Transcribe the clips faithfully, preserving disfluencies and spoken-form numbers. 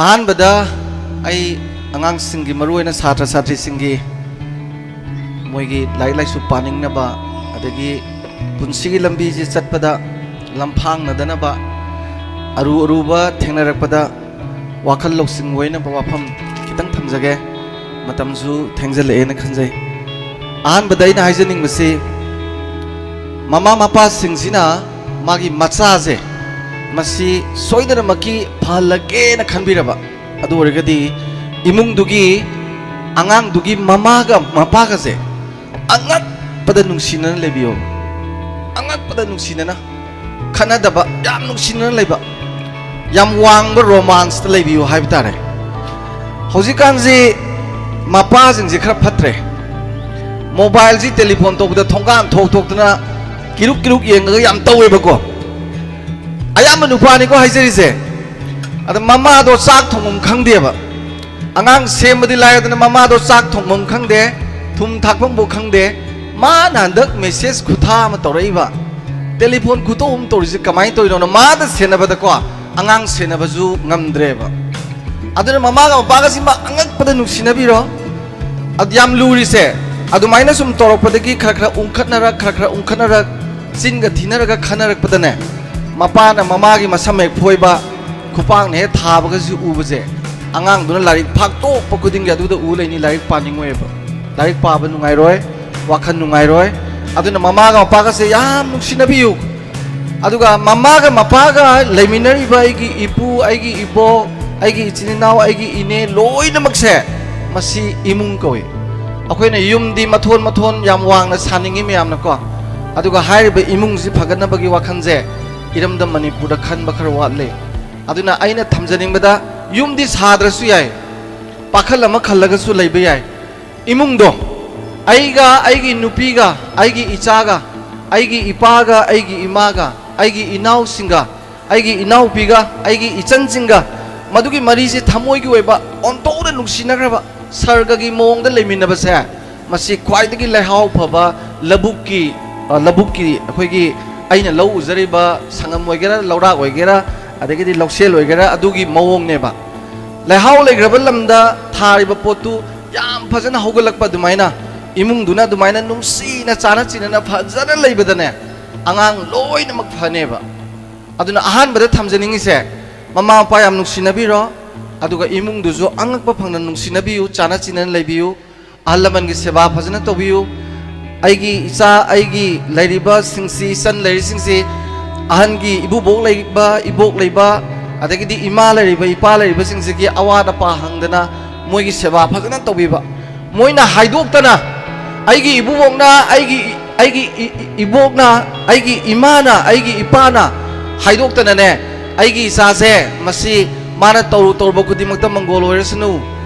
ꯑꯍꯥꯟꯕꯗ ꯑꯩ ꯑꯉꯥꯡꯁꯤꯡꯒꯤ, ꯃꯔꯨꯑꯣꯏꯅ ꯁꯥꯇ꯭ꯔ ꯁꯥꯇ꯭ꯔꯤꯁꯤꯡꯒꯤ, ꯃꯣꯏꯒꯤ ꯂꯥꯏꯔꯤꯛ ꯂꯥꯏꯁꯨ ꯄꯥꯅꯤꯡꯅꯕ, ꯑꯗꯒꯤ ꯄꯨꯟꯁꯤꯒꯤ ꯂꯝꯕꯤꯁꯤ ꯆꯠꯄꯗ ꯂꯝꯐꯥꯡꯅꯗꯅꯕ, ꯑꯔꯨ ꯑꯔꯨꯕ ꯊꯦꯡꯅꯔꯛꯄꯗ ꯋꯥꯈꯜ ꯂꯧꯁꯤꯡ ꯑꯣꯏꯅꯕ ꯋꯥꯐꯝ ꯈꯤꯇꯪ ꯊꯝꯖꯒꯦ꯫ ꯃꯇꯝꯁꯨ ꯊꯦꯡꯖꯜꯂꯛꯑꯦꯅ ꯈꯟꯖꯩ꯫ ꯑꯍꯥꯟꯕꯗ ꯑꯩꯅ ꯍꯥꯏꯖꯅꯤꯡꯕꯁꯤ, ꯃꯃꯥ ꯃꯄꯥꯁꯤꯡꯁꯤꯅ ꯃꯥꯒꯤ ꯃꯆꯥꯁꯦ ꯃꯁꯤ ꯁꯣꯏꯗꯅꯃꯛꯀꯤ ꯐꯍꯜꯂꯒꯦꯅ ꯈꯟꯕꯤꯔꯕ, ꯑꯗꯨ ꯑꯣꯏꯔꯒꯗꯤ ꯏꯃꯨꯡꯗꯨꯒꯤ, ꯑꯉꯥꯡꯗꯨꯒꯤ ꯃꯃꯥꯒ ꯃꯄꯥꯒꯁꯦ ꯑꯉꯛꯄꯗ ꯅꯨꯡꯁꯤꯅꯅ ꯂꯩꯕꯤꯌꯣ꯫ ꯑꯉꯛꯄꯗ ꯅꯨꯡꯁꯤꯅꯅ, ꯈꯠꯅꯗꯕ, ꯌꯥꯝ ꯅꯨꯡꯁꯤꯅꯅ ꯂꯩꯕ, ꯌꯥꯝ ꯋꯥꯡꯕ ꯔꯣꯃꯥꯟꯁꯇ ꯂꯩꯕꯤꯌꯨ ꯍꯥꯏꯕ ꯇꯥꯔꯦ꯫ ꯍꯧꯖꯤꯛꯀꯥꯟꯁꯤ ꯃꯄꯥꯁꯤꯡꯁꯦ ꯈꯔ ꯐꯠꯇ꯭ꯔꯦ꯫ ꯃꯣꯕꯥꯏꯜꯁꯤ, ꯇꯦꯂꯤꯐꯣꯟ ꯇꯧꯕꯗ ꯊꯣꯡꯒꯥꯟ ꯊꯣꯛ ꯊꯣꯛꯇꯅ ꯀꯤꯔꯨꯛ ꯀꯤꯔꯨꯛ ꯌꯦꯡꯉꯒ ꯌꯥꯝ ꯇꯧꯋꯦꯕꯀꯣ꯫ ꯑꯌꯥꯝꯕ ꯅꯨꯄꯥꯅꯤꯀꯣ ꯍꯥꯏꯖꯔꯤꯁꯦ꯫ ꯑꯗ ꯃꯃꯥꯗꯣ ꯆꯥꯛ ꯊꯣꯡꯐꯝ ꯈꯪꯗꯦꯕ꯫ ꯑꯉꯥꯡ ꯁꯦꯝꯕꯗꯤ ꯂꯥꯏꯔꯗꯅ ꯃꯃꯥꯗꯣ ꯆꯥꯛ ꯊꯣꯡꯐꯝ ꯈꯪꯗꯦ, ꯊꯨꯝ ꯊꯥꯛꯐꯝꯕꯨ ꯈꯪꯗꯦ꯫ ꯃꯥꯅ ꯍꯟꯗꯛ ꯃꯦꯁꯦꯖ ꯈꯨꯊꯥ ꯑꯃ ꯇꯧꯔꯛꯏꯕ, ꯇꯦꯂꯤꯐꯣꯟ ꯈꯨꯇꯧ ꯑꯃ ꯇꯧꯔꯤꯁꯦ ꯀꯃꯥꯏꯅ ꯇꯧꯔꯤꯅꯣꯅ, ꯃꯥꯗ ꯁꯦꯟꯅꯕꯗꯀꯣ ꯑꯉꯥꯡ ꯁꯦꯟꯅꯕꯁꯨ ꯉꯝꯗ꯭ꯔꯦꯕ꯫ ꯑꯗꯨꯅ ꯃꯃꯥꯒ ꯃꯄꯥꯒꯁꯤꯃ ꯑꯉꯛꯄꯗ ꯅꯨꯡꯁꯤꯅꯕꯤꯔꯣ꯫ ꯑꯗꯨ ꯌꯥꯝ ꯂꯨꯔꯤꯁꯦ, ꯑꯗꯨꯃꯥꯏꯅ ꯁꯨꯝ ꯇꯧꯔꯛꯄꯗꯒꯤ ꯈꯔ ꯈꯔ ꯎꯪꯈꯠꯅꯔꯛ, ꯈꯔ ꯈꯔ ꯎꯪꯈꯠꯅꯔꯛ, ꯆꯤꯟꯒ ꯊꯤꯅꯔꯒ ꯈꯟꯅꯔꯛꯄꯗꯅꯦ, ꯃꯄꯥꯅ ꯃꯃꯥꯒꯤ ꯃꯁꯝ ꯍꯦꯛ ꯐꯣꯏꯕ, ꯈꯨꯄꯥꯛꯅ ꯍꯦꯛ ꯊꯥꯕꯒꯁꯤ ꯎꯕꯁꯦ, ꯑꯉꯥꯡꯗꯨꯅ ꯂꯥꯏꯔꯤꯛ ꯐꯥꯛꯇꯣꯛꯄ ꯈꯨꯗꯤꯡꯒꯤ ꯑꯗꯨꯗ ꯎ ꯂꯩꯅꯤ, ꯂꯥꯏꯔꯤꯛ ꯄꯥꯅꯤꯡꯉꯣꯏꯕ, ꯂꯥꯏꯔꯤꯛ ꯄꯥꯕ ꯅꯨꯡꯉꯥꯏꯔꯣꯏ, ꯋꯥꯈꯜ ꯅꯨꯡꯉꯥꯏꯔꯣꯏ꯫ ꯑꯗꯨꯅ ꯃꯃꯥꯒ ꯃꯄꯥꯒꯁꯦ ꯌꯥꯝ ꯅꯨꯡꯁꯤꯅꯕꯤꯌꯨ꯫ ꯑꯗꯨꯒ ꯃꯃꯥꯒ ꯃꯄꯥꯒ ꯂꯩꯃꯤꯟꯅꯔꯤꯕ ꯑꯩꯒꯤ ꯏꯄꯨ, ꯑꯩꯒꯤ ꯏꯕꯣꯛ, ꯑꯩꯒꯤ ꯏꯆꯤꯟ ꯏꯅꯥꯎ, ꯑꯩꯒꯤ ꯏꯅꯦ ꯂꯣꯏꯅꯃꯛꯁꯦ, ꯃꯁꯤ ꯏꯃꯨꯡ ꯀꯧꯏ꯫ ꯑꯩꯈꯣꯏꯅ ꯌꯨꯝꯗꯤ ꯃꯊꯣꯟ ꯃꯊꯣꯟ ꯌꯥꯝ ꯋꯥꯡꯅ ꯁꯥꯅꯤꯡꯉꯤ ꯃꯌꯥꯝꯅꯀꯣ, ꯑꯗꯨꯒ ꯍꯥꯏꯔꯤꯕ ꯏꯃꯨꯡꯁꯤ ꯐꯒꯠꯅꯕꯒꯤ ꯋꯥꯈꯜꯁꯦ ꯏꯔꯝꯗꯝ ꯃꯅꯤꯄꯨꯔꯗ ꯈꯟꯕ ꯈꯔ ꯋꯥꯠꯂꯤ꯫ ꯑꯗꯨꯅ ꯑꯩꯅ ꯊꯝꯖꯅꯤꯡꯕꯗ, ꯌꯨꯝꯗꯤ ꯁꯥꯗ꯭ꯔꯁꯨ ꯌꯥꯏ, ꯄꯥꯈꯜ ꯑꯃ ꯈꯜꯂꯒꯁꯨ ꯂꯩꯕ ꯌꯥꯏ꯫ ꯏꯃꯨꯡꯗꯣ, ꯑꯩꯒ, ꯑꯩꯒꯤ ꯅꯨꯄꯤꯒ, ꯑꯩꯒꯤ ꯏꯆꯥꯒ, ꯑꯩꯒꯤ ꯏꯄꯥꯒ, ꯑꯩꯒꯤ ꯏꯃꯥꯒ, ꯑꯩꯒꯤ ꯏꯅꯥꯎꯁꯤꯡꯒ, ꯑꯩꯒꯤ ꯏꯅꯥꯎꯄꯤꯒ, ꯑꯩꯒꯤ ꯏꯆꯟꯁꯤꯡꯒ, ꯃꯗꯨꯒꯤ ꯃꯔꯤꯁꯤ ꯊꯃꯣꯏꯒꯤ ꯑꯣꯏꯕ ꯑꯣꯟꯊꯣꯛꯅ ꯅꯨꯡꯁꯤꯅꯈ꯭ꯔꯕ ꯁꯔꯒꯒꯤ ꯃꯑꯣꯡꯗ ꯂꯩꯃꯤꯟꯅꯕꯁꯦ, ꯃꯁꯤ ꯈ꯭ꯋꯥꯏꯗꯒꯤ ꯂꯩꯍꯥꯎ ꯐꯕ ꯂꯧꯕꯨꯛꯀꯤ, ꯑ, ꯂꯧꯕꯨꯛꯀꯤ ꯑꯩꯈꯣꯏꯒꯤ, ꯑꯩꯅ ꯂꯧ ꯎꯖꯔꯤꯕ ꯁꯪꯒꯝ ꯑꯣꯏꯒꯦꯔꯥ, ꯂꯧꯔꯥꯛ ꯑꯣꯏꯒꯦꯔꯥ, ꯑꯗꯒꯤꯗꯤ ꯂꯧꯁꯦꯜ ꯑꯣꯏꯒꯦꯔꯥ, ꯑꯗꯨꯒꯤ ꯃꯑꯣꯡꯅꯦꯕ꯫ ꯂꯩꯍꯥꯎ ꯂꯩꯈ꯭ꯔꯕ ꯂꯝꯗ ꯊꯥꯔꯤꯕ ꯄꯣꯠꯇꯨ ꯌꯥꯝ ꯐꯖꯅ ꯍꯧꯒꯠꯂꯛꯄ ꯑꯗꯨꯃꯥꯏꯅ, ꯏꯃꯨꯡꯗꯨꯅ ꯑꯗꯨꯃꯥꯏꯅ ꯅꯨꯡꯁꯤꯅ ꯆꯥꯅ ꯆꯤꯟꯅꯅ ꯐꯖꯅ ꯂꯩꯕꯗꯅꯦ, ꯑꯉꯥꯡ ꯂꯣꯏꯅꯃꯛ ꯐꯅꯦꯕ꯫ ꯑꯗꯨꯅ ꯑꯍꯥꯟꯕꯗ ꯊꯝꯖꯅꯤꯡꯉꯤꯁꯦ, ꯃꯃꯥ ꯃꯄꯥ ꯌꯥꯝ ꯅꯨꯡꯁꯤꯅꯕꯤꯔꯣ, ꯑꯗꯨꯒ ꯏꯃꯨꯡꯗꯨꯁꯨ ꯑꯉꯛꯄ ꯐꯪꯅ ꯅꯨꯡꯁꯤꯅꯕꯤꯌꯨ, ꯆꯥꯅ ꯆꯤꯟꯅꯅ ꯂꯩꯕꯤꯌꯨ, ꯑꯍꯜ ꯂꯃꯟꯒꯤ ꯁꯦꯕꯥ ꯐꯖꯅ ꯇꯧꯕꯤꯌꯨ꯫ ꯑꯩꯒꯤ ꯏꯆꯥ, ꯑꯩꯒꯤ ꯂꯩꯔꯤꯕꯁꯤꯡꯁꯤ, ꯏꯆꯟ ꯂꯩꯔꯤꯁꯤꯡꯁꯤ, ꯑꯍꯟꯒꯤ ꯏꯕꯨꯕꯣꯛ ꯂꯩꯕ, ꯏꯕꯣꯛ ꯂꯩꯕ, ꯑꯗꯒꯤꯗꯤ ꯏꯃꯥ ꯂꯩꯔꯤꯕ, ꯏꯄꯥ ꯂꯩꯔꯤꯕꯁꯤꯡꯁꯤꯒꯤ ꯑꯋꯥꯠ ꯑꯄꯥ ꯍꯪꯗꯅ ꯃꯣꯏꯒꯤ ꯁꯦꯕꯥ ꯐꯖꯅ ꯇꯧꯕꯤꯕ꯫ ꯃꯣꯏꯅ ꯍꯥꯏꯗꯣꯛꯇꯅ, ꯑꯩꯒꯤ ꯏꯕꯨꯕꯣꯛꯅ, ꯑꯩꯒꯤ, ꯑꯩꯒꯤ ꯏ-, ꯏ-, ꯏꯕꯣꯛꯅ, ꯑꯩꯒꯤ ꯏꯃꯥꯅ, ꯑꯩꯒꯤ ꯏꯄꯥꯅ ꯍꯥꯏꯗꯣꯛꯇꯅꯅꯦ, "ꯑꯩꯒꯤ ꯏꯆꯥꯁꯦ ꯃꯁꯤ ꯃꯥꯅ ꯇꯧꯔꯨ ꯇꯧꯔꯨꯕ ꯈꯨꯗꯤꯡꯃꯛꯇ ꯃꯪꯒꯣꯜ ꯑꯣꯏꯔꯁꯅꯨ,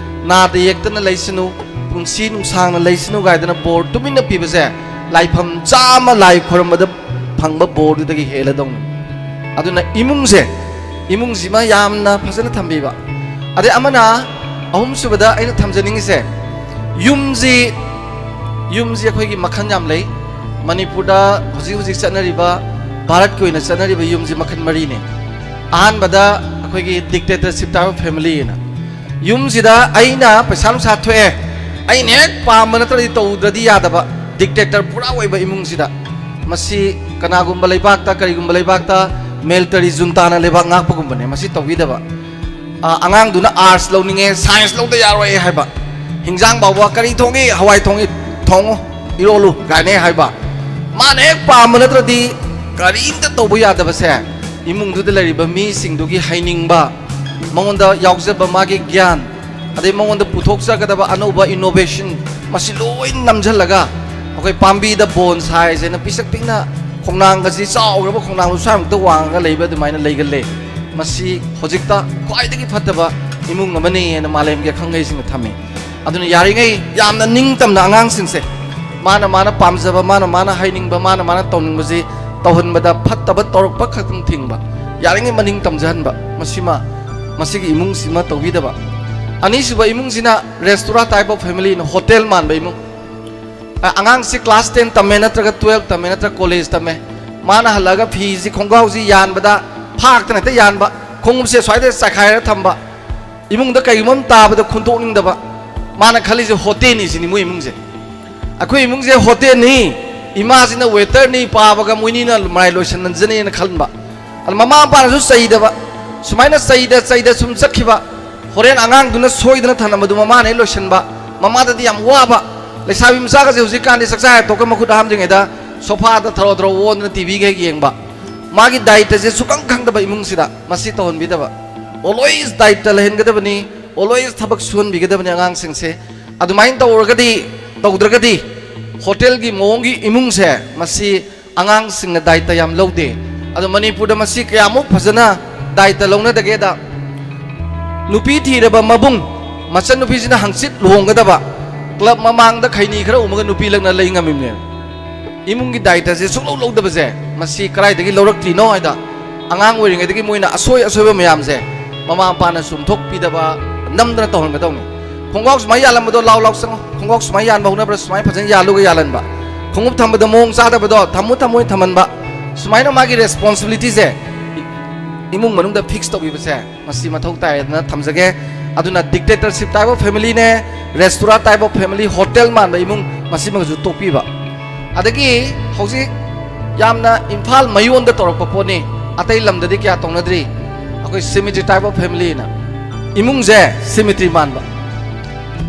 ꯅꯥꯗ ꯌꯦꯛꯇꯅ ꯂꯩꯁꯅꯨ, ꯄꯨꯟꯁꯤ ꯅꯨꯡꯁꯥꯡꯅ ꯂꯩꯁꯅꯨ" ꯀꯥꯏꯗꯅ ꯕꯣꯔ ꯇꯨꯃꯤꯟꯅ ꯄꯤꯕꯁꯦ, ꯂꯥꯏꯐꯝ ꯆꯥꯝꯃ ꯂꯥꯏ ꯈꯣꯏꯔꯝꯕꯗ ꯐꯪꯕ ꯕꯣꯔꯗꯨꯗꯒꯤ ꯍꯦꯜꯂꯗꯧꯅꯤ꯫ ꯑꯗꯨꯅ ꯏꯃꯨꯡꯁꯦ, ꯏꯃꯨꯡꯁꯤꯃ ꯌꯥꯝꯅ ꯐꯖꯅ ꯊꯝꯕꯤꯕ꯫ ꯑꯗꯩ ꯑꯃꯅ, ꯑꯍꯨꯝꯁꯨꯕꯗ ꯑꯩꯅ ꯊꯝꯖꯅꯤꯡꯉꯤꯁꯦ, ꯌꯨꯝꯁꯤ, ꯌꯨꯝꯁꯤ ꯑꯩꯈꯣꯏꯒꯤ ꯃꯈꯜ ꯌꯥꯝ ꯂꯩ꯫ ꯃꯅꯤꯄꯨꯔꯗ ꯍꯧꯖꯤꯛ ꯍꯧꯖꯤꯛ ꯆꯠꯅꯔꯤꯕ, ꯚꯥꯔꯠꯀꯤ ꯑꯣꯏꯅ ꯆꯠꯅꯔꯤꯕ ꯌꯨꯝꯁꯤ ꯃꯈꯜ ꯃꯔꯤꯅꯦ꯫ ꯑꯍꯥꯟꯕꯗ ꯑꯩꯈꯣꯏꯒꯤ dictatorship type of family ꯍꯥꯏꯅ, ꯌꯨꯝꯁꯤꯗ ꯑꯩꯅ ꯄꯩꯁꯥ ꯅꯨꯡꯁꯥ ꯊꯣꯛꯑꯦ, ꯑꯩꯅ ꯍꯦꯛ ꯄꯥꯝꯕ ꯅꯠꯇ꯭ꯔꯗꯤ ꯇꯧꯗ꯭ꯔꯗꯤ ꯌꯥꯗꯕ, dictator ꯄꯨꯔꯥ ꯑꯣꯏꯕ ꯏꯃꯨꯡꯁꯤꯗ꯫ ꯃꯁꯤ ꯀꯅꯥꯒꯨꯝꯕ ꯂꯩꯕꯥꯛꯇ, ꯀꯔꯤꯒꯨꯝꯕ ꯂꯩꯕꯥꯛꯇ military juntaꯅ ꯂꯩꯕꯥꯛ ꯉꯥꯛꯄꯒꯨꯝꯕꯅꯦ꯫ ꯃꯁꯤ ꯇꯧꯕꯤꯗꯕ꯫ ꯑ, ꯑꯉꯥꯡꯗꯨꯅ arts ꯂꯧꯅꯤꯡꯉꯦ, science ꯂꯧꯗ ꯌꯥꯔꯣꯏ ꯍꯥꯏꯕ꯫ ꯍꯤꯟꯖꯥꯡ ꯐꯥꯎꯕ, "ꯀꯔꯤ ꯊꯣꯡꯉꯤ? ꯍꯋꯥꯏ ꯊꯣꯡꯉꯤ, ꯊꯣꯡꯉꯨ, ꯏꯔꯣꯜꯂꯨ" ꯀꯥꯏꯅ ꯍꯥꯏꯕ꯫ ꯃꯥꯅ ꯍꯦꯛ ꯄꯥꯝꯕ ꯅꯠꯇ꯭ꯔꯗꯤ ꯀꯔꯤꯝꯇ ꯇꯧꯕ ꯌꯥꯗꯕꯁꯦ, ꯏꯃꯨꯡꯗꯨꯗ ꯂꯩꯔꯤꯕ ꯃꯤꯁꯤꯡꯗꯨꯒꯤ ꯍꯩꯅꯤꯡꯕ, ꯃꯉꯣꯟꯗ ꯌꯥꯎꯖꯕ ꯃꯥꯒꯤ ꯒ꯭ꯌꯥꯟ, ꯑꯗꯩ ꯃꯉꯣꯟꯗ ꯄꯨꯊꯣꯛꯆꯒꯗꯕ ꯑꯅꯧꯕ innovation, ꯃꯁꯤ ꯂꯣꯏ ꯅꯝꯁꯤꯜꯂꯒ, ꯑꯩꯈꯣꯏ ꯄꯥꯝꯕꯤꯗ bonsai ꯍꯥꯏꯅ ꯄꯤꯁꯛ ꯄꯤꯛꯅ, ꯈꯣꯡꯅꯥꯡꯒꯁꯤ ꯆꯥꯎꯈ꯭ꯔꯕ ꯈꯣꯡꯅꯥꯡꯗꯣ ꯁ꯭ꯋꯥꯏꯃꯨꯛꯇ ꯋꯥꯡꯉꯒ ꯂꯩꯕ ꯑꯗꯨꯃꯥꯏꯅ ꯂꯩꯒꯜꯂꯦ꯫ ꯃꯁꯤ ꯍꯧꯖꯤꯛꯇ ꯈ꯭ꯋꯥꯏꯗꯒꯤ ꯐꯠꯇꯕ ꯏꯃꯨꯡ ꯑꯃꯅꯤ ꯍꯥꯏꯅ ꯃꯥꯂꯦꯝꯒꯤ ꯑꯈꯪꯍꯩꯁꯤꯡꯅ ꯊꯝꯃꯤ꯫ ꯑꯗꯨꯅ ꯌꯥꯔꯤꯉꯩ ꯌꯥꯝꯅ ꯅꯤꯡꯇꯝꯅ ꯑꯉꯥꯡꯁꯤꯡꯁꯦ, ꯃꯥꯅ ꯃꯥꯅ ꯄꯥꯝꯖꯕ, ꯃꯥꯅ ꯃꯥꯅ ꯍꯩꯅꯤꯡꯕ, ꯃꯥꯅ ꯃꯥꯅ ꯇꯧꯅꯤꯡꯕꯁꯤ ꯇꯧꯍꯟꯕꯗ, ꯐꯠꯇꯕ ꯇꯧꯔꯛꯄ ꯈꯛꯇꯪ ꯊꯤꯡꯕ, ꯌꯥꯔꯤꯉꯩ ꯃꯅꯤꯡ ꯇꯝꯖꯍꯟꯕ, ꯃꯁꯤꯃ, ꯃꯁꯤꯒꯤ ꯏꯃꯨꯡꯁꯤꯃ ꯇꯧꯕꯤꯗꯕ꯫ ꯑꯅꯤꯁꯨꯕ ꯏꯃꯨꯡꯁꯤꯅ restaurant type of family, hotel ꯃꯥꯟꯕ ꯏꯃꯨꯡ꯫ ꯑ-, ꯑꯉꯥꯡꯁꯤ class ten ꯇꯝꯃꯦ, ꯅꯠꯇ꯭ꯔꯒ twelve ꯇꯝꯃꯦ, ꯅꯠꯇ꯭ꯔꯒ college ꯇꯝꯃꯦ, ꯃꯥꯅ ꯍꯜꯂꯛꯑꯒ ꯐꯤꯁꯤ, ꯈꯣꯡꯒ꯭ꯔꯥꯎꯁꯤ ꯌꯥꯟꯕꯗ ꯐꯥꯛꯇꯅ ꯍꯦꯛꯇ ꯌꯥꯟꯕ, ꯈꯣꯡꯎꯞꯁꯦ ꯁ꯭ꯋꯥꯏꯗ ꯆꯥꯏꯈꯥꯏꯔ ꯊꯝꯕ, ꯏꯃꯨꯡꯗ ꯀꯩꯒꯨꯝꯕ ꯑꯃ ꯇꯥꯕꯗ ꯈꯨꯟꯗꯣꯛꯅꯤꯡꯗꯕ, ꯃꯥꯅ ꯈꯜꯂꯤꯁꯦ ꯍꯣꯇꯦꯜꯅꯤ ꯁꯤꯅꯤ ꯃꯣꯏ ꯏꯃꯨꯡꯁꯦ꯫ ꯑꯩꯈꯣꯏ ꯏꯃꯨꯡꯁꯦ ꯍꯣꯇꯦꯜꯅꯤ, ꯏꯃꯥꯁꯤꯅ ꯋꯦꯇꯔꯅꯤ, ꯄꯥꯕꯒ ꯃꯣꯏꯅꯤꯅ ꯃꯔꯥꯏ ꯂꯣꯏꯁꯟꯅꯖꯅꯤꯅ ꯈꯟꯕ꯫ ꯑꯗ ꯃꯃꯥ ꯃꯄꯥꯅꯁꯨ ꯆꯩꯗꯕ, ꯁꯨꯃꯥꯏꯅ ꯆꯩꯗ ꯆꯩꯗ ꯁꯨꯝ ꯆꯠꯈꯤꯕ, ꯍꯣꯔꯦꯟ ꯑꯉꯥꯡꯗꯨꯅ ꯁꯣꯏꯗꯅ ꯊꯝꯂꯝꯕꯗꯨ ꯃꯃꯥꯅ ꯍꯦꯛ ꯂꯣꯏꯁꯟꯕ, ꯃꯃꯥꯗꯗꯤ ꯌꯥꯝ ꯋꯥꯕ꯫ ꯂꯩꯁꯥꯕꯤ ꯃꯆꯥꯒꯁꯦ ꯍꯧꯖꯤꯛꯀꯥꯟꯗꯤ ꯆꯥꯛꯆꯥ ꯍꯦꯛ ꯇꯣꯛꯄ ꯃꯈꯨꯠ ꯍꯥꯝꯗ꯭ꯔꯤꯉꯩꯗ ꯁꯣꯐꯥꯗ ꯊꯔꯣ ꯊꯔꯣ ꯑꯣꯟꯗꯅ ꯇꯤ ꯚꯤꯒ ꯍꯦꯛ ꯌꯦꯡꯕ꯫ ꯃꯥꯒꯤ ꯗꯥꯏꯇꯁꯦ ꯁꯨꯈꯪ ꯈꯪꯗꯕ ꯏꯃꯨꯡꯁꯤꯗ ꯃꯁꯤ ꯇꯧꯍꯟꯕꯤꯗꯕ꯫ ꯑꯣꯜꯋꯦꯁ ꯗꯥꯏꯇ ꯂꯩꯍꯟꯒꯗꯕꯅꯤ, ꯑꯣꯜꯋꯦꯁ ꯊꯕꯛ ꯁꯨꯍꯟꯕꯤꯒꯗꯕꯅꯤ ꯑꯉꯥꯡꯁꯤꯡꯁꯦ꯫ ꯑꯗꯨꯃꯥꯏꯅ ꯇꯧꯔꯒꯗꯤ, ꯇꯧꯗ꯭ꯔꯒꯗꯤ ꯍꯣꯇꯦꯜꯒꯤ ꯃꯑꯣꯡꯒꯤ ꯏꯃꯨꯡꯁꯦ ꯃꯁꯤ ꯑꯉꯥꯡꯁꯤꯡꯅ ꯗꯥꯏꯇ ꯌꯥꯝ ꯂꯧꯗꯦ꯫ ꯑꯗꯣ ꯃꯅꯤꯄꯨꯔꯗ ꯃꯁꯤ ꯀꯌꯥꯃꯨꯛ ꯐꯖꯅ ꯗꯥꯏꯇ ꯂꯧꯅꯗꯒꯦꯗ, ꯅꯨꯄꯤ ꯊꯤꯔꯕ ꯃꯕꯨꯡ, ꯃꯆꯟꯅꯨꯄꯤꯁꯤꯅ ꯍꯪꯆꯤꯠ ꯂꯨꯍꯣꯡꯒꯗꯕ, ꯀ꯭ꯂꯕ ꯃꯃꯥꯡꯗ ꯈꯩꯅꯤ ꯈꯔ ꯎꯃꯒ ꯅꯨꯄꯤ ꯂꯛꯅ ꯂꯩ ꯉꯝꯃꯤꯕꯅꯦ꯫ ꯏꯃꯨꯡꯒꯤ ꯗꯥꯏꯇꯁꯦ ꯁꯨꯡꯂꯧ ꯂꯧꯗꯕꯁꯦ ꯃꯁꯤ ꯀꯗꯥꯏꯗꯒꯤ ꯂꯧꯔꯛꯇ꯭ꯔꯤꯅꯣ ꯍꯥꯏꯗ, ꯑꯉꯥꯡ ꯑꯣꯏꯔꯤꯉꯩꯗꯒꯤ ꯃꯣꯏꯅ ꯑꯁꯣꯏ ꯑꯁꯣꯏꯕ ꯃꯌꯥꯝꯁꯦ ꯃꯃꯥ ꯃꯄꯥꯅ ꯆꯨꯝꯊꯣꯛꯄꯤꯗꯕ, ꯅꯝꯗꯅ ꯇꯧꯍꯟꯒꯗꯧꯅꯤ꯫ ꯈꯣꯡꯒ꯭ꯔꯥꯎ ꯁꯨꯃꯥꯏꯅ ꯌꯥꯜꯂꯝꯕꯗꯣ ꯂꯥꯎ ꯂꯥꯎ ꯆꯪꯉꯣ, ꯈꯣꯡꯒ꯭ꯔꯥꯎ ꯁꯨꯃꯥꯏꯅ ꯌꯥꯟꯕ ꯍꯧꯅꯕ꯭ꯔꯥ, ꯁꯨꯃꯥꯏꯅ ꯐꯖꯅ ꯌꯥꯜꯂꯨꯒ ꯌꯥꯜꯍꯟꯕ, ꯈꯣꯡꯎꯞ ꯊꯝꯕꯗ ꯃꯑꯣꯡ ꯆꯥꯗꯕꯗꯣ ꯊꯝꯃꯨ ꯊꯝꯃꯣ ꯊꯝꯍꯟꯕ, ꯁꯨꯃꯥꯏꯅ ꯃꯥꯒꯤ ꯔꯦꯁꯄꯣꯟꯁꯤꯕꯤꯂꯤꯇꯤꯁꯦ ꯏꯃꯨꯡ ꯃꯅꯨꯡꯗ ꯐꯤꯛꯁ ꯇꯧꯕꯤꯕꯁꯦ ꯃꯁꯤ ꯃꯊꯧ ꯇꯥꯏ ꯍꯥꯏꯗꯅ ꯊꯝꯖꯒꯦ꯫ ꯑꯗꯨꯅ dictatorship type of familyꯅꯦ, restaurant type of family, hotel ꯃꯥꯟꯕ ꯏꯃꯨꯡ, ꯃꯁꯤꯃꯒꯁꯨ ꯇꯣꯛꯄꯤꯕ꯫ ꯑꯗꯒꯤ ꯍꯧꯖꯤꯛ ꯌꯥꯝꯅ ꯏꯝꯐꯥꯜ ꯃꯌꯣꯟꯗ ꯇꯧꯔꯛꯄ ꯄꯣꯠꯅꯤ, ꯑꯇꯩ ꯂꯝꯗꯗꯤ ꯀꯌꯥ ꯇꯧꯅꯗ꯭ꯔꯤ꯫ ꯑꯩꯈꯣꯏ cemetery type of familyꯅ ꯏꯃꯨꯡꯁꯦ cemetery ꯃꯥꯟꯕ꯫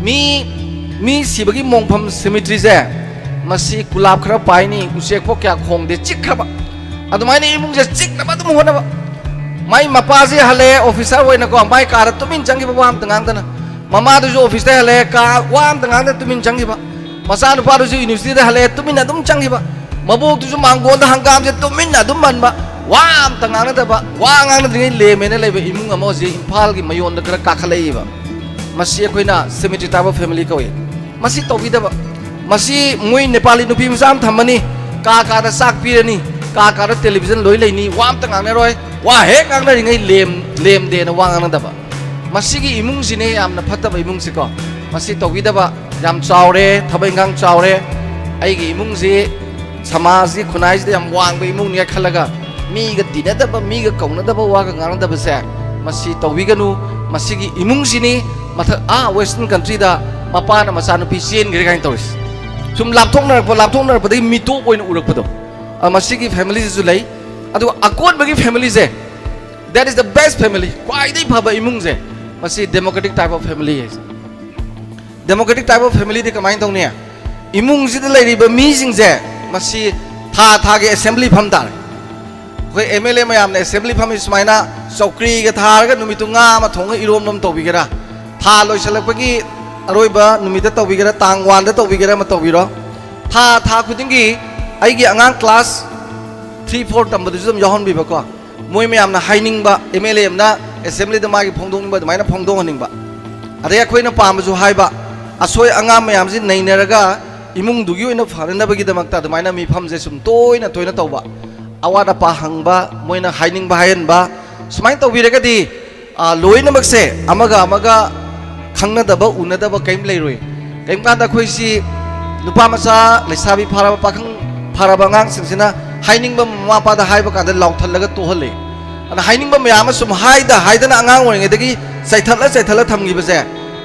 ꯃꯤ, ꯃꯤ ꯁꯤꯕꯒꯤ ꯃꯣꯡꯐꯝ cemeteryꯁꯦ, ꯃꯁꯤ ꯀꯨꯂꯥꯞ ꯈꯔ ꯄꯥꯏꯅꯤ, ꯎꯆꯦꯛ ꯄꯣꯛ ꯀꯌꯥ ꯈꯣꯡꯗꯦ, ꯆꯤꯛꯈ꯭ꯔꯕ꯫ ꯑꯗꯨꯃꯥꯏꯅ ꯏꯃꯨꯡꯁꯦ ꯆꯤꯛꯅꯕ ꯑꯗꯨꯝ ꯍꯣꯠꯅꯕ꯫ ꯃꯥꯏ ꯃꯄꯥꯁꯦ ꯍꯜꯂꯛꯑꯦ officer ꯑꯣꯏꯅꯀꯣ, ꯃꯥꯏ ꯀꯥꯗ ꯇꯨꯃꯤꯟ ꯆꯪꯈꯤꯕ, ꯋꯥ ꯑꯝꯇ ꯉꯥꯡꯗꯅ꯫ ꯃꯃꯥꯗꯨꯁꯨ officeꯇ ꯍꯜꯂꯛꯑꯦ, ꯀꯥ, ꯋꯥ ꯑꯝꯇ ꯉꯥꯡꯗꯅ ꯇꯨꯃꯤꯟ ꯆꯪꯈꯤꯕ꯫ ꯃꯆꯥꯅꯨꯄꯥꯗꯨꯁꯨ universityꯗ ꯍꯜꯂꯛꯑꯦ, ꯇꯨꯃꯤꯟꯅ ꯑꯗꯨꯝ ꯆꯪꯈꯤꯕ꯫ ꯃꯕꯣꯛꯇꯨꯁꯨ ꯃꯥꯡꯒꯣꯟꯗ ꯍꯪꯒꯥꯝꯁꯦ ꯇꯨꯃꯤꯟꯅ ꯑꯗꯨꯝ ꯃꯟꯕ, ꯋꯥ ꯑꯝꯇ ꯉꯥꯡꯅꯗꯕ꯫ ꯋꯥ ꯉꯥꯡꯅꯗ꯭ꯔꯤꯉꯩ ꯂꯦꯝꯃꯦꯅ ꯂꯩꯕ ꯏꯃꯨꯡ ꯑꯃ ꯍꯧꯖꯤꯛ ꯏꯝꯐꯥꯜꯒꯤ ꯃꯌꯣꯟꯗ ꯈꯔ ꯀꯥꯈꯠꯂꯛꯏꯕ꯫ ꯃꯁꯤ ꯑꯩꯈꯣꯏꯅ cemetery type of family ꯀꯧꯏ꯫ ꯃꯁꯤ ꯇꯧꯕꯤꯗꯕ꯫ ꯃꯁꯤ ꯃꯣꯏ ꯅꯦꯄꯥꯂꯤ ꯅꯨꯄꯤ ꯃꯆꯥ ꯑꯃ ꯊꯝꯃꯅꯤ, ꯀꯥ ꯀꯥꯗ ꯆꯥꯛ ꯄꯤꯔꯅꯤ, ꯀꯥ ꯀꯥꯗ television ꯂꯣꯏ ꯂꯩꯅꯤ, ꯋꯥ ꯑꯝꯇ ꯉꯥꯡꯅꯔꯣꯏ꯫ ꯋꯥ ꯍꯦꯛ ꯉꯥꯡꯅꯔꯤꯉꯩ ꯂꯦꯝ, ꯂꯦꯝꯗꯦꯅ ꯋꯥ ꯉꯥꯡꯅꯗꯕ꯫ ꯃꯁꯤꯒꯤ ꯏꯃꯨꯡꯁꯤꯅꯦ ꯌꯥꯝꯅ ꯐꯠꯇꯕ ꯏꯃꯨꯡꯁꯤꯀꯣ꯫ ꯃꯁꯤ ꯇꯧꯕꯤꯗꯕ꯫ ꯌꯥꯝ ꯆꯥꯎꯔꯦ, ꯊꯕꯛ ꯏꯪꯈꯥꯡ ꯆꯥꯎꯔꯦ, ꯑꯩꯒꯤ ꯏꯃꯨꯡꯁꯤ ꯁꯃꯥꯖꯒꯤ ꯈꯨꯟꯅꯥꯏꯁꯤꯗ ꯌꯥꯝ ꯋꯥꯡꯕ ꯏꯃꯨꯡꯅꯤ ꯈꯜꯂꯒ ꯃꯤꯒ ꯇꯤꯟꯅꯗꯕ, ꯃꯤꯒ ꯀꯧꯅꯗꯕ, ꯋꯥꯒ ꯉꯥꯡꯅꯗꯕꯁꯦ ꯃꯁꯤ ꯇꯧꯕꯤꯒꯅꯨ꯫ ꯃꯁꯤꯒꯤ ꯏꯃꯨꯡꯁꯤꯅꯤ ꯃꯊꯛ ꯑꯥ Western countryꯗ ꯃꯄꯥꯅ ꯃꯆꯥꯅꯨꯄꯤ ꯆꯦꯟꯈ꯭ꯔꯦ ꯀꯥꯏꯅ ꯇꯧꯔꯤꯁꯦ꯫ ꯁꯨꯝ ꯂꯥꯞꯊꯣꯛꯅꯔꯛꯄ ꯂꯥꯞꯊꯣꯛꯅꯔꯛꯄꯗꯒꯤ ꯃꯤꯇꯣꯞ ꯑꯣꯏꯅ ꯎꯔꯛꯄꯗꯣ꯫ ꯑ, ꯃꯁꯤꯒꯤ familyꯁꯤꯁꯨ ꯂꯩ꯫ ꯑꯗꯨꯒ ꯑꯀꯣꯟꯕꯒꯤ familyꯁꯦ, that is the best family, ꯈ꯭ꯋꯥꯏꯗꯒꯤ ꯐꯕ ꯏꯃꯨꯡꯁꯦ, ꯃꯁꯤ democratic type of family ꯍꯥꯏꯁꯦ꯫ Democratic type of familyꯗꯤ ꯀꯃꯥꯏꯅ ꯇꯧꯅꯤ? ꯏꯃꯨꯡꯁꯤꯗ ꯂꯩꯔꯤꯕ ꯃꯤꯁꯤꯡꯁꯦ ꯃꯁꯤ ꯊꯥ ꯊꯥꯒꯤ assembly ꯐꯝ ꯇꯥꯔꯦ꯫ ꯑꯩꯈꯣꯏ MLA ꯃꯌꯥꯝꯅ assembly ꯐꯝꯃꯤ ꯁꯨꯃꯥꯏꯅ ꯆꯧꯀ꯭ꯔꯤꯒ ꯊꯥꯔꯒ ꯅꯨꯃꯤꯠꯇꯨ ꯉꯥ ꯑꯃ ꯊꯣꯡꯉ ꯏꯔꯣꯝꯕ ꯑꯃ ꯇꯧꯕꯤꯒꯦꯔꯥ, ꯊꯥ ꯂꯣꯏꯁꯤꯜꯂꯛꯄꯒꯤ ꯑꯔꯣꯏꯕ ꯅꯨꯃꯤꯠꯇ ꯇꯧꯕꯤꯒꯦꯔꯥ, ꯇꯥꯡ oneꯗ ꯇꯧꯕꯤꯒꯦꯔꯥ ꯑꯃ ꯇꯧꯕꯤꯔꯣ꯫ ꯊꯥ ꯊꯥ ꯈꯨꯗꯤꯡꯒꯤ ꯑꯩꯒꯤ ꯑꯉꯥꯡ class three four ꯇꯝꯕꯗꯨꯁꯨ ꯑꯗꯨꯝ ꯌꯥꯎꯍꯟꯕꯤꯕꯀꯣ꯫ ꯃꯣꯏ ꯃꯌꯥꯝꯅ ꯍꯥꯏꯅꯤꯡꯕ, MLA ꯑꯃꯅ assemblyꯗ ꯃꯥꯒꯤ ꯐꯣꯡꯗꯣꯛꯅꯤꯡꯕ ꯑꯗꯨꯃꯥꯏꯅ ꯐꯣꯡꯗꯣꯛꯍꯟꯅꯤꯡꯕ꯫ ꯑꯗꯩ ꯑꯩꯈꯣꯏꯅ ꯄꯥꯝꯕꯁꯨ ꯍꯥꯏꯕ, ꯑꯁꯣꯏ ꯑꯉꯥꯝ ꯃꯌꯥꯝꯁꯤ ꯅꯩꯅꯔꯒ ꯏꯃꯨꯡꯗꯨꯒꯤ ꯑꯣꯏꯅ ꯐꯅꯅꯕꯒꯤꯗꯃꯛꯇ ꯑꯗꯨꯃꯥꯏꯅ ꯃꯤꯐꯝꯁꯦ ꯁꯨꯝ ꯇꯣꯏꯅ ꯇꯣꯏꯅ ꯇꯧꯕ, ꯑꯋꯥꯠ ꯑꯄꯥ ꯍꯪꯕ, ꯃꯣꯏꯅ ꯍꯥꯏꯅꯤꯡꯕ ꯍꯥꯏꯍꯟꯕ, ꯁꯨꯃꯥꯏꯅ ꯇꯧꯕꯤꯔꯒꯗꯤ, ꯑ, ꯂꯣꯏꯅꯃꯛꯁꯦ ꯑꯃꯒ ꯑꯃꯒ ꯈꯪꯅꯗꯕ ꯎꯅꯗꯕ ꯀꯔꯤꯝ ꯂꯩꯔꯣꯏ꯫ ꯀꯔꯤꯝ ꯀꯥꯟꯗ ꯑꯩꯈꯣꯏꯁꯤ ꯅꯨꯄꯥ ꯃꯆꯥ, ꯂꯩꯁꯥꯕꯤ ꯐꯥꯔꯕ, ꯄꯥꯈꯪ ꯐꯥꯔꯕ ꯑꯉꯥꯡꯁꯤꯡꯁꯤꯅ ꯍꯥꯏꯅꯤꯡꯕ ꯃꯃꯥ ꯃꯄꯥꯗ ꯍꯥꯏꯕ ꯀꯥꯟꯗ ꯂꯥꯎꯊꯠꯂꯒ ꯇꯣꯛꯍꯜꯂꯦ꯫ ꯑꯗ ꯍꯥꯏꯅꯤꯡꯕ ꯃꯌꯥꯝ ꯑꯃ ꯁꯨꯝ ꯍꯥꯏꯗ ꯍꯥꯏꯗꯅ ꯑꯉꯥꯡ ꯑꯣꯏꯔꯤꯉꯩꯗꯒꯤ ꯆꯩꯊꯠꯂ ꯆꯩꯊꯠꯂ ꯊꯝꯈꯤꯕꯁꯦ,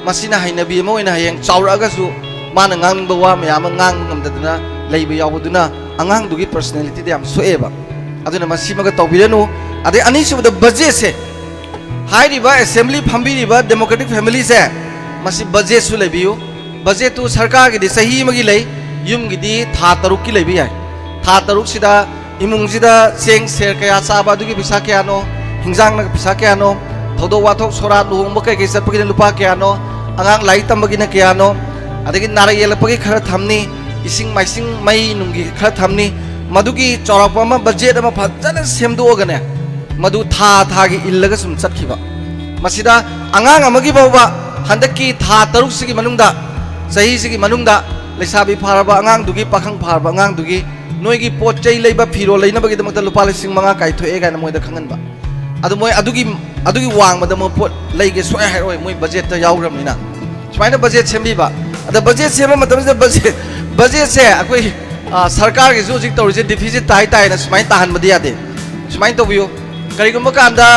ꯃꯁꯤꯅ ꯍꯩꯅꯕꯤ ꯑꯃ ꯑꯣꯏꯅ ꯍꯌꯦꯡ ꯆꯥꯎꯔꯛꯑꯒꯁꯨ ꯃꯥꯅ ꯉꯥꯡꯅꯤꯡꯕ ꯋꯥ ꯃꯌꯥꯝ ꯑꯃ ꯉꯥꯡꯕ ꯉꯝꯗꯗꯅ ꯂꯩꯕ ꯌꯥꯎꯕꯗꯨꯅ ꯑꯉꯥꯡꯗꯨꯒꯤ personalityꯗ ꯌꯥꯝ ꯁꯣꯛꯑꯦꯕ꯫ ꯑꯗꯨꯅ ꯃꯁꯤꯃꯒ ꯇꯧꯕꯤꯔꯅꯨ꯫ ꯑꯗꯩ ꯑꯅꯤꯁꯨꯕꯗ budgetꯁꯦ, ꯍꯥꯏꯔꯤꯕ assembly ꯐꯝꯕꯤꯔꯤꯕ democratic familyꯁꯦ, ꯃꯁꯤ budgetꯁꯨ ꯂꯩꯕꯤꯌꯨ꯫ Budgetꯇꯨ ꯁꯔꯀꯥꯔꯒꯤꯗꯤ ꯆꯍꯤ ꯑꯃꯒꯤ ꯂꯩ, ꯌꯨꯝꯒꯤꯗꯤ ꯊꯥ ꯇꯔꯨꯛꯀꯤ ꯂꯩꯕ ꯌꯥꯏ꯫ ꯊꯥ ꯇꯔꯨꯛꯁꯤꯗ ꯏꯃꯨꯡꯁꯤꯗ ꯆꯦꯡ ꯁꯦꯔ ꯀꯌꯥ ꯆꯥꯕ, ꯑꯗꯨꯒꯤ ꯄꯩꯁꯥ ꯀꯌꯥꯅꯣ, ꯍꯤꯟꯖꯥꯡꯅ ꯄꯩꯁꯥ ꯀꯌꯥꯅꯣ, ꯊꯧꯗꯣꯛ ꯋꯥꯊꯣꯛ ꯁꯣꯔꯥꯠ ꯂꯨꯍꯣꯡꯕ ꯀꯩꯀꯩ ꯆꯠꯄꯒꯤꯅ ꯂꯨꯄꯥ ꯀꯌꯥꯅꯣ, ꯑꯉꯥꯡ ꯂꯥꯏꯔꯤꯛ ꯇꯝꯕꯒꯤꯅ ꯀꯌꯥꯅꯣ, ꯑꯗꯒꯤ ꯅꯥꯔꯛ ꯌꯦꯛꯂꯛꯄꯒꯤ ꯈꯔ ꯊꯝꯅꯤ, ꯏꯁꯤꯡ ꯃꯥꯏꯁꯤꯡ ꯃꯩ ꯅꯨꯡꯒꯤ ꯈꯔ ꯊꯝꯅꯤ, ꯃꯗꯨꯒꯤ ꯆꯥꯎꯔꯥꯛꯄ ꯑꯃ budget ꯑꯃ ꯐꯖꯅ ꯁꯦꯝꯗꯣꯛꯑꯒꯅꯦ, ꯃꯗꯨ ꯊꯥ ꯊꯥꯒꯤ ꯏꯜꯂꯒ ꯁꯨꯝ ꯆꯠꯈꯤꯕ꯫ ꯃꯁꯤꯗ ꯑꯉꯥꯡ ꯑꯃꯒꯤ ꯐꯥꯎꯕ ꯍꯟꯗꯛꯀꯤ ꯊꯥ ꯇꯔꯨꯛꯁꯤꯒꯤ ꯃꯅꯨꯡꯗ, ꯆꯍꯤꯁꯤꯒꯤ ꯃꯅꯨꯡꯗ ꯂꯩꯁꯥꯕꯤ ꯐꯥꯔꯕ ꯑꯉꯥꯡꯗꯨꯒꯤ, ꯄꯥꯈꯪ ꯐꯥꯔꯕ ꯑꯉꯥꯡꯗꯨꯒꯤ ꯅꯣꯏꯒꯤ ꯄꯣꯠ ꯆꯩ ꯂꯩꯕ, ꯐꯤꯔꯣꯜ ꯂꯩꯅꯕꯒꯤꯗꯃꯛꯇ ꯂꯨꯄꯥ ꯂꯤꯁꯤꯡ ꯃꯉꯥ ꯀꯥꯏꯊꯣꯛꯑꯦ ꯀꯥꯏꯅ ꯃꯣꯏꯗ ꯈꯪꯍꯟꯕ꯫ ꯑꯗꯨ ꯃꯣꯏ ꯑꯗꯨꯒꯤ, ꯑꯗꯨꯒꯤ ꯋꯥꯡꯃꯗ ꯃꯣꯏ ꯄꯣꯠ ꯂꯩꯒꯦ ꯁꯨꯡꯍꯥꯏ ꯍꯥꯏꯔꯛꯑꯣꯏ, ꯃꯣꯏ budgetꯇ ꯌꯥꯎꯈ꯭ꯔꯕꯅꯤꯅ꯫ ꯁꯨꯃꯥꯏꯅ budget ꯁꯦꯝꯕꯤꯕ꯫ ꯑꯗ budget ꯁꯦꯝꯕ ꯃꯇꯝꯁꯤꯗ budget, budgetꯁꯦ ꯑꯩꯈꯣꯏ, ꯑ, ꯁꯔꯀꯥꯔꯒꯤꯁꯨ ꯍꯧꯖꯤꯛ ꯇꯧꯔꯤꯁꯦ deficit ꯇꯥꯏ ꯇꯥꯏꯅ ꯁꯨꯃꯥꯏꯅ ꯇꯥꯍꯟꯕꯗꯤ ꯌꯥꯗꯦ꯫ ꯁꯨꯃꯥꯏꯅ ꯇꯧꯕꯤꯌꯨ, ꯀꯔꯤꯒꯨꯝꯕ ꯀꯥꯟꯗ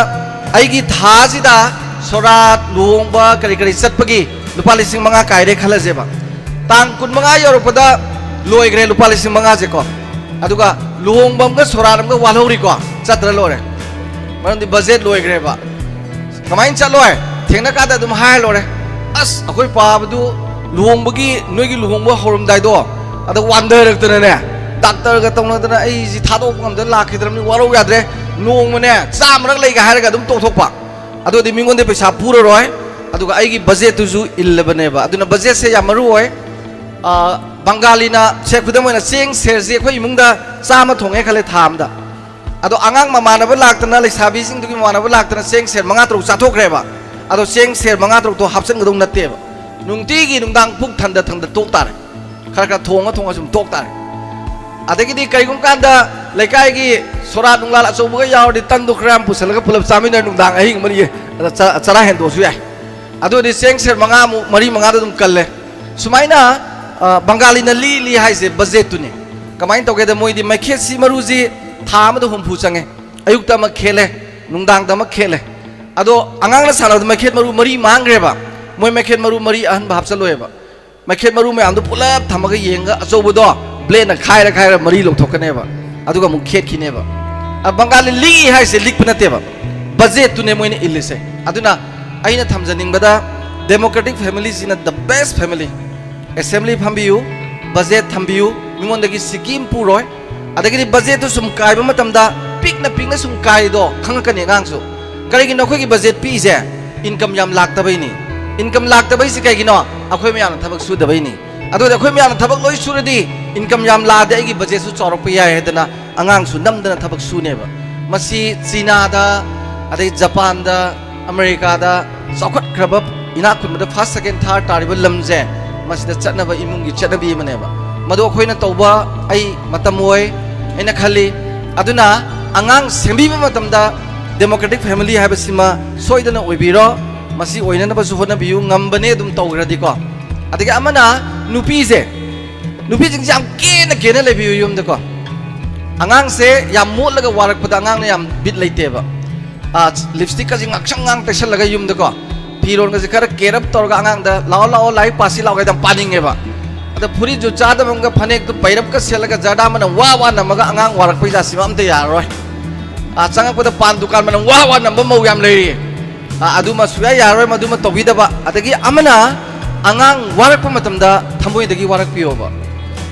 ꯑꯩꯒꯤ ꯊꯥꯁꯤꯗ ꯁꯣꯔꯥꯠ, ꯂꯨꯍꯣꯡꯕ, ꯀꯔꯤ ꯀꯔꯤ ꯆꯠꯄꯒꯤ ꯂꯨꯄꯥ ꯂꯤꯁꯤꯡ ꯃꯉꯥ ꯀꯥꯏꯔꯦ ꯈꯜꯂꯁꯦꯕ꯫ ꯇꯥꯡ ꯀꯨꯟꯃꯉꯥ ꯌꯧꯔꯛꯄꯗ ꯂꯣꯏꯈ꯭ꯔꯦ ꯂꯨꯄꯥ ꯂꯤꯁꯤꯡ ꯃꯉꯥꯁꯦꯀꯣ꯫ ꯑꯗꯨꯒ ꯂꯨꯍꯣꯡꯕ ꯑꯃꯒ ꯁꯣꯔꯥꯠ ꯑꯃꯒ ꯋꯥꯠꯍꯧꯔꯤꯀꯣ, ꯆꯠꯇ꯭ꯔ ꯂꯣꯏꯔꯦ꯫ ꯃꯔꯝꯗꯤ ꯕꯖꯦꯠ ꯂꯣꯏꯈ꯭ꯔꯦꯕ꯫ ꯀꯃꯥꯏꯅ ꯆꯠꯂꯣꯏ? ꯊꯦꯡꯅ ꯀꯥꯟꯗ ꯑꯗꯨꯝ ꯍꯥꯏꯔ ꯂꯣꯏꯔꯦ, "ꯑꯁ, ꯑꯩꯈꯣꯏ ꯄꯥꯕꯗꯨ ꯂꯨꯍꯣꯡꯕꯒꯤ, ꯅꯣꯏꯒꯤ ꯂꯨꯍꯣꯡꯕ ꯍꯧꯔꯝꯗꯥꯏꯗꯣ, ꯑꯗ ꯋꯥꯟꯊꯔꯛꯇꯅꯅꯦ, ꯗꯥꯛꯇꯔꯒ ꯇꯧꯅꯗꯅ ꯑꯩꯁꯤ ꯊꯥꯗꯣꯛꯄ ꯉꯝꯗꯅ ꯂꯥꯛꯈꯤꯗ꯭ꯔꯕꯅꯤ, ꯋꯥꯔꯧ ꯌꯥꯗ꯭ꯔꯦ, ꯅꯣꯡꯃꯅꯦ ꯆꯥꯝꯃꯔꯛ ꯂꯩꯒ" ꯍꯥꯏꯔꯒ ꯑꯗꯨꯝ ꯇꯣꯛꯊꯣꯛꯄ꯫ ꯑꯗꯨꯗꯤ ꯃꯤꯉꯣꯟꯗ ꯄꯩꯁꯥ ꯄꯨꯔꯔꯣꯏ, ꯑꯗꯨꯒ ꯑꯩꯒꯤ ꯕꯖꯦꯠꯇꯨꯁꯨ ꯏꯜꯂꯕꯅꯦꯕ꯫ ꯑꯗꯨꯅ ꯕꯖꯦꯠꯁꯦ ꯌꯥꯝ ꯃꯔꯨ ꯑꯣꯏ꯫ ꯑ, ꯕꯪꯒꯥꯂꯤꯅ, ꯁꯦ, ꯈꯨꯗꯝ ꯑꯣꯏꯅ, ꯆꯦꯡ ꯁꯦꯔꯁꯤ ꯑꯩꯈꯣꯏ ꯏꯃꯨꯡꯗ ꯆꯥꯝꯃ ꯊꯣꯡꯉꯦ ꯈꯜꯂꯦ ꯊꯥ ꯑꯃꯗ꯫ ꯑꯗꯣ ꯑꯉꯥꯡ ꯃꯃꯥꯟꯅꯕ ꯂꯥꯛꯇꯅ, ꯂꯩꯁꯥꯕꯤꯁꯤꯡꯗꯨꯒꯤ ꯃꯃꯥꯟꯅꯕ ꯂꯥꯛꯇꯅ ꯆꯦꯡ ꯁꯦꯔ ꯃꯉꯥ ꯇꯔꯨꯛ ꯆꯥꯊꯣꯛꯈ꯭ꯔꯦꯕ꯫ ꯑꯗꯣ ꯆꯦꯡ ꯁꯦꯔ ꯃꯉꯥ ꯇꯔꯨꯛꯇꯣ ꯍꯥꯞꯆꯤꯟꯒꯗꯧ ꯅꯠꯇꯦꯕ꯫ ꯅꯨꯡꯇꯤꯒꯤ ꯅꯨꯡꯗꯥꯡ ꯄꯨꯛ ꯊꯟꯗ ꯊꯟꯗ ꯇꯣꯛ ꯇꯥꯔꯦ꯫ ꯈꯔ ꯈꯔ ꯊꯣꯡꯉ ꯊꯣꯡꯉ ꯁꯨꯝ ꯇꯣꯛ ꯇꯥꯔꯦ꯫ ꯑꯗꯒꯤꯗꯤ ꯀꯔꯤꯒꯨꯝꯕ ꯀꯥꯟꯗ ꯂꯩꯀꯥꯏꯒꯤ ꯁꯣꯔꯥꯠ ꯅꯨꯡꯂꯥꯠ ꯑꯆꯧꯕꯒ ꯌꯥꯎꯔꯗꯤ ꯇꯟꯗꯣ ꯈꯔ ꯌꯥꯝ ꯄꯨꯁꯜꯂꯒ ꯄꯨꯂꯞ ꯆꯥꯃꯤꯟꯅꯔ ꯅꯨꯡꯗꯥꯡ ꯑꯍꯤꯡ ꯑꯃ ꯑꯅꯤ ꯑꯗ ꯆ-, ꯆꯔꯥ ꯍꯦꯟꯗꯣꯛꯑꯁꯨ ꯌꯥꯏ꯫ ꯑꯗꯨꯗꯤ ꯆꯦꯡ ꯁꯦꯔ ꯃꯉꯥꯃꯨꯛ, ꯃꯔꯤ ꯃꯉꯥꯗ ꯑꯗꯨꯝ ꯀꯜꯂꯦ꯫ ꯁꯨꯃꯥꯏꯅ, ꯑ, ꯕꯪꯒꯥꯂꯤꯅ ꯂꯤꯛꯂꯤ ꯍꯥꯏꯁꯦ ꯕꯖꯦꯠꯇꯨꯅꯤ꯫ ꯀꯃꯥꯏꯅ ꯇꯧꯒꯦꯗ, ꯃꯣꯏꯗꯤ ꯃꯩꯈꯦꯠꯁꯤ ꯃꯔꯨꯁꯤ ꯊꯥ ꯑꯃꯗ ꯍꯨꯝꯐꯨ ꯆꯪꯉꯦ꯫ ꯑꯌꯨꯛꯇ ꯑꯃ ꯈꯦꯠꯂꯦ, ꯅꯨꯡꯗꯥꯡꯗ ꯑꯃ ꯈꯦꯠꯂꯦ꯫ ꯑꯗꯣ ꯑꯉꯥꯡꯅ ꯁꯥꯟꯅꯕꯗ ꯃꯩꯈꯦꯠ ꯃꯔꯨ ꯃꯔꯤ ꯃꯥꯡꯈ꯭ꯔꯦꯕ꯫ ꯃꯣꯏ ꯃꯩꯈꯦꯠ ꯃꯔꯨ ꯃꯔꯤ ꯑꯍꯟꯕ ꯍꯥꯞꯆꯜꯂꯣꯏꯕ꯫ ꯃꯩꯈꯦꯠ ꯃꯔꯨ ꯃꯌꯥꯝꯗꯣ ꯄꯨꯂꯞ ꯊꯝꯃꯒ ꯌꯦꯡꯉꯒ ꯑꯆꯧꯕꯗꯣ ꯕ꯭ꯂꯦꯗꯅ ꯈꯥꯏꯔ ꯈꯥꯏꯔ ꯃꯔꯤ ꯂꯧꯊꯣꯛꯀꯅꯦꯕ꯫ ꯑꯗꯨꯒ ꯑꯃꯨꯛ ꯈꯦꯠꯈꯤꯅꯦꯕ꯫ ꯑ, ꯕꯪꯒꯥꯂꯤ ꯂꯤꯛꯏ ꯍꯥꯏꯁꯦ ꯂꯤꯛꯄ ꯅꯠꯇꯦꯕ, ꯕꯖꯦꯠꯇꯨꯅꯦ ꯃꯣꯏꯅ ꯏꯜꯂꯤꯁꯦ꯫ ꯑꯗꯨꯅ ꯑꯩꯅ ꯊꯝꯖꯅꯤꯡꯕꯗ, democratic family ꯁꯤꯅ the best family꯫ Assembly ꯐꯝꯕꯤꯌꯨ, ꯕꯖꯦꯠ ꯊꯝꯕꯤꯌꯨ, ꯃꯤꯉꯣꯟꯗꯒꯤ ꯁꯤꯀꯤ ꯑꯃ ꯄꯨꯔꯣꯏ꯫ ꯑꯗꯒꯤꯗꯤ ꯕꯖꯦꯠꯇꯨ ꯁꯨꯝ ꯀꯥꯏꯕ ꯃꯇꯝꯗ ꯄꯤꯛꯅ ꯄꯤꯛꯅ ꯁꯨꯝ ꯀꯥꯏꯗꯣ ꯈꯪꯉꯛꯀꯅꯤ ꯑꯉꯥꯡꯁꯨ꯫ ꯀꯔꯤꯒꯤꯅꯣ ꯑꯩꯈꯣꯏꯒꯤ ꯕꯖꯦꯠ ꯄꯤꯛꯏꯁꯦ? ꯏꯟꯀꯝ ꯌꯥꯝ ꯂꯥꯛꯇꯕꯩꯅꯤ꯫ ꯏꯟꯀꯝ ꯂꯥꯛꯇꯕꯩꯁꯤ ꯀꯩꯒꯤꯅꯣ? ꯑꯩꯈꯣꯏ ꯃꯌꯥꯝꯅ ꯊꯕꯛ ꯁꯨꯗꯕꯩꯅꯤ꯫ ꯑꯗꯨꯗꯤ ꯑꯩꯈꯣꯏ ꯃꯌꯥꯝꯅ ꯊꯕꯛ ꯂꯣꯏ ꯁꯨꯔꯗꯤ ꯏꯟꯀꯝ ꯌꯥꯝ ꯂꯥꯛꯑꯗꯤ ꯑꯩꯒꯤ ꯕꯖꯦꯠꯁꯨ ꯆꯥꯎꯔꯛꯄ ꯌꯥꯏ ꯍꯥꯏꯗꯅ ꯑꯉꯥꯡꯁꯨ ꯅꯝꯗꯅ ꯊꯕꯛ ꯁꯨꯅꯦꯕ꯫ ꯃꯁꯤ ꯆꯤꯅꯥꯗ, ꯑꯗꯩ ꯖꯄꯥꯟꯗ, ꯑꯃꯦꯔꯤꯀꯥꯗ, ꯆꯥꯎꯈꯠꯈ꯭ꯔꯕ, ꯏꯅꯥꯛ ꯈꯨꯟꯕꯗ first, second, third ꯇꯥꯔꯤꯕ ꯂꯝꯁꯦ, ꯃꯁꯤꯗ ꯆꯠꯅꯕ ꯏꯃꯨꯡꯒꯤ ꯆꯠꯅꯕꯤ ꯑꯃꯅꯦꯕ꯫ ꯃꯗꯨ ꯑꯩꯈꯣꯏꯅ ꯇꯧꯕ ꯑꯩ ꯃꯇꯝ ꯑꯣꯏ ꯍꯥꯏꯅ ꯈꯜꯂꯤ꯫ ꯑꯗꯨꯅ ꯑꯉꯥꯡ ꯁꯦꯝꯕꯤꯕ ꯃꯇꯝꯗ democratic family ꯍꯥꯏꯕꯁꯤꯃ ꯁꯣꯏꯗꯅ ꯑꯣꯏꯕꯤꯔꯣ꯫ ꯃꯁꯤ ꯑꯣꯏꯅꯅꯕꯁꯨ ꯍꯣꯠꯅꯕꯤꯌꯨ, ꯉꯝꯕꯅꯦ ꯑꯗꯨꯝ ꯇꯧꯈ꯭ꯔꯗꯤꯀꯣ꯫ ꯑꯗꯒꯤ ꯑꯃꯅ ꯅꯨꯄꯤꯁꯦ, ꯅꯨꯄꯤꯁꯤꯡꯁꯦ ꯌꯥꯝ ꯀꯦꯅ ꯀꯦꯅ ꯂꯩꯕꯤꯌꯨ ꯌꯨꯝꯗꯀꯣ꯫ ꯑꯉꯥꯡꯁꯦ ꯌꯥꯝ ꯃꯣꯠꯂꯒ ꯋꯥꯔꯛꯄꯗ ꯑꯉꯥꯡꯅ ꯌꯥꯝ ꯕꯤꯠ ꯂꯩꯇꯦꯕ꯫ ꯂꯤꯞꯁꯇꯤꯛꯀꯁꯦ ꯉꯥꯛꯁꯪ ꯉꯥꯡ ꯇꯩꯁꯜꯂꯒ ꯌꯨꯝꯗꯀꯣ, ꯐꯤꯔꯣꯟꯒꯁꯦ ꯈꯔ ꯀꯦꯔꯞ ꯇꯧꯔꯒ ꯑꯉꯥꯡꯗ "ꯂꯥꯛꯑꯣ ꯂꯥꯛꯑꯣ, ꯂꯥꯏꯔꯤꯛ ꯄꯥꯁꯤ ꯂꯥꯛꯑꯣ" ꯍꯥꯏꯗ ꯌꯥꯝ ꯄꯥꯅꯤꯡꯉꯦꯕ꯫ ꯑꯗ ꯐꯨꯔꯤꯠꯁꯨ ꯆꯥꯗꯕ ꯑꯃꯒ ꯐꯅꯦꯛꯇꯨ ꯄꯩꯔꯞꯀ ꯁꯦꯠꯂꯒ ꯖꯔꯗꯥ ꯃꯅꯝ ꯋꯥ ꯋꯥ ꯅꯝꯃꯒ ꯑꯉꯥꯡ ꯋꯥꯔꯛꯄꯩ ꯖꯥꯠꯁꯤꯃ ꯑꯝꯇ ꯌꯥꯔꯔꯣꯏ꯫ ꯑꯥ, ꯆꯪꯉꯛꯄꯗ ꯄꯥꯟ ꯗꯨꯀꯥꯟ ꯃꯅꯝ ꯋꯥ ꯋꯥ ꯅꯝꯕ ꯃꯧ ꯌꯥꯝ ꯂꯩꯔꯤ꯫ ꯑꯥ, ꯑꯗꯨꯃ ꯁꯨꯌꯥ ꯌꯥꯔꯔꯣꯏ, ꯃꯗꯨꯃ ꯇꯧꯕꯤꯗꯕ꯫ ꯑꯗꯒꯤ ꯑꯃꯅ, ꯑꯉꯥꯡ ꯋꯥꯔꯛꯄ ꯃꯇꯝꯗ ꯊꯃꯣꯏꯗꯒꯤ ꯋꯥꯔꯛꯄꯤꯌꯣꯕ꯫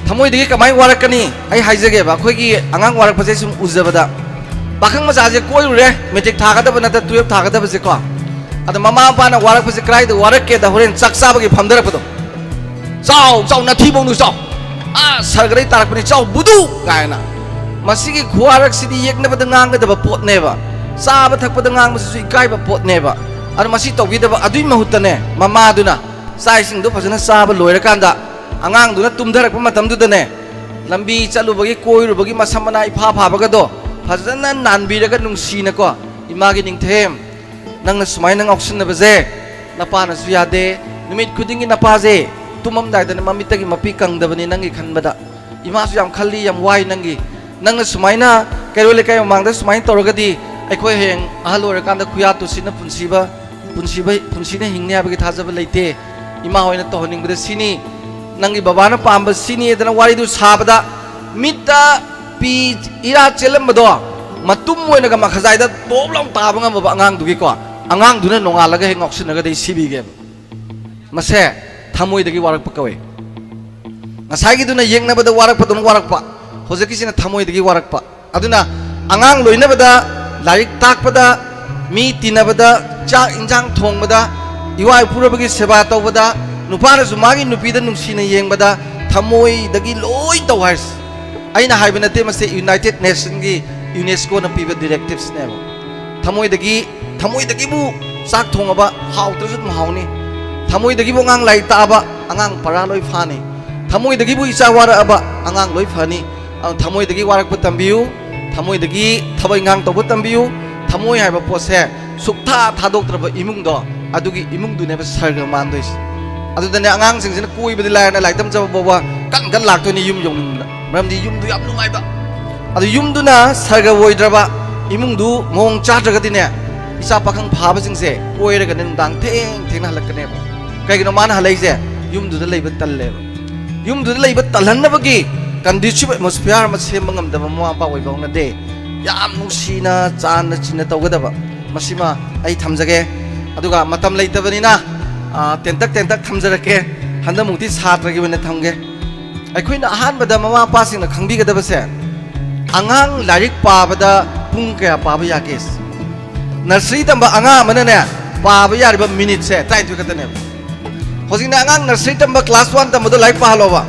ꯊꯃꯣꯏꯗꯒꯤ ꯀꯃꯥꯏꯅ ꯋꯥꯔꯛꯀꯅꯤ? ꯑꯩ ꯍꯥꯏꯖꯒꯦꯕ, ꯑꯩꯈꯣꯏꯒꯤ ꯑꯉꯥꯡ ꯋꯥꯔꯛꯄꯁꯦ ꯁꯨꯝ ꯎꯖꯕꯗ, ꯄꯥꯈꯪ ꯃꯆꯥꯁꯦ ꯀꯣꯏꯔꯨꯔꯦ, ꯃꯦꯇ꯭ꯔꯤꯛ ꯊꯥꯒꯗꯕ ꯅꯠꯇ꯭ꯔ ꯇꯨꯌꯦꯜꯞ ꯊꯥꯒꯗꯕꯁꯦꯀꯣ꯫ ꯑꯗ ꯃꯃꯥ ꯃꯄꯥꯅ ꯋꯥꯔꯛꯄꯁꯦ ꯀꯗꯥꯏꯗ ꯋꯥꯔꯛꯀꯦꯗ, ꯍꯣꯔꯦꯟ ꯆꯥꯛ ꯆꯥꯕꯒꯤ ꯐꯝꯊꯔꯛꯄꯗꯣ, "ꯆꯥꯎ ꯆꯥꯎ, ꯅꯥꯊꯤꯕꯣꯡꯗꯨ ꯆꯥꯎ, ꯑꯥ ꯁꯔꯒꯗꯩ ꯇꯥꯔꯛꯄꯅꯤ, ꯆꯥꯎ ꯕꯨꯗꯨ" ꯀꯥꯏꯅ꯫ ꯃꯁꯤꯒꯤ ꯈꯨꯋꯥꯔꯛꯁꯤꯗꯤ ꯌꯦꯛꯅꯕꯗ ꯉꯥꯡꯒꯗꯕ ꯄꯣꯠꯅꯦꯕ, ꯆꯥꯕ ꯊꯛꯄꯗ ꯉꯥꯡꯕꯁꯤꯁꯨ ꯏꯀꯥꯏꯕ ꯄꯣꯠꯅꯦꯕ꯫ ꯑꯗꯣ ꯃꯁꯤ ꯇꯧꯕꯤꯗꯕ, ꯑꯗꯨꯒꯤ ꯃꯍꯨꯠꯇꯅꯦ, ꯃꯃꯥꯗꯨꯅ ꯆꯥꯛ ꯏꯁꯤꯡꯗꯣ ꯐꯖꯅ ꯆꯥꯕ ꯂꯣꯏꯔꯀꯥꯟꯗ, ꯑꯉꯥꯡꯗꯨꯅ ꯇꯨꯝꯊꯔꯛꯄ ꯃꯇꯝꯗꯨꯗꯅꯦ, ꯂꯝꯕꯤ ꯆꯠꯂꯨꯕꯒꯤ, ꯀꯣꯏꯔꯨꯕꯒꯤ ꯃꯁꯝ ꯃꯅꯥ ꯏꯐꯥ ꯐꯥꯕꯒꯗꯣ ꯐꯖꯅ ꯅꯥꯟꯕꯤꯔꯒ ꯅꯨꯡꯁꯤꯅꯀꯣ, "ꯏꯃꯥꯒꯤ ꯅꯤꯡꯊꯦꯝ, ꯅꯪꯅ ꯁꯨꯃꯥꯏꯅ ꯉꯥꯎꯁꯤꯟꯅꯕꯁꯦ ꯅꯄꯥꯅꯁꯨ ꯌꯥꯗꯦ꯫ ꯅꯨꯃꯤꯠ ꯈꯨꯗꯤꯡꯒꯤ ꯅꯄꯥꯁꯦ ꯇꯨꯝꯃꯝꯗꯥꯏꯗꯅ ꯃꯃꯤꯠꯇꯒꯤ ꯃꯄꯤ ꯀꯪꯗꯕꯅꯤ ꯅꯪꯒꯤ ꯈꯟꯕꯗ꯫ ꯏꯃꯥꯁꯨ ꯌꯥꯝ ꯈꯜꯂꯤ, ꯌꯥꯝ ꯋꯥꯏ ꯅꯪꯒꯤ꯫ ꯅꯪꯅ ꯁꯨꯃꯥꯏꯅ ꯀꯩꯔꯣꯜ ꯂꯩꯀꯥꯏ ꯃꯃꯥꯡꯗ ꯁꯨꯃꯥꯏꯅ ꯇꯧꯔꯒꯗꯤ ꯑꯩꯈꯣꯏ ꯍꯌꯦꯡ ꯑꯍꯜ ꯑꯣꯏꯔꯀꯥꯟꯗ ꯈꯨꯌꯥ ꯇꯨꯁꯤꯟꯅ ꯄꯨꯟꯁꯤꯕ, ꯄꯨꯟꯁꯤꯕ, ꯄꯨꯟꯁꯤꯅ ꯍꯤꯡꯅꯤ ꯍꯥꯏꯕꯒꯤ ꯊꯥꯖꯕ ꯂꯩꯇꯦ꯫ ꯏꯃꯥ ꯍꯣꯏꯅ ꯇꯧꯍꯟꯅꯤꯡꯕꯗ ꯁꯤꯅꯤ, ꯅꯪꯒꯤ ꯕꯕꯥꯅ ꯄꯥꯝꯕ ꯁꯤꯅꯤ" ꯍꯥꯏꯗꯅ ꯋꯥꯔꯤꯗꯨ ꯁꯥꯕꯗ, ꯃꯤꯠꯇ ꯄꯤ ꯏꯔꯥ ꯆꯦꯜꯂꯝꯕꯗꯣ ꯃꯇꯨꯝ ꯑꯣꯏꯅꯒ ꯃꯈꯖꯥꯏꯗ ꯇꯣꯞ ꯂꯥꯎ ꯇꯥꯕ ꯉꯝꯃꯕ ꯑꯉꯥꯡꯗꯨꯒꯤꯀꯣ, ꯑꯉꯥꯡꯗꯨꯅ ꯅꯣꯡꯉꯥꯜꯂꯒ ꯍꯦꯛ ꯉꯥꯎꯁꯤꯟꯅꯒꯗꯤ ꯁꯤꯕꯤꯒꯦꯕ꯫ ꯃꯁꯦ ꯊꯃꯣꯏꯗꯒꯤ ꯋꯥꯔꯛꯄ ꯀꯧꯏ꯫ ꯉꯁꯥꯏꯒꯤꯗꯨꯅ ꯌꯦꯛꯅꯕꯗ ꯋꯥꯔꯛꯄꯗꯧꯅ ꯋꯥꯔꯛꯄ, ꯍꯧꯖꯤꯛꯀꯤꯁꯤꯅ ꯊꯃꯣꯏꯗꯒꯤ ꯋꯥꯔꯛꯄ꯫ ꯑꯗꯨꯅ ꯑꯉꯥꯡ ꯂꯣꯏꯅꯕꯗ, ꯂꯥꯏꯔꯤꯛ ꯇꯥꯛꯄꯗ, ꯃꯤ ꯇꯤꯟꯅꯕꯗ, ꯆꯥꯛ ꯏꯟꯖꯥꯡ ꯊꯣꯡꯕꯗ, ꯏꯋꯥ ꯏꯄꯨꯔꯣꯏꯕꯒꯤ ꯁꯦꯕꯥ ꯇꯧꯕꯗ, ꯅꯨꯄꯥꯅꯁꯨ ꯃꯥꯒꯤ ꯅꯨꯄꯤꯗ ꯅꯨꯡꯁꯤꯅ ꯌꯦꯡꯕꯗ ꯊꯃꯣꯏꯗꯒꯤ ꯂꯣꯏ ꯇꯧ ꯍꯥꯏꯔꯤꯁꯦ꯫ ꯑꯩꯅ ꯍꯥꯏꯕ ꯅꯠꯇꯦ, ꯃꯁꯤ United Nationꯒꯤ, UNESCOꯅ ꯄꯤꯕ directiveꯅꯦꯕ꯫ ꯊꯃꯣꯏꯗꯒꯤ, ꯊꯃꯣꯏꯗꯒꯤꯕꯨ ꯆꯥꯛ ꯊꯣꯡꯉꯕ ꯍꯥꯎꯇ꯭ꯔꯁꯨ ꯑꯗꯨꯝ ꯍꯥꯎꯅꯤ꯫ ꯊꯃꯣꯏꯗꯒꯤꯕꯨ ꯑꯉꯥꯡ ꯂꯥꯏꯔꯤꯛ ꯇꯥꯛꯑꯕ ꯑꯉꯥꯡ ꯄꯔꯥ ꯂꯣꯏ ꯐꯥꯅꯤ꯫ ꯊꯃꯣꯏꯗꯒꯤꯕꯨ ꯏꯆꯥ ꯋꯥꯔꯛꯑꯕ ꯑꯉꯥꯡ ꯂꯣꯏ ꯐꯅꯤ꯫ ꯑꯗꯨꯅ ꯊꯃꯣꯏꯗꯒꯤ ꯋꯥꯔꯛꯄ ꯇꯝꯕꯤꯌꯨ, ꯊꯃꯣꯏꯗꯒꯤ ꯊꯕꯛ ꯏꯪꯈꯥꯡ ꯇꯧꯕ ꯇꯝꯕꯤꯌꯨ꯫ ꯊꯃꯣꯏ ꯍꯥꯏꯕ ꯄꯣꯠꯁꯦ ꯁꯨꯛꯊꯥ ꯊꯥꯗꯣꯛꯇ꯭ꯔꯕ ꯏꯃꯨꯡꯗꯣ, ꯑꯗꯨꯒꯤ ꯏꯃꯨꯡꯗꯨꯅꯦꯕ ꯁꯔꯒ ꯃꯥꯟꯗꯣꯏꯁꯦ꯫ ꯑꯗꯨꯗꯅꯦ ꯑꯉꯥꯡꯁꯤꯡꯁꯤꯅ ꯀꯣꯏꯕꯗꯤ ꯂꯥꯏꯔꯅ ꯂꯥꯏꯔꯤꯛ ꯇꯝꯖꯕ ꯐꯥꯎꯕ ꯀꯟ ꯀꯟ ꯂꯥꯛꯇꯣꯏꯅꯤ ꯌꯨꯝ ꯌꯧꯅꯤꯡꯕꯗ, ꯃꯔꯝꯗꯤ ꯌꯨꯝꯗꯨ ꯌꯥꯝ ꯅꯨꯡꯉꯥꯏꯕ꯫ ꯑꯗꯨ ꯌꯨꯝꯗꯨꯅ ꯁꯔꯒ ꯑꯣꯏꯗ꯭ꯔꯕ, ꯏꯃꯨꯡꯗꯨ ꯃꯑꯣꯡ ꯆꯥꯗ꯭ꯔꯒꯗꯤꯅꯦ, ꯏꯆꯥ ꯄꯥꯈꯪ ꯐꯥꯕꯁꯤꯡꯁꯦ ꯀꯣꯏꯔꯒꯅꯦ ꯅꯨꯡꯗꯥꯡ ꯊꯦꯡ ꯊꯦꯡꯅ ꯍꯜꯂꯛꯀꯅꯦꯕ꯫ ꯀꯩꯒꯤꯅꯣ ꯃꯥꯅ ꯍꯜꯂꯛꯏꯁꯦ? ꯌꯨꯝꯗꯨꯗ ꯂꯩꯕ ꯇꯜꯂꯦꯕ꯫ ꯌꯨꯝꯗꯨꯗ ꯂꯩꯕ ꯇꯜꯍꯟꯅꯕꯒꯤ conducive atmosphere ꯑꯃ ꯁꯦꯝꯕ ꯉꯝꯗꯕ ꯃꯃꯥ ꯃꯄꯥ ꯑꯣꯏꯕ ꯍꯧꯅꯗꯦ꯫ ꯌꯥꯝ ꯅꯨꯡꯁꯤꯅ, ꯆꯥꯟꯅ ꯆꯤꯟꯅ ꯇꯧꯒꯗꯕ꯫ ꯃꯁꯤꯃ ꯑꯩ ꯊꯝꯖꯒꯦ꯫ ꯑꯗꯨꯒ ꯃꯇꯝ ꯂꯩꯇꯕꯅꯤꯅ, ꯑ, ꯇꯦꯟꯇꯛ ꯇꯦꯟꯇꯛ ꯊꯝꯖꯔꯛꯀꯦ꯫ ꯍꯟꯗꯛꯃꯨꯛꯇꯤ ꯁꯥꯇ꯭ꯔꯒꯤ ꯑꯣꯏꯅ ꯊꯝꯒꯦ꯫ ꯑꯩꯈꯣꯏꯅ ꯑꯍꯥꯟꯕꯗ ꯃꯃꯥ ꯃꯄꯥꯁꯤꯡꯅ ꯈꯪꯕꯤꯒꯗꯕꯁꯦ, ꯑꯉꯥꯡ ꯂꯥꯏꯔꯤꯛ ꯄꯥꯕꯗ ꯄꯨꯡ ꯀꯌꯥ ꯄꯥꯕ ꯌꯥꯒꯦ? Nursery ꯇꯝꯕ ꯑꯉꯥꯡ ꯑꯃꯅꯅꯦ, ꯄꯥꯕ ꯌꯥꯔꯤꯕ minuteꯁꯦ ꯇꯔꯥꯅꯤꯊꯣꯏ ꯈꯛꯇꯅꯦꯕ꯫ ꯍꯧꯖꯤꯛꯅ ꯑꯉꯥꯡ nursery ꯇꯝꯕ class one ꯇꯝꯕꯗꯣ ꯂꯥꯏꯔꯤꯛ ꯄꯥꯍꯜꯂꯣꯕ꯫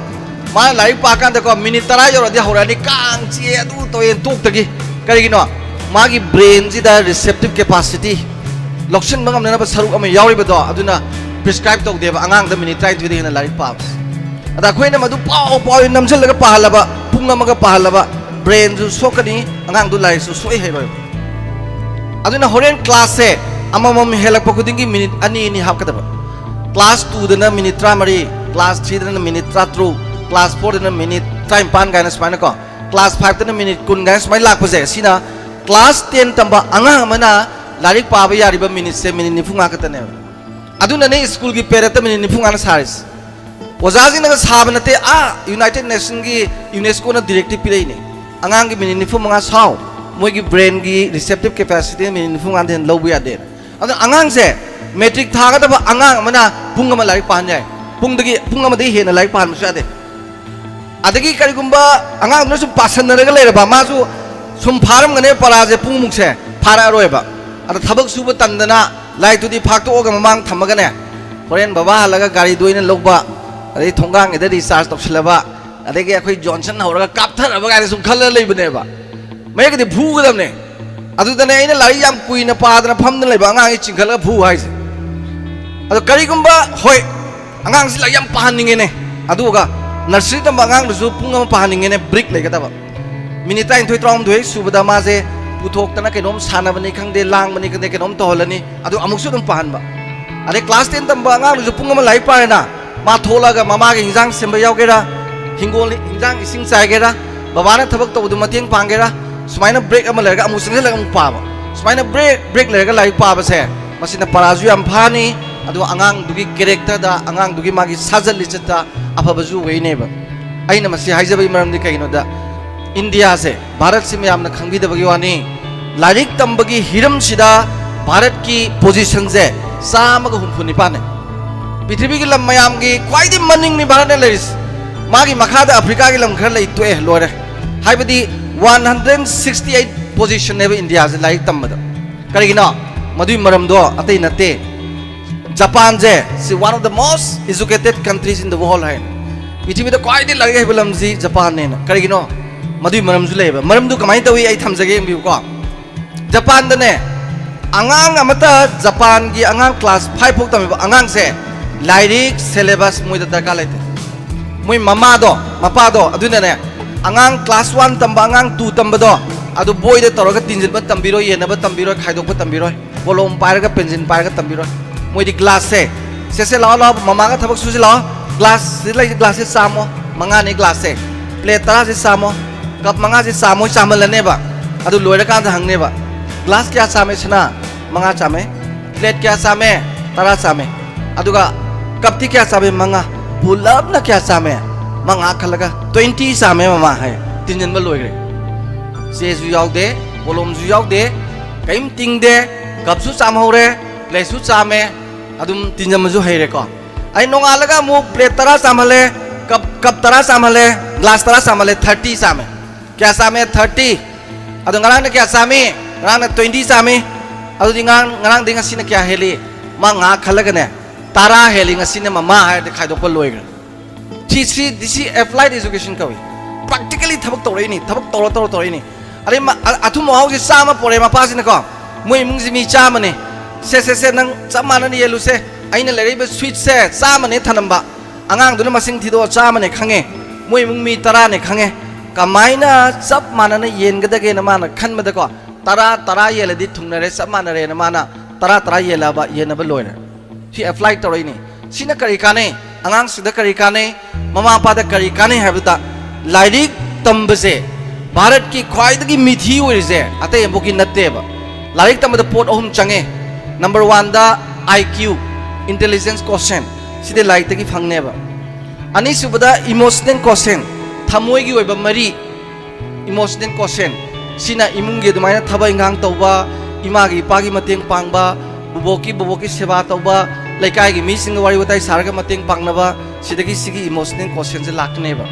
ꯃꯥꯅ ꯂꯥꯏꯔꯤꯛ ꯄꯥꯀꯥꯟꯗꯀꯣ, minute ꯇꯔꯥ ꯌꯧꯔꯗꯤ ꯍꯧꯔꯛꯑꯅꯤ, ꯀꯥꯡ ꯆꯤꯛꯑꯦ, ꯑꯗꯨ ꯇꯧꯋꯦ, ꯇꯣꯛꯇꯒꯤ꯫ ꯀꯔꯤꯒꯤꯅꯣ? ꯃꯥꯒꯤ brainꯁꯤꯗ receptive capacity, ꯂꯧꯁꯤꯟꯕ ꯉꯝꯅꯅꯕ ꯁꯔꯨꯛ ꯑꯃ ꯌꯥꯎꯔꯤꯕꯗꯣ, ꯑꯗꯨꯅ prescribe ꯇꯧꯗꯦꯕ ꯑꯉꯥꯡꯗ minute ꯇꯔꯥꯅꯤꯊꯣꯏꯗꯒꯤ ꯍꯦꯟꯅ ꯂꯥꯏꯔꯤꯛ ꯄꯥꯕꯁꯦ꯫ ꯑꯗ ꯑꯩꯈꯣꯏꯅ ꯃꯗꯨ ꯄꯥꯎ ꯄꯥꯎ ꯅꯝꯁꯤꯜꯂꯒ ꯄꯥꯍꯜꯂꯕ, ꯄꯨꯡ ꯑꯃꯒ ꯄꯥꯍꯜꯂꯕ, brainꯁꯨ ꯁꯣꯛꯀꯅꯤ, ꯑꯉꯥꯡꯗꯨ ꯂꯥꯏꯔꯤꯛꯁꯨ ꯁꯣꯛꯏ ꯍꯩꯔꯣꯏꯕ꯫ ꯑꯗꯨꯅ ꯍꯣꯔꯦꯟ classꯁꯦ ꯑꯃꯃꯝ ꯍꯦꯜꯂꯛꯄ ꯈꯨꯗꯤꯡꯒꯤ minute ꯑꯅꯤ ꯑꯅꯤ ꯍꯥꯞꯀꯗꯕ꯫ Class twoꯗꯅ minute ꯇꯔꯥꯃꯔꯤ, class threeꯗꯅ minute ꯇꯔꯥꯇꯔꯨꯛ, class fourꯗꯅ minute ꯇꯔꯥꯅꯤꯄꯥꯟ ꯀꯥꯏꯅ ꯁꯨꯃꯥꯏꯅꯀꯣ, class fiveꯇꯅ minute ꯀꯨꯟ ꯀꯥꯏꯅ ꯁꯨꯃꯥꯏꯅ ꯂꯥꯛꯄꯁꯦ, ꯁꯤꯅ class ten ꯇꯝꯕ ꯑꯉꯥꯡ ꯑꯃꯅ ꯂꯥꯏꯔꯤꯛ ꯄꯥꯕ ꯌꯥꯔꯤꯕ minuteꯁꯦ minute ꯅꯤꯐꯨ ꯃꯉꯥ ꯈꯛꯇꯅꯦꯕ꯫ ꯑꯗꯨꯅꯅꯦ schoolꯒꯤ periodꯇ minute ꯅꯤꯐꯨ ꯃꯉꯥꯅ ꯁꯥꯔꯤꯁꯦ꯫ ꯑꯣꯖꯥꯁꯤꯡꯅꯒ ꯁꯥꯕ ꯅꯠꯇꯦ, ꯑꯥ United Nationꯒꯤ UNESCOꯅ directive ꯄꯤꯔꯛꯏꯅꯦ, ꯑꯉꯥꯡꯒꯤ minute ꯅꯤꯐꯨ ꯃꯉꯥ ꯁꯥꯎ, ꯃꯣꯏꯒꯤ brainꯒꯤ receptive capacityꯅ minute ꯅꯤꯐꯨ ꯃꯉꯥꯗ ꯍꯦꯟꯅ ꯂꯧꯕ ꯌꯥꯗꯦ꯫ ꯑꯗꯨꯅ ꯑꯉꯥꯡꯁꯦ, matric ꯊꯥꯒꯗꯕ ꯑꯉꯥꯡ ꯑꯃꯅ ꯄꯨꯡ ꯑꯃ ꯂꯥꯏꯔꯤꯛ ꯄꯥꯍꯟ ꯌꯥꯏ, ꯄꯨꯡꯗꯒꯤ, ꯄꯨꯡ ꯑꯃꯗꯒꯤ ꯍꯦꯟꯅ ꯂꯥꯏꯔꯤꯛ ꯄꯥꯍꯟꯕꯁꯨ ꯌꯥꯗꯦ꯫ ꯑꯗꯒꯤ ꯀꯔꯤꯒꯨꯝꯕ ꯑꯉꯥꯡꯗꯨꯅ ꯁꯨꯝ ꯄꯥꯁꯟꯅꯔꯒ ꯂꯩꯔꯕ, ꯃꯥꯁꯨ ꯁꯨꯝ ꯐꯥꯔꯝꯒꯅꯦ ꯄꯔꯥꯁꯦ, ꯄꯨꯡꯃꯨꯛꯁꯦ ꯐꯥꯔꯛꯑꯔꯣꯏꯕ꯫ ꯑꯗ ꯊꯕꯛ ꯁꯨꯕ ꯇꯟꯗꯅ ꯂꯥꯏꯔꯤꯛꯇꯨꯗꯤ ꯐꯥꯛꯇꯣꯛꯑꯒ ꯃꯃꯥꯡ ꯊꯝꯃꯒꯅꯦ, ꯍꯣꯔꯦꯟ ꯕꯕꯥ ꯍꯜꯂꯒ ꯒꯥꯔꯤꯗꯨ ꯑꯩꯅ ꯂꯧꯕ, ꯑꯗꯩ ꯊꯣꯡꯒꯥꯡꯒꯤꯗ recharge ꯇꯧꯁꯤꯜꯂꯕ, ꯑꯗꯒꯤ ꯑꯩꯈꯣꯏ Johnson ꯍꯧꯔꯒ ꯀꯥꯞꯊꯔꯕ ꯀꯥꯏꯅ ꯁꯨꯝ ꯈꯜꯂ ꯂꯩꯕꯅꯦꯕ꯫ ꯃꯌꯦꯛꯀꯗꯤ ꯐꯨꯒꯗꯕꯅꯦ꯫ ꯑꯗꯨꯗꯅꯦ ꯑꯩꯅ ꯂꯥꯏꯔꯤꯛ ꯌꯥꯝ ꯀꯨꯏꯅ ꯄꯥꯗꯅ ꯐꯝꯗꯅ ꯂꯩꯕ ꯑꯉꯥꯡꯒꯤ ꯆꯤꯡꯈꯠꯂꯒ ꯐꯨ ꯍꯥꯏꯁꯦ꯫ ꯑꯗꯣ ꯀꯔꯤꯒꯨꯝꯕ, ꯍꯣꯏ, ꯑꯉꯥꯡꯁꯤ ꯂꯥꯏꯔꯤꯛ ꯌꯥꯝ ꯄꯥꯍꯟꯅꯤꯡꯉꯦꯅꯦ, ꯑꯗꯨꯒ nursery ꯇꯝꯕ ꯑꯉꯥꯡꯗꯨꯁꯨ ꯄꯨꯡ ꯑꯃ ꯄꯥꯍꯟꯅꯤꯡꯉꯦꯅꯦ, break ꯂꯩꯒꯗꯕ꯫ Minute ꯇꯔꯥꯅꯤꯊꯣꯏ, ꯇꯔꯥꯍꯨꯝꯗꯣꯏ ꯍꯦꯛ ꯁꯨꯕꯗ ꯃꯥꯁꯦ ꯄꯨꯊꯣꯛꯇꯅ ꯀꯩꯅꯣꯝ ꯁꯥꯟꯅꯕꯅꯤ ꯈꯪꯗꯦ, ꯂꯥꯡꯕꯅꯤ ꯈꯪꯗꯦ, ꯀꯩꯅꯣꯝ ꯇꯧꯍꯜꯂꯅꯤ, ꯑꯗꯨ ꯑꯃꯨꯛꯁꯨ ꯑꯗꯨꯝ ꯄꯥꯍꯟꯕ꯫ ꯑꯗꯩ class ten ꯇꯝꯕ ꯑꯉꯥꯡꯗꯨꯁꯨ ꯄꯨꯡ ꯑꯃ ꯂꯥꯏꯔꯤꯛ ꯄꯥꯔꯦꯅ, ꯃꯥ ꯊꯣꯛꯂꯒ ꯃꯃꯥꯒꯤ ꯍꯤꯟꯖꯥꯡ ꯁꯦꯝꯕ ꯌꯥꯎꯒꯦꯔꯥ, ꯍꯤꯡꯒꯣꯜ ꯍꯤꯟꯖꯥꯡ ꯏꯁꯤꯡ ꯆꯥꯏꯒꯦꯔꯥ, ꯕꯕꯥꯅ ꯊꯕꯛ ꯇꯧꯕꯗ ꯃꯇꯦꯡ ꯄꯥꯡꯒꯦꯔꯥ, ꯁꯨꯃꯥꯏꯅ ꯕ꯭ꯔꯦꯛ ꯑꯃ ꯂꯩꯔꯒ ꯑꯃꯨꯛ ꯆꯪꯁꯤꯜꯂꯒ ꯑꯃꯨꯛ ꯄꯥꯕ, ꯁꯨꯃꯥꯏꯅ ꯕ꯭ꯔꯦꯛ ꯕ꯭ꯔꯦꯛ ꯂꯩꯔꯒ ꯂꯥꯏꯔꯤꯛ ꯄꯥꯕꯁꯦ, ꯃꯁꯤꯅ ꯄꯔꯥꯁꯨ ꯌꯥꯝ ꯐꯥꯅꯤ, ꯑꯗꯨꯒ ꯑꯉꯥꯡꯗꯨꯒꯤ ꯀꯦꯔꯦꯛꯇꯔꯗ, ꯑꯉꯥꯡꯗꯨꯒꯤ ꯃꯥꯒꯤ ꯁꯥꯖꯠ ꯂꯤꯆꯠꯇ ꯑꯐꯕꯁꯨ ꯑꯣꯏꯅꯦꯕ꯫ ꯑꯩꯅ ꯃꯁꯤ ꯍꯥꯏꯖꯕꯒꯤ ꯃꯔꯝꯗꯤ ꯀꯩꯒꯤꯅꯣꯗ, ꯏꯟꯗꯤꯌꯥꯁꯦ, ꯚꯥꯔꯠꯁꯤ ꯃꯌꯥꯝꯅ ꯈꯪꯕꯤꯗꯕꯒꯤ ꯋꯥꯅꯤ, ꯂꯥꯏꯔꯤꯛ ꯇꯝꯕꯒꯤ ꯍꯤꯔꯝꯁꯤꯗ ꯚꯥꯔꯠꯀꯤ ꯄꯣꯖꯤꯁꯟꯁꯦ ꯆꯥꯝꯃꯒ ꯍꯨꯝꯐꯨ ꯅꯤꯄꯥꯟꯅꯦ꯫ ꯄ꯭ꯔꯤꯊꯤꯕꯤꯒꯤ ꯂꯝ ꯃꯌꯥꯝꯒꯤ ꯈ꯭ꯋꯥꯏꯗꯒꯤ ꯃꯅꯤꯡꯅꯤ ꯚꯥꯔꯠꯅ ꯂꯩꯔꯤꯁꯦ꯫ ꯃꯥꯒꯤ ꯃꯈꯥꯗ ꯑꯐ꯭ꯔꯤꯀꯥꯒꯤ ꯂꯝ ꯈꯔ ꯂꯩ, ꯇꯣꯛꯑꯦ, ꯂꯣꯏꯔꯦ꯫ ꯍꯥꯏꯕꯗꯤ, one hundred sixty eight positionꯅꯦꯕ ꯏꯟꯗꯤꯌꯥꯁꯦ ꯂꯥꯏꯔꯤꯛ ꯇꯝꯕꯗ꯫ ꯀꯔꯤꯒꯤꯅꯣ? ꯃꯗꯨꯒꯤ ꯃꯔꯝꯗꯣ ꯑꯇꯩ ꯅꯠꯇꯦ, ꯖꯄꯥꯟꯁꯦ, ꯁꯤ one of the most educated countries in the world ꯍꯥꯏꯅ꯫ ꯄ꯭ꯔꯤꯊꯤꯕꯤꯗ ꯈ꯭ꯋꯥꯏꯗꯒꯤ ꯂꯥꯏꯔꯤꯛ ꯍꯩꯕ ꯂꯝꯁꯤ ꯖꯄꯥꯟꯅꯦꯅ꯫ ꯀꯔꯤꯒꯤꯅꯣ? ꯃꯗꯨꯒꯤ ꯃꯔꯝꯁꯨ ꯂꯩꯌꯦꯕ꯫ ꯃꯔꯝꯗꯨ ꯀꯃꯥꯏꯅ ꯇꯧꯏ, ꯑꯩ ꯊꯝꯖꯒꯦ, ꯌꯦꯡꯕꯤꯌꯨꯀꯣ꯫ ꯖꯄꯥꯟꯗꯅꯦ, ꯑꯉꯥꯡ ꯑꯃꯇ ꯖꯄꯥꯟꯒꯤ ꯑꯉꯥꯡ class five ꯐꯥꯎ ꯇꯝꯃꯤꯕ ꯑꯉꯥꯡꯁꯦ ꯂꯥꯏꯔꯤꯛ syllabus ꯃꯣꯏꯗ ꯗꯔꯀꯥꯔ ꯂꯩꯇꯦ꯫ ꯃꯣꯏ ꯃꯃꯥꯗꯣ, ꯃꯄꯥꯗꯣ, ꯑꯗꯨꯅꯅꯦ, ꯑꯉꯥꯡ class one ꯇꯝꯕ, ꯑꯉꯥꯡ two ꯇꯝꯕꯗꯣ, ꯑꯗꯨ ꯕꯣꯏꯗ ꯇꯧꯔꯒ ꯇꯤꯟꯁꯤꯟꯕ ꯇꯝꯕꯤꯔꯣꯏ, ꯌꯦꯟꯅꯕ ꯇꯝꯕꯤꯔꯣꯏ, ꯈꯥꯏꯗꯣꯛꯄ ꯇꯝꯕꯤꯔꯣꯏ, ꯀꯣꯂꯣꯝ ꯄꯥꯏꯔꯒ ꯄꯦꯟꯁꯤꯜ ꯄꯥꯏꯔꯒ ꯇꯝꯕꯤꯔꯣꯏ꯫ ꯃꯣꯏꯗꯤ ꯒ꯭ꯂꯥꯁꯁꯦ, "ꯁꯦ, ꯁꯦ, ꯂꯥꯛꯑꯣ, ꯂꯥꯛꯑꯣ, ꯃꯃꯥꯒ ꯊꯕꯛ ꯁꯨꯁꯤ ꯂꯥꯛꯑꯣ, ꯒ꯭ꯂꯥꯁ ꯁꯤꯗ ꯂꯩꯁꯦ, ꯒ꯭ꯂꯥꯁꯁꯦ ꯆꯥꯝꯃꯣ, ꯃꯉꯥꯅꯤ ꯒ꯭ꯂꯥꯁꯁꯦ, ꯄ꯭ꯂꯦꯠ ꯇꯔꯥꯁꯦ ꯆꯥꯝꯃꯣ, ꯀꯞ ꯃꯉꯥꯁꯦ ꯆꯥꯝꯃꯣ", ꯆꯥꯝꯍꯜꯂꯅꯦꯕ꯫ ꯑꯗꯨ ꯂꯣꯏꯔꯀꯥꯟꯗ ꯍꯪꯅꯦꯕ, "ꯒ꯭ꯂꯥꯁ ꯀꯌꯥ ꯆꯥꯝꯃꯦ ꯁꯅꯥ?" "ꯃꯉꯥ ꯆꯥꯝꯃꯦ"꯫ "ꯄ꯭ꯂꯦꯠ ꯀꯌꯥ ꯆꯥꯝꯃꯦ?" "ꯇꯔꯥ ꯆꯥꯝꯃꯦ"꯫ ꯑꯗꯨꯒ, "ꯀꯞꯇꯤ ꯀꯌꯥ ꯆꯥꯝꯃꯦ?" "ꯃꯉꯥ"꯫ "ꯄꯨꯂꯞꯅ ꯀꯌꯥ ꯆꯥꯝꯃꯦ?" ꯃꯉꯥ ꯈꯜꯂꯒ, "Twenty ꯆꯥꯝꯃꯦ ꯃꯃꯥ" ꯍꯥꯏ, ꯇꯤꯟꯖꯟꯕ ꯂꯣꯏꯈ꯭ꯔꯦ꯫ ꯆꯦꯁꯨ ꯌꯥꯎꯗꯦ, ꯀꯣꯂꯣꯝꯁꯨ ꯌꯥꯎꯗꯦ, ꯀꯔꯤꯝ ꯇꯤꯡꯗꯦ, ꯀꯞꯁꯨ ꯆꯥꯝꯍꯧꯔꯦ, ꯄ꯭ꯂꯦꯠꯁꯨ ꯆꯥꯝꯃꯦ, ꯑꯗꯨꯝ ꯇꯤꯟꯖꯟꯕꯁꯨ ꯍꯩꯔꯦꯀꯣ꯫ ꯑꯩ ꯅꯣꯡꯉꯥꯜꯂꯒ ꯑꯃꯨꯛ ꯄ꯭ꯂꯦꯠ ꯇꯔꯥ ꯆꯥꯝꯍꯜꯂꯦ, ꯀꯞ, ꯀꯞ ꯇꯔꯥ ꯆꯥꯝꯍꯜꯂꯦ, ꯒ꯭ꯂꯥꯁ ꯇꯔꯥ ꯆꯥꯝꯍꯜꯂꯦ, thirty ꯆꯥꯝꯃꯦ꯫ ꯀꯌꯥ ꯆꯥꯝꯃꯦ? Thirty꯫ ꯑꯗꯣ ꯉꯔꯥꯡꯅ ꯀꯌꯥ ꯆꯥꯝꯃꯤ? ꯉꯔꯥꯡꯅ twenty ꯆꯥꯝꯃꯤ꯫ ꯑꯗꯨꯗꯤ ꯉꯔꯥꯡ, ꯉꯔꯥꯡꯗꯩ ꯉꯁꯤꯅ ꯀꯌꯥ ꯍꯦꯜꯂꯤ? ꯃꯥ ꯉꯥꯏꯍꯥꯛ ꯈꯜꯂꯒꯅꯦ, "ꯇꯔꯥ ꯍꯦꯜꯂꯤ ꯉꯁꯤꯅ ꯃꯃꯥ" ꯍꯥꯏꯔꯗꯤ ꯈꯥꯏꯗꯣꯛꯄ ꯂꯣꯏꯈ꯭ꯔꯦ꯫ ꯁꯤ, ꯁꯤ, this is applied education ꯀꯧꯏ꯫ Practically ꯊꯕꯛ ꯇꯧꯔꯛꯏꯅꯤ, ꯊꯕꯛ ꯇꯧꯔ, ꯇꯧꯔ, ꯇꯧꯔꯛꯏꯅꯤ꯫ ꯑꯗꯩ ꯃ-, ꯑ-, ꯑꯊꯨꯝ ꯑꯍꯥꯎꯁꯦ ꯆꯥꯝꯃ ꯄꯣꯔꯛꯑꯦ ꯃꯄꯥꯁꯤꯅꯀꯣ, ꯃꯣꯏ ꯏꯃꯨꯡꯁꯤ ꯃꯤ ꯆꯥꯝꯃꯅꯤ꯫ "ꯁꯦ, ꯁꯦ, ꯁꯦ, ꯅꯪ ꯆꯞ ꯃꯥꯟꯅꯅ ꯌꯦꯜꯂꯨꯁꯦ, ꯑꯩꯅ ꯂꯩꯔꯛꯏꯕ sweetꯁꯦ ꯆꯥꯝꯃꯅꯦ ꯊꯅꯝꯕ, ꯑꯉꯥꯡꯗꯨꯅ ꯃꯁꯤꯡ ꯊꯤꯗꯣꯛꯑꯣ, ꯆꯥꯝꯃꯅꯦ ꯈꯪꯉꯦ, ꯃꯣꯏ ꯏꯃꯨꯡ ꯃꯤ ꯇꯔꯥꯅꯦ ꯈꯪꯉꯦ, ꯀꯃꯥꯏꯅ ꯆꯞ ꯃꯥꯟꯅꯅ ꯌꯦꯟꯒꯗꯒꯦꯅ" ꯃꯥꯅ ꯈꯟꯕꯗꯀꯣ, "ꯇꯔꯥ, ꯇꯔꯥ ꯌꯦꯜꯂꯗꯤ ꯊꯨꯡꯅꯔꯦ, ꯆꯞ ꯃꯥꯟꯅꯔꯦꯅ" ꯃꯥꯅ ꯇꯔꯥ, ꯇꯔꯥ ꯌꯦꯜꯂꯛꯑꯕ, ꯌꯦꯟꯅꯕ ꯂꯣꯏꯔꯦ꯫ ꯁꯤ apply ꯇꯧꯔꯛꯏꯅꯤ꯫ ꯁꯤꯅ ꯀꯔꯤ ꯀꯥꯟꯅꯩ? ꯑꯉꯥꯡꯁꯤꯡꯗ ꯀꯔꯤ ꯀꯥꯟꯅꯩ? ꯃꯃꯥ ꯃꯄꯥꯗ ꯀꯔꯤ ꯀꯥꯟꯅꯩ ꯍꯥꯏꯕꯗ, ꯂꯥꯏꯔꯤꯛ ꯇꯝꯕꯁꯦ ꯚꯥꯔꯠꯀꯤ ꯈ꯭ꯋꯥꯏꯗꯒꯤ ꯃꯤꯊꯤ ꯑꯣꯏꯔꯤꯁꯦ ꯑꯇꯩ ꯑꯃꯐꯥꯎꯒꯤ ꯅꯠꯇꯦꯕ꯫ ꯂꯥꯏꯔꯤꯛ ꯇꯝꯕꯗ ꯄꯣꯠ ꯑꯍꯨꯝ ꯆꯪꯉꯦ꯫ ꯅꯝꯕꯔ ꯋꯥꯟꯗ ꯑꯥꯏ ꯀ꯭ꯌꯨ, ꯏꯟꯇꯦꯂꯤꯖꯦꯟꯁ ꯀꯣꯁꯦꯟ, ꯁꯤꯗꯤ ꯂꯥꯏꯔꯤꯛꯇꯒꯤ ꯐꯪꯅꯦꯕ꯫ ꯑꯅꯤꯁꯨꯕꯗ ꯏꯃꯣꯁꯅꯦꯜ ꯀꯣꯁꯦꯟ, ꯊꯃꯣꯏꯒꯤ ꯑꯣꯏꯕ ꯃꯔꯤ, ꯏꯃꯣꯁꯅꯦꯜ ꯀꯣꯁꯦꯟ꯫ ꯁꯤꯅ ꯏꯃꯨꯡꯒꯤ ꯑꯗꯨꯃꯥꯏꯅ ꯊꯕꯛ ꯏꯪꯈꯥꯡ ꯇꯧꯕ, ꯏꯃꯥꯒꯤ ꯏꯄꯥꯒꯤ ꯃꯇꯦꯡ ꯄꯥꯡꯕ, ꯕꯨꯕꯣꯛꯀꯤ ꯕꯨꯕꯣꯛꯀꯤ ꯁꯦꯕꯥ ꯇꯧꯕ, ꯂꯩꯀꯥꯏꯒꯤ ꯃꯤꯁꯤꯡꯒ ꯋꯥꯔꯤ ꯋꯥꯇꯥꯏ ꯁꯥꯔꯒ ꯃꯇꯦꯡ ꯄꯥꯡꯅꯕ, ꯁꯤꯗꯒꯤ ꯁꯤꯒꯤ ꯏꯃꯣꯁꯅꯦꯜ ꯀꯣꯁꯦꯟꯁꯦ ꯂꯥꯛꯀꯅꯦꯕ꯫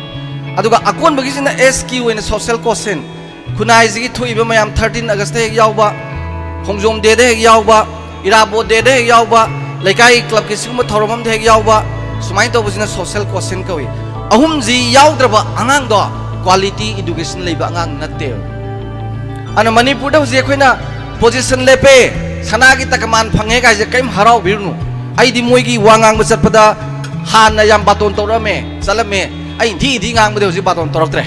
ꯑꯗꯨꯒ ꯑꯀꯣꯟꯕꯒꯤꯁꯤꯅ ꯑꯦꯁ ꯀ꯭ꯌꯨ ꯑꯣꯏꯅ ꯁꯣꯁꯦꯜ ꯀꯣꯁꯦꯟ, ꯈꯨꯟꯅꯥꯏꯁꯤꯒꯤ ꯊꯣꯛꯏꯕ ꯃꯌꯥꯝ, ꯊꯥꯔꯇꯤꯟ ꯑꯒꯁꯇ ꯍꯦꯛ ꯌꯥꯎꯕ, ꯈꯣꯡꯖꯣꯝ ꯗꯦꯗ ꯍꯦꯛ ꯌꯥꯎꯕ, ꯏꯔꯥꯕꯣꯠ ꯗꯦꯗ ꯍꯦꯛ ꯌꯥꯎꯕ, ꯂꯩꯀꯥꯏꯒꯤ ꯀ꯭ꯂꯕꯀꯤ ꯁꯤꯒꯨꯝꯕ ꯊꯧꯔꯝ ꯑꯃꯗ ꯍꯦꯛ ꯌꯥꯎꯕ, ꯁꯨꯃꯥꯏꯅ ꯇꯧꯕꯁꯤꯅ ꯁꯣꯁꯦꯜ ꯀꯣꯁꯦꯟ ꯀꯧꯏ꯫ ꯑꯍꯨꯝꯁꯤ ꯌꯥꯎꯗ꯭ꯔꯕ ꯑꯉꯥꯡꯗꯣ ꯀ꯭ꯋꯥꯂꯤꯇꯤ ꯏꯗꯨꯀꯦꯁꯟ ꯂꯩꯕ ꯑꯉꯥꯡ ꯅꯠꯇꯦꯕ꯫ ꯑꯗꯨꯅ ꯃꯅꯤꯄꯨꯔꯗ ꯍꯧꯖꯤꯛ ꯑꯩꯈꯣꯏꯅ ꯄꯣꯖꯤꯁꯟ ꯂꯦꯞꯄꯦ, ꯁꯅꯥꯒꯤ ꯇꯀꯃꯥꯟ ꯐꯪꯉꯦ ꯀꯥꯏꯁꯦ ꯀꯔꯤꯝ ꯍꯔꯥꯎꯕꯤꯔꯨꯅꯨ꯫ ꯑꯩꯗꯤ ꯃꯣꯏꯒꯤ ꯋꯥ ꯉꯥꯡꯕ ꯆꯠꯄꯗ ꯍꯥꯟꯅ ꯌꯥꯝ ꯕꯥꯇꯣꯟ ꯇꯧꯔꯛꯑꯝꯃꯦ, ꯆꯠꯂꯝꯃꯦ꯫ ꯑꯩ ꯏꯟꯊꯤ ꯏꯟꯊꯤ ꯉꯥꯡꯕꯗꯤ ꯍꯧꯖꯤꯛ ꯕꯥꯇꯣꯟ ꯇꯧꯔꯛꯇ꯭ꯔꯦ꯫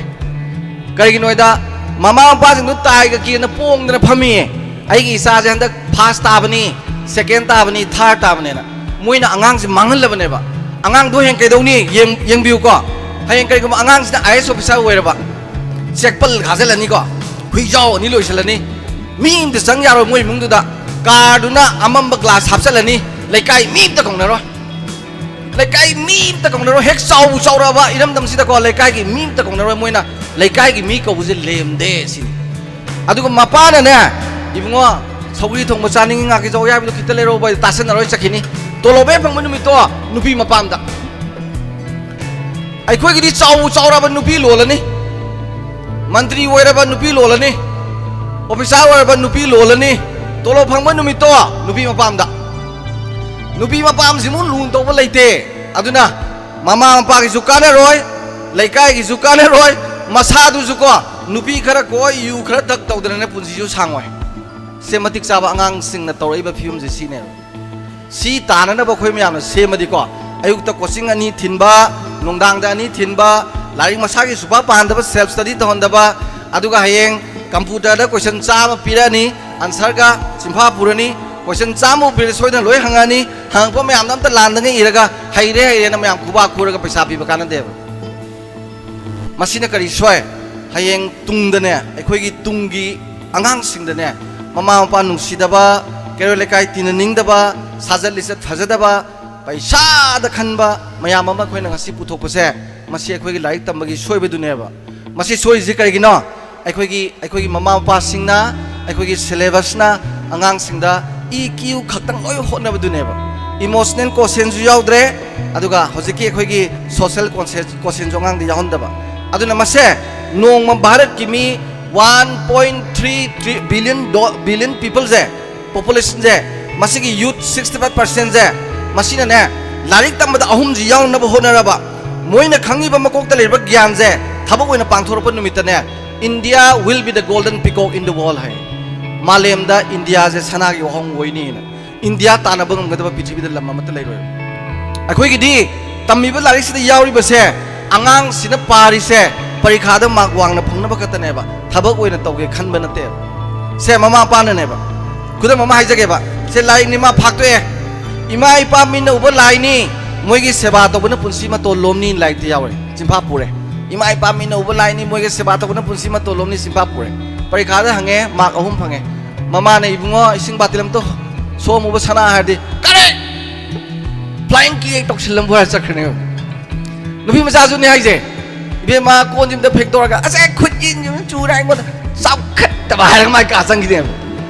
ꯀꯔꯤꯒꯤꯅꯣ ꯍꯥꯏꯗ, ꯃꯃꯥ ꯃꯄꯥꯁꯤꯡꯗꯨ ꯇꯥꯏꯒ ꯀꯤꯗꯅ ꯄꯣꯡꯗꯅ ꯐꯝꯃꯤꯌꯦ꯫ ꯑꯩꯒꯤ ꯏꯆꯥꯁꯦ ꯍꯟꯗꯛ ꯐꯥꯔꯁ ꯇꯥꯕꯅꯤ, ꯁꯦꯀꯦꯟ ꯇꯥꯕꯅꯤ, ꯊꯥꯔꯠ ꯇꯥꯕꯅꯦꯅ꯫ ꯃꯣꯏꯅ ꯑꯉꯥꯡꯁꯦ ꯃꯥꯡꯍꯜꯂꯕꯅꯦꯕ꯫ ꯑꯉꯥꯡꯗꯣ ꯍꯌꯦꯡ ꯀꯩꯗꯧꯅꯤ? ꯌꯦꯡ-, ꯌꯦꯡꯕꯤꯌꯨꯀꯣ꯫ ꯍꯌꯦꯡ ꯀꯔꯤꯒꯨꯝꯕ ꯑꯉꯥꯡꯁꯤꯅ ꯑꯥꯏ ꯑꯦꯁ ꯑꯣꯐꯤꯁꯥꯔ ꯑꯣꯏꯔꯕ, ꯆꯦꯛꯄꯜ ꯈꯥꯖꯤꯜꯂꯅꯤꯀꯣ, ꯍꯨꯏꯖꯥꯎ ꯑꯅꯤ ꯂꯣꯏꯁꯤꯜꯂꯅꯤ, ꯃꯤ ꯑꯃꯇ ꯆꯪ ꯌꯥꯔꯣꯏ ꯃꯣꯏ ꯏꯃꯨꯡꯗꯨꯗ꯫ ꯀꯥꯔꯗꯨꯅ ꯑꯃꯝꯕ ꯒ꯭ꯂꯥꯁ ꯍꯥꯞꯆꯤꯜꯂꯅꯤ, ꯂꯩꯀꯥꯏ ꯃꯤ ꯑꯃꯇ ꯀꯧꯅꯔꯣꯏ꯫ ꯂꯩꯀꯥꯏ ꯃꯤ ꯑꯃꯇ ꯀꯧꯅꯔꯣꯏ꯫ ꯍꯦꯛ ꯆꯥꯎꯕꯨ ꯆꯥꯎꯔꯛꯑꯕ ꯏꯔꯝꯗꯝꯁꯤꯗꯀꯣ, ꯂꯩꯀꯥꯏꯒꯤ ꯃꯤ ꯑꯃꯇ ꯀꯧꯅꯔꯣꯏ꯫ ꯃꯣꯏꯅ ꯂꯩꯀꯥꯏꯒꯤ ꯃꯤ ꯀꯧꯕꯁꯦ ꯂꯦꯝꯗꯦ ꯁꯤꯅꯤ꯫ ꯑꯗꯨꯒ ꯃꯄꯥꯅꯅꯦ, "ꯏꯕꯨꯡꯉꯣ, ꯁꯧꯒ꯭ꯔꯤ ꯊꯣꯡꯕ ꯆꯥꯅꯤꯡꯉꯤ, ꯉꯥꯀꯤꯖꯧ ꯑꯌꯥꯏꯕꯗꯣ ꯈꯤꯇ ꯂꯩꯔꯛꯎꯕ", ꯇꯥꯁꯟꯅꯔꯣꯏ, ꯆꯠꯈꯤꯅꯤ꯫ ꯇꯣꯂꯣꯞ ꯍꯦꯛ ꯐꯪꯕ ꯅꯨꯃꯤꯠꯇꯣ ꯅꯨꯄꯤ ꯃꯄꯥꯝꯗ꯫ ꯑꯩꯈꯣꯏꯒꯤꯗꯤ ꯆꯥꯎꯕꯨ ꯆꯥꯎꯔꯕ ꯅꯨꯄꯤ ꯂꯣꯜꯂꯅꯤ, ꯃꯟꯇ꯭ꯔꯤ ꯑꯣꯏꯔꯕ ꯅꯨꯄꯤ ꯂꯣꯜꯂꯅꯤ, ꯑꯣꯐꯤꯁꯥꯔ ꯑꯣꯏꯔꯕ ꯅꯨꯄꯤ ꯂꯣꯜꯂꯅꯤ꯫ ꯇꯣꯂꯣꯞ ꯐꯪꯕ ꯅꯨꯃꯤꯠꯇꯣ ꯅꯨꯄꯤ ꯃꯄꯥꯝꯗ꯫ ꯅꯨꯄꯤ ꯃꯄꯥꯝꯁꯤꯃꯨꯛ ꯂꯨꯅ ꯇꯧꯕ ꯂꯩꯇꯦ꯫ ꯑꯗꯨꯅ ꯃꯃꯥ ꯃꯄꯥꯒꯤꯁꯨ ꯀꯥꯟꯅꯔꯣꯏ, ꯂꯩꯀꯥꯏꯒꯤꯁꯨ ꯀꯥꯟꯅꯔꯣꯏ, ꯃꯁꯥꯗꯨꯁꯨꯀꯣ ꯅꯨꯄꯤ ꯈꯔ ꯀꯣꯏ, ꯌꯨ ꯈꯔ ꯊꯛ ꯇꯧꯗꯅꯅꯦ ꯄꯨꯟꯁꯤꯁꯨ ꯁꯥꯡꯉꯣꯏ꯫ ꯁꯦ ꯃꯇꯤꯛ ꯆꯥꯕ ꯑꯉꯥꯡꯁꯤꯡꯅ ꯇꯧꯔꯛꯏꯕ ꯐꯤꯕꯝꯁꯦ ꯁꯤꯅꯦꯕ꯫ ꯁꯤ ꯇꯥꯅꯅꯕ ꯑꯩꯈꯣꯏ ꯃꯌꯥꯝꯅ ꯁꯦꯝꯃꯗꯤꯀꯣ, ꯑꯌꯨꯛꯇ ꯀꯣꯆꯤꯡ ꯑꯅꯤ ꯊꯤꯟꯕ, ꯅꯨꯡꯗꯥꯡꯗ ꯑꯅꯤ ꯊꯤꯟꯕ, ꯂꯥꯏꯔꯤꯛ ꯃꯁꯥꯒꯤ ꯁꯨꯄꯥ ꯄꯥꯍꯟꯗꯕ, ꯁꯦꯜꯐ ꯁ꯭ꯇꯗꯤ ꯇꯧꯍꯟꯗꯕ, ꯑꯗꯨꯒ ꯍꯌꯦꯡ ꯀꯝꯄ꯭ꯌꯨꯇꯔꯗ ꯀꯣꯏꯁꯟ ꯆꯥꯝꯃ ꯄꯤꯔꯛꯑꯅꯤ, ꯑꯟꯁꯔꯒ ꯆꯤꯟꯐꯥ ꯄꯨꯔꯅꯤ, ꯀꯣꯏꯁꯟ ꯆꯥꯝꯃ ꯄꯤꯔꯦ ꯁꯣꯏꯗꯅ ꯂꯣꯏ ꯍꯪꯉꯛꯑꯅꯤ, ꯍꯪꯉꯛꯄ ꯃꯌꯥꯝꯗꯣ ꯑꯝꯇ ꯂꯥꯟꯗꯉꯩ ꯏꯔꯒ ꯍꯩꯔꯦ ꯍꯩꯔꯦꯅ ꯃꯌꯥꯝ ꯈꯨꯕꯥꯛ ꯈꯨꯔꯒ ꯄꯩꯁꯥ ꯄꯤꯕ ꯀꯥꯟꯅꯗꯦꯕ꯫ ꯃꯁꯤꯅ ꯀꯔꯤ ꯁꯣꯏ? ꯍꯌꯦꯡ ꯇꯨꯡꯗꯅꯦ, ꯑꯩꯈꯣꯏꯒꯤ ꯇꯨꯡꯒꯤ ꯑꯉꯥꯡꯁꯤꯡꯗꯅꯦ, ꯃꯃꯥ ꯃꯄꯥ ꯅꯨꯡꯁꯤꯗꯕ, ꯀꯩꯔꯣꯏ ꯂꯩꯀꯥꯏ ꯇꯤꯟꯅꯅꯤꯡꯗꯕ, ꯁꯥꯖꯠ ꯂꯤꯆꯠ ꯐꯖꯗꯕ, ꯄꯩꯁꯥꯗ ꯈꯟꯕ ꯃꯌꯥꯝ ꯑꯃ ꯑꯩꯈꯣꯏꯅ ꯉꯁꯤ ꯄꯨꯊꯣꯛꯄꯁꯦ, ꯃꯁꯤ ꯑꯩꯈꯣꯏꯒꯤ ꯂꯥꯏꯔꯤꯛ ꯇꯝꯕꯒꯤ ꯁꯣꯏꯕꯗꯨꯅꯦꯕ꯫ ꯃꯁꯤ ꯁꯣꯏꯔꯤꯁꯤ ꯀꯔꯤꯒꯤꯅꯣ? ꯑꯩꯈꯣꯏꯒꯤ, ꯑꯩꯈꯣꯏꯒꯤ ꯃꯃꯥ ꯃꯄꯥꯁꯤꯡꯅ, ꯑꯩꯈꯣꯏꯒꯤ syllabusꯅ ꯑꯉꯥꯡꯁꯤꯡꯗ ꯏ ꯀ꯭ꯌꯨ ꯈꯛꯇꯪ ꯂꯣꯏ ꯍꯣꯠꯅꯕꯗꯨꯅꯦꯕ꯫ Emotional quotientꯁꯨ ꯌꯥꯎꯗ꯭ꯔꯦ, ꯑꯗꯨꯒ ꯍꯧꯖꯤꯛꯀꯤ ꯑꯩꯈꯣꯏꯒꯤ social quotient, quotientꯁꯨ ꯑꯉꯥꯡꯗ ꯌꯥꯎꯍꯟꯗꯕ꯫ ꯑꯗꯨꯅ ꯃꯁꯦ ꯅꯣꯡꯃ ꯚꯥꯔꯠꯀꯤ ꯃꯤ one point three billion, billion peopleꯁꯦ, populationꯁꯦ, ꯃꯁꯤꯒꯤ youth sixty five percentꯁꯦ, ꯃꯁꯤꯅꯅꯦ, ꯂꯥꯏꯔꯤꯛ ꯇꯝꯕꯗ ꯑꯍꯨꯝꯁꯤ ꯌꯥꯎꯅꯕ ꯍꯣꯠꯅꯔꯕ, ꯃꯣꯏꯅ ꯈꯪꯉꯤꯕ ꯃꯀꯣꯛꯇ ꯂꯩꯔꯤꯕ ꯒ꯭ꯌꯥꯟꯁꯦ ꯊꯕꯛ ꯑꯣꯏꯅ ꯄꯥꯡꯊꯣꯔꯛꯄ ꯅꯨꯃꯤꯠꯇꯅꯦ, "India will be the golden peacock in the world" ꯍꯥꯏ꯫ ꯃꯥꯂꯦꯝꯗ ꯏꯟꯗꯤꯌꯥꯁꯦ ꯁꯅꯥꯒꯤ ꯋꯥꯍꯣꯡ ꯑꯣꯏꯅꯤꯅ꯫ ꯏꯟꯗꯤꯌꯥ ꯇꯥꯟꯅꯕ ꯉꯝꯒꯗꯕ ꯄ꯭ꯔꯤꯊꯤꯕꯤꯗ ꯂꯝ ꯑꯃꯠꯇ ꯂꯩꯔꯣꯏ꯫ ꯑꯩꯈꯣꯏꯒꯤꯗꯤ ꯇꯝꯃꯤꯕ ꯂꯥꯏꯔꯤꯛꯁꯤꯗ ꯌꯥꯎꯔꯤꯕꯁꯦ, ꯑꯉꯥꯡꯁꯤꯅ ꯄꯥꯔꯤꯁꯦ, ꯄꯔꯤꯈꯥꯗ ꯃꯥꯔꯛ ꯋꯥꯡꯅ ꯐꯪꯅꯕ ꯈꯛꯇꯅꯦꯕ, ꯊꯕꯛ ꯑꯣꯏꯅ ꯇꯧꯒꯦ ꯈꯟꯕ ꯅꯠꯇꯦꯕ꯫ ꯁꯦ ꯃꯃꯥ ꯃꯄꯥꯅꯅꯦꯕ꯫ ꯈꯨꯗꯝ ꯑꯃ ꯍꯥꯏꯖꯒꯦꯕ, ꯁꯦ ꯂꯥꯏꯔꯤꯛꯅꯤ ꯃꯥ ꯐꯥꯛꯇꯣꯛꯑꯦ, "ꯏꯃꯥ ꯏꯄꯥ ꯃꯤꯠꯅ ꯎꯕ ꯂꯥꯏꯅꯤ, ꯃꯣꯏꯒꯤ ꯁꯦꯕꯥ ꯇꯧꯕꯅ ꯄꯨꯟꯁꯤ ꯃꯇꯣꯜ ꯂꯣꯝꯅꯤ" ꯂꯥꯏꯔꯤꯛꯇ ꯌꯥꯎꯔꯦ, ꯆꯤꯟꯐꯥ ꯄꯨꯔꯦ꯫ "ꯏꯃꯥ ꯏꯄꯥ ꯃꯤꯠꯅ ꯎꯕ ꯂꯥꯏꯅꯤ, ꯃꯣꯏꯒꯤ ꯁꯦꯕꯥ ꯇꯧꯕꯅ ꯄꯨꯟꯁꯤ ꯃꯇꯣꯜ ꯂꯣꯝꯅꯤ" ꯆꯤꯟꯐꯥ ꯄꯨꯔꯦ꯫ ꯄꯔꯤꯈꯥꯗ ꯍꯪꯉꯦ, ꯃꯥꯔꯛ ꯑꯍꯨꯝ ꯐꯪꯉꯦ꯫ ꯃꯃꯥꯅ, "ꯏꯕꯨꯡꯉꯣ, ꯏꯁꯤꯡ ꯕꯥꯇꯤꯜ ꯑꯝꯇ ꯁꯣꯝꯃꯨꯕ ꯁꯅꯥ" ꯍꯥꯏꯔꯗꯤ, "ꯀꯔꯤ? Flying kick ꯍꯦꯛ ꯇꯧꯁꯤꯜꯂꯝꯕ" ꯍꯥꯏꯔ ꯆꯠꯈ꯭ꯔꯅꯦꯕ꯫ ꯅꯨꯄꯤ ꯃꯆꯥꯁꯨꯅꯦ ꯍꯥꯏꯁꯦ, "ꯏꯕꯦꯝꯃ, ꯀꯣꯟꯁꯤꯝꯇ ꯐꯦꯡꯗꯣꯔꯒ, ꯑꯁ, ꯈꯨꯠ ꯌꯦꯟꯁꯤꯅ ꯆꯨꯔꯦ ꯑꯩꯉꯣꯟꯗ", ꯆꯥꯎꯈꯠꯇꯕ ꯍꯥꯏꯔꯒ ꯃꯥꯏ ꯀꯥ ꯆꯪꯈꯤꯅꯦꯕ꯫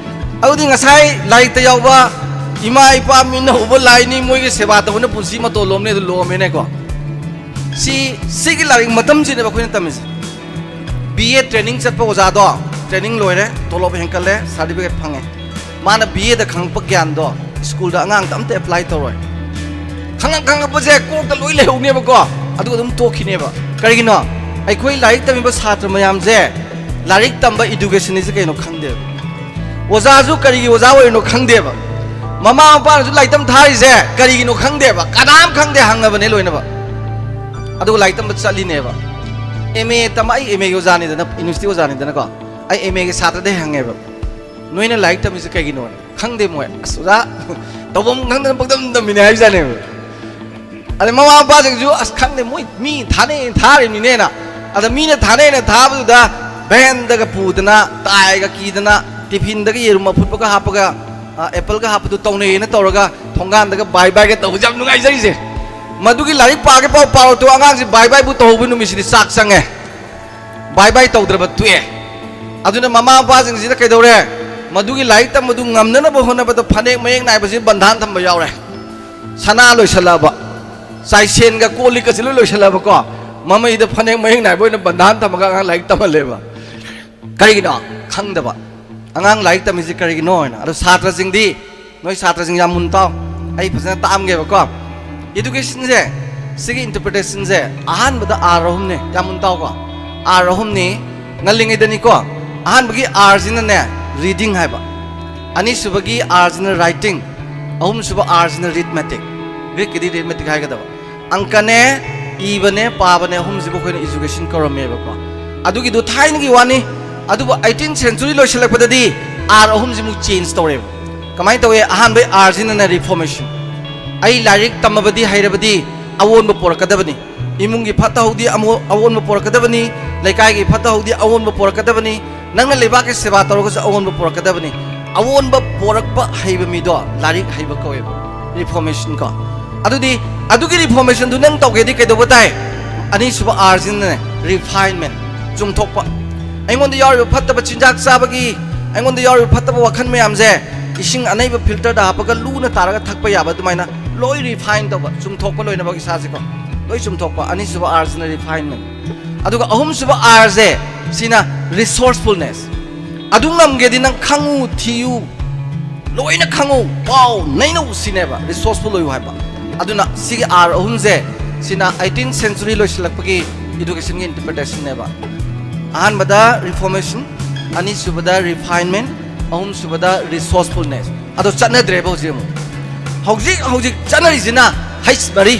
ꯑꯗꯨꯗꯤ ꯉꯁꯥꯏ ꯂꯥꯏꯔꯤꯛꯇ ꯌꯥꯎꯕ "ꯏꯃꯥ ꯏꯄꯥ ꯃꯤꯠꯅ ꯎꯕ ꯂꯥꯏꯅꯤ, ꯃꯣꯏꯒꯤ ꯁꯦꯕꯥ ꯇꯧꯕꯅ ꯄꯨꯟꯁꯤ ꯃꯇꯣꯜ ꯂꯣꯝꯅꯤ" ꯑꯗꯨ ꯂꯣꯝꯃꯦꯅꯦꯀꯣ꯫ ꯁꯤ, ꯁꯤꯒꯤ ꯂꯥꯏꯔꯤꯛ ꯃꯇꯝꯁꯤꯅꯦꯕ ꯑꯩꯈꯣꯏꯅ ꯇꯝꯃꯤꯁꯦ꯫ B A training ꯆꯠꯄ ꯑꯣꯖꯥꯗꯣ, training ꯂꯣꯏꯔꯦ, ꯇꯣꯂꯣꯞ ꯍꯦꯟꯀꯠꯂꯦ, certificate ꯐꯪꯉꯦ꯫ ꯃꯥꯅ B A ꯗ ꯈꯪꯉꯛꯄ ꯒ꯭ꯌꯥꯟꯗꯣ ꯁ꯭ꯀꯨꯜꯗ ꯑꯉꯥꯡꯗ ꯑꯝꯇ apply ꯇꯧꯔꯣꯏ꯫ ꯈꯪꯉꯛ ꯈꯪꯉꯛꯄꯁꯦ ꯀꯣꯛꯇ ꯂꯣꯏ ꯂꯩꯍꯧꯅꯦꯕꯀꯣ, ꯑꯗꯨꯒ ꯑꯗꯨꯝ ꯇꯣꯛꯈꯤꯅꯦꯕ꯫ ꯀꯔꯤꯒꯤꯅꯣ? ꯑꯩꯈꯣꯏ ꯂꯥꯏꯔꯤꯛ ꯇꯝꯃꯤꯕ ꯁꯥꯇ꯭ꯔ ꯃꯌꯥꯝꯁꯦ ꯂꯥꯏꯔꯤꯛ ꯇꯝꯕ education ꯁꯦ ꯀꯩꯅꯣ ꯈꯪꯗꯦꯕ꯫ ꯑꯣꯖꯥꯁꯨ ꯀꯔꯤꯒꯤ ꯑꯣꯖꯥ ꯑꯣꯏꯔꯤꯅꯣ ꯈꯪꯗꯦꯕ꯫ ꯃꯃꯥ ꯃꯄꯥꯅꯁꯨ ꯂꯥꯏꯔꯤꯛ ꯇꯝ ꯊꯥꯔꯤꯁꯦ ꯀꯔꯤꯒꯤꯅꯣ ꯈꯪꯗꯦꯕ꯫ ꯀꯅꯥꯝ ꯈꯪꯗꯦ, ꯍꯪꯉꯕꯅꯦ ꯂꯣꯏꯅꯃꯛ꯫ ꯑꯗꯨꯒ ꯂꯥꯏꯔꯤꯛ ꯇꯝꯕ ꯆꯠꯂꯤꯅꯦꯕ꯫ M A ꯇꯝꯕ, ꯑꯩ M A ꯒꯤ ꯑꯣꯖꯥꯅꯤꯗꯅ, university ꯑꯣꯖꯥꯅꯤꯗꯅꯀꯣ, ꯑꯩ M A ꯒꯤ ꯁꯥꯇ꯭ꯔꯗꯩ ꯍꯪꯉꯦꯕ, "ꯅꯣꯏꯅ ꯂꯥꯏꯔꯤꯛ ꯇꯝꯃꯤꯁꯦ ꯀꯩꯒꯤꯅꯣꯅ?" "ꯈꯪꯗꯦ ꯃꯣꯏ, ꯑꯁ, ꯑꯣꯖꯥ, ꯇꯧꯐꯝ ꯈꯪꯗꯅ ꯄꯪꯇꯝ ꯇꯝꯃꯤꯅꯦ" ꯍꯥꯏꯕꯖꯥꯠꯅꯦꯕ꯫ ꯑꯗꯩ ꯃꯃꯥ ꯃꯄꯥꯁꯤꯡꯁꯨ, "ꯑꯁ, ꯈꯪꯗꯦ, ꯃꯣꯏ ꯃꯤ ꯊꯥꯅꯩ ꯊꯥꯔꯤꯕꯅꯤꯅꯦꯅ" ꯑꯗ ꯃꯤꯅ ꯊꯥꯅꯩꯅ ꯊꯥꯕꯗꯨꯗ ꯚꯦꯟꯗꯒ ꯄꯨꯗꯅ, ꯇꯥꯏꯒ ꯀꯤꯗꯅ, ꯇꯤꯐꯤꯟꯗꯒ ꯌꯦꯔꯨꯝ ꯑꯐꯨꯠꯄꯒ ꯍꯥꯞꯄꯒ, ꯑ, ꯑꯦꯄꯜꯒ ꯍꯥꯞꯄꯗꯨ ꯇꯧꯅꯩꯌꯦꯅ ꯇꯧꯔꯒ ꯊꯣꯡꯒꯥꯟꯗꯒ ꯕꯥꯏ ꯕꯥꯏꯒ ꯇꯧꯕꯁꯦ ꯌꯥꯝ ꯅꯨꯡꯉꯥꯏꯖꯔꯤꯁꯦ꯫ ꯃꯗꯨꯒꯤ ꯂꯥꯏꯔꯤꯛ ꯄꯥꯒꯦ ꯄꯥꯎ ꯄꯥꯔꯣ ꯇꯨ, ꯑꯉꯥꯡꯁꯤ ꯕꯥꯏ ꯕꯥꯏꯕꯨ ꯇꯧꯍꯧꯕ ꯅꯨꯃꯤꯠꯁꯤꯗꯤ ꯆꯥꯛ ꯆꯪꯉꯦ꯫ ꯕꯥꯏ ꯕꯥꯏ ꯇꯧꯗ꯭ꯔꯕ ꯇꯣꯛꯑꯦ꯫ ꯑꯗꯨꯅ ꯃꯃꯥ ꯃꯄꯥꯁꯤꯡꯁꯤꯅ ꯀꯩꯗꯧꯔꯦ? ꯃꯗꯨꯒꯤ ꯂꯥꯏꯔꯤꯛ ꯇꯝꯕꯗꯨ ꯉꯝꯅꯅꯕ ꯍꯣꯠꯅꯕꯗ ꯐꯅꯦꯛ ꯃꯌꯦꯛ ꯅꯥꯏꯕꯁꯤ ꯕꯟꯙꯥꯟ ꯊꯝꯕ ꯌꯥꯎꯔꯦ꯫ ꯁꯅꯥ ꯂꯣꯏꯁꯜꯂꯛꯑꯕ, ꯆꯥꯏꯁꯦꯟꯒ ꯀꯣꯜ ꯂꯤꯛꯀꯁꯤ ꯂꯣꯏ ꯂꯣꯏꯁꯜꯂꯛꯑꯕꯀꯣ, ꯃꯃꯩꯗ ꯐꯅꯦꯛ ꯃꯌꯦꯛ ꯅꯥꯏꯕ ꯑꯣꯏꯅ ꯕꯟꯙꯥꯟ ꯊꯝꯃꯒ ꯑꯉꯥꯡ ꯂꯥꯏꯔꯤꯛ ꯇꯝꯍꯜꯂꯦꯕ꯫ ꯀꯔꯤꯒꯤꯅꯣ? ꯈꯪꯗꯕ꯫ ꯑꯉꯥꯡ ꯂꯥꯏꯔꯤꯛ ꯇꯝꯃꯤꯁꯤ ꯀꯔꯤꯒꯤꯅꯣ ꯍꯥꯏꯅ꯫ ꯑꯗꯣ ꯁꯥꯇ꯭ꯔꯁꯤꯡꯗꯤ, ꯅꯣꯏ ꯁꯥꯇ꯭ꯔꯁꯤꯡ ꯌꯥꯝ ꯃꯨꯟ ꯇꯥꯎ, ꯑꯩ ꯐꯖꯅ ꯇꯥꯛꯑꯝꯒꯦꯕꯀꯣ꯫ ꯏꯗꯨꯀꯦꯁꯟꯁꯦ, ꯁꯤꯒꯤ ꯏꯟꯇꯔꯄ꯭ꯔꯤꯇꯦꯁꯟꯁꯦ ꯑꯍꯥꯟꯕꯗ ꯑꯥꯔ ꯑꯍꯨꯝꯅꯦ, ꯌꯥꯝ ꯃꯨꯟ ꯇꯥꯎꯀꯣ꯫ ꯑꯥꯔ ꯑꯍꯨꯝꯅꯤ꯫ ꯉꯜꯂꯤꯉꯩꯗꯅꯤꯀꯣ, ꯑꯍꯥꯟꯕꯒꯤ ꯑꯥꯔꯁꯤꯅꯅꯦ ꯔꯤꯗꯤꯡ ꯍꯥꯏꯕ, ꯑꯅꯤꯁꯨꯕꯒꯤ ꯑꯥꯔꯁꯤꯅ ꯔꯥꯏꯇꯤꯡ, ꯑꯍꯨꯝꯁꯨꯕ ꯑꯥꯔꯁꯤꯅ ꯔꯤꯠꯃꯦꯇꯤꯛ꯫ ꯒ꯭ꯔꯤꯛꯀꯤꯗꯤ ꯔꯤꯠꯃꯦꯇꯤꯛ ꯍꯥꯏꯒꯗꯕ꯫ ꯑꯪꯀꯅꯦ, ꯏꯕꯅꯦ, ꯄꯥꯕꯅꯦ, ꯑꯍꯨꯝꯁꯤꯕꯨ ꯑꯩꯈꯣꯏꯅ ꯏꯖꯨꯀꯦꯁꯟ ꯀꯧꯔꯝꯃꯦꯕꯀꯣ꯫ ꯑꯗꯨꯒꯤꯗꯨ ꯊꯥꯏꯅꯒꯤ ꯋꯥꯅꯤ꯫ ꯑꯗꯨꯕꯨ ꯑꯩꯇꯤꯟ ꯁꯦꯟꯆꯨꯔꯤ ꯂꯣꯏꯁꯤꯜꯂꯛꯄꯗꯗꯤ ꯑꯥꯔ ꯑꯍꯨꯝꯁꯤꯃꯨꯛ ꯆꯦꯟꯖ ꯇꯧꯔꯦꯕ꯫ ꯀꯃꯥꯏꯅ ꯇꯧꯏ? ꯑꯍꯥꯟꯕꯩ ꯑꯥꯔꯁꯤꯅꯅꯦ ꯔꯤꯐꯣꯔꯃꯦꯁꯟ, ꯑꯩ ꯂꯥꯏꯔꯤꯛ ꯇꯝꯃꯕꯗꯤ ꯍꯩꯔꯕꯗꯤ ꯑꯑꯣꯟꯕ ꯄꯣꯔꯛꯀꯗꯕꯅꯤ, ꯏꯃꯨꯡꯒꯤ ꯐꯠꯇ ꯍꯥꯎꯗꯤ ꯑꯃꯨꯛ ꯑꯑꯣꯟꯕ ꯄꯣꯔꯛꯀꯗꯕꯅꯤ, ꯂꯩꯀꯥꯏꯒꯤ ꯐꯠꯇ ꯍꯥꯎꯗꯤ ꯑꯑꯣꯟꯕ ꯄꯣꯔꯛꯀꯗꯕꯅꯤ, ꯅꯪꯅ ꯂꯩꯕꯥꯛꯀꯤ ꯁꯦꯕꯥ ꯇꯧꯔꯒꯁꯨ ꯑꯑꯣꯟꯕ ꯄꯣꯔꯛꯀꯗꯕꯅꯤ꯫ ꯑꯑꯣꯟꯕ ꯄꯣꯔꯛꯄ ꯍꯩꯕ ꯃꯤꯗꯣ ꯂꯥꯏꯔꯤꯛ ꯍꯩꯕ ꯀꯧꯋꯦꯕ, ꯔꯤꯐꯣꯔꯃꯦꯁꯟ ꯀꯣ꯫ ꯑꯗꯨꯗꯤ ꯑꯗꯨꯒꯤ ꯔꯤꯐꯣꯔꯃꯦꯁꯟꯗꯨ ꯅꯪ ꯇꯧꯒꯦꯗꯤ ꯀꯩꯗꯧꯕ ꯇꯥꯏ? ꯑꯅꯤꯁꯨꯕ ꯑꯥꯔꯁꯤꯅꯅꯦ ꯔꯤꯐꯥꯏꯟꯃꯦꯟ, ꯆꯨꯝꯊꯣꯛꯄ꯫ ꯑꯩꯉꯣꯟꯗ ꯌꯥꯎꯔꯤꯕ ꯐꯠꯇꯕ ꯆꯤꯟꯖꯥꯛ ꯆꯥꯕꯒꯤ, ꯑꯩꯉꯣꯟꯗ ꯌꯥꯎꯔꯤꯕ ꯐꯠꯇꯕ ꯋꯥꯈꯜ ꯃꯌꯥꯝꯁꯦ ꯏꯁꯤꯡ ꯑꯅꯩꯕ ꯐꯤꯜꯇꯔꯗ ꯍꯥꯞꯄꯒ ꯂꯨꯅ ꯇꯥꯔꯒ ꯊꯛꯄ ꯌꯥꯕ ꯑꯗꯨꯃꯥꯏꯅ ꯂꯣꯏ ꯔꯤꯐꯥꯏꯟ ꯇꯧꯕ, ꯆꯨꯝꯊꯣꯛꯄ ꯂꯣꯏꯅꯃꯛ ꯏꯁꯥꯁꯦꯀꯣ, ꯂꯣꯏ ꯆꯨꯝꯊꯣꯛꯄ꯫ ꯑꯅꯤꯁꯨꯕ ꯑꯥꯔꯁꯤꯅ ꯔꯤꯐꯥꯏꯟꯃꯦꯟ꯫ ꯑꯗꯨꯒ ꯑꯍꯨꯝꯁꯨꯕ ꯑꯥꯔꯁꯦ, ꯁꯤꯅ ꯔꯤꯁꯣꯔꯁꯐꯨꯜꯅꯦꯁ꯫ ꯑꯗꯨ ꯉꯝꯒꯦꯗꯤ ꯅꯪ ꯈꯪꯉꯨ, ꯊꯤꯌꯨ, ꯂꯣꯏꯅ ꯈꯪꯉꯨ, ꯄꯥꯎ ꯅꯩꯅꯧ, ꯁꯤꯅꯦꯕ ꯔꯤꯁꯣꯔꯁꯐꯨꯜ ꯑꯣꯏꯌꯨ ꯍꯥꯏꯕ꯫ ꯑꯗꯨꯅ ꯁꯤꯒꯤ ꯑꯥꯔ ꯑꯍꯨꯝꯁꯦ, ꯁꯤꯅ ꯑꯩꯇꯤꯟ ꯁꯦꯟꯆꯨꯔꯤ ꯂꯣꯏꯁꯤꯜꯂꯛꯄꯒꯤ ꯏꯗꯨꯀꯦꯁꯟꯒꯤ ꯏꯟꯇꯔꯄ꯭ꯔꯤꯇꯦꯁꯟꯅꯦꯕ꯫ ꯑꯍꯥꯟꯕꯗ ꯔꯤꯐꯣꯔꯃꯦꯁꯟ, ꯑꯅꯤꯁꯨꯕꯗ ꯔꯤꯐꯥꯏꯟꯃꯦꯟ, ꯑꯍꯨꯝꯁꯨꯕꯗ ꯔꯤꯁꯣꯔꯁꯐꯨꯜꯅꯦꯁ꯫ ꯑꯗꯣ ꯆꯠꯅꯗ꯭ꯔꯦꯕ ꯍꯧꯖꯤꯛ ꯑꯃꯨꯛ꯫ ꯍꯧꯖꯤꯛ ꯍꯧꯖꯤꯛ ꯆꯠꯅꯔꯤꯁꯤꯅ ꯍꯩꯁ ꯃꯔꯤ,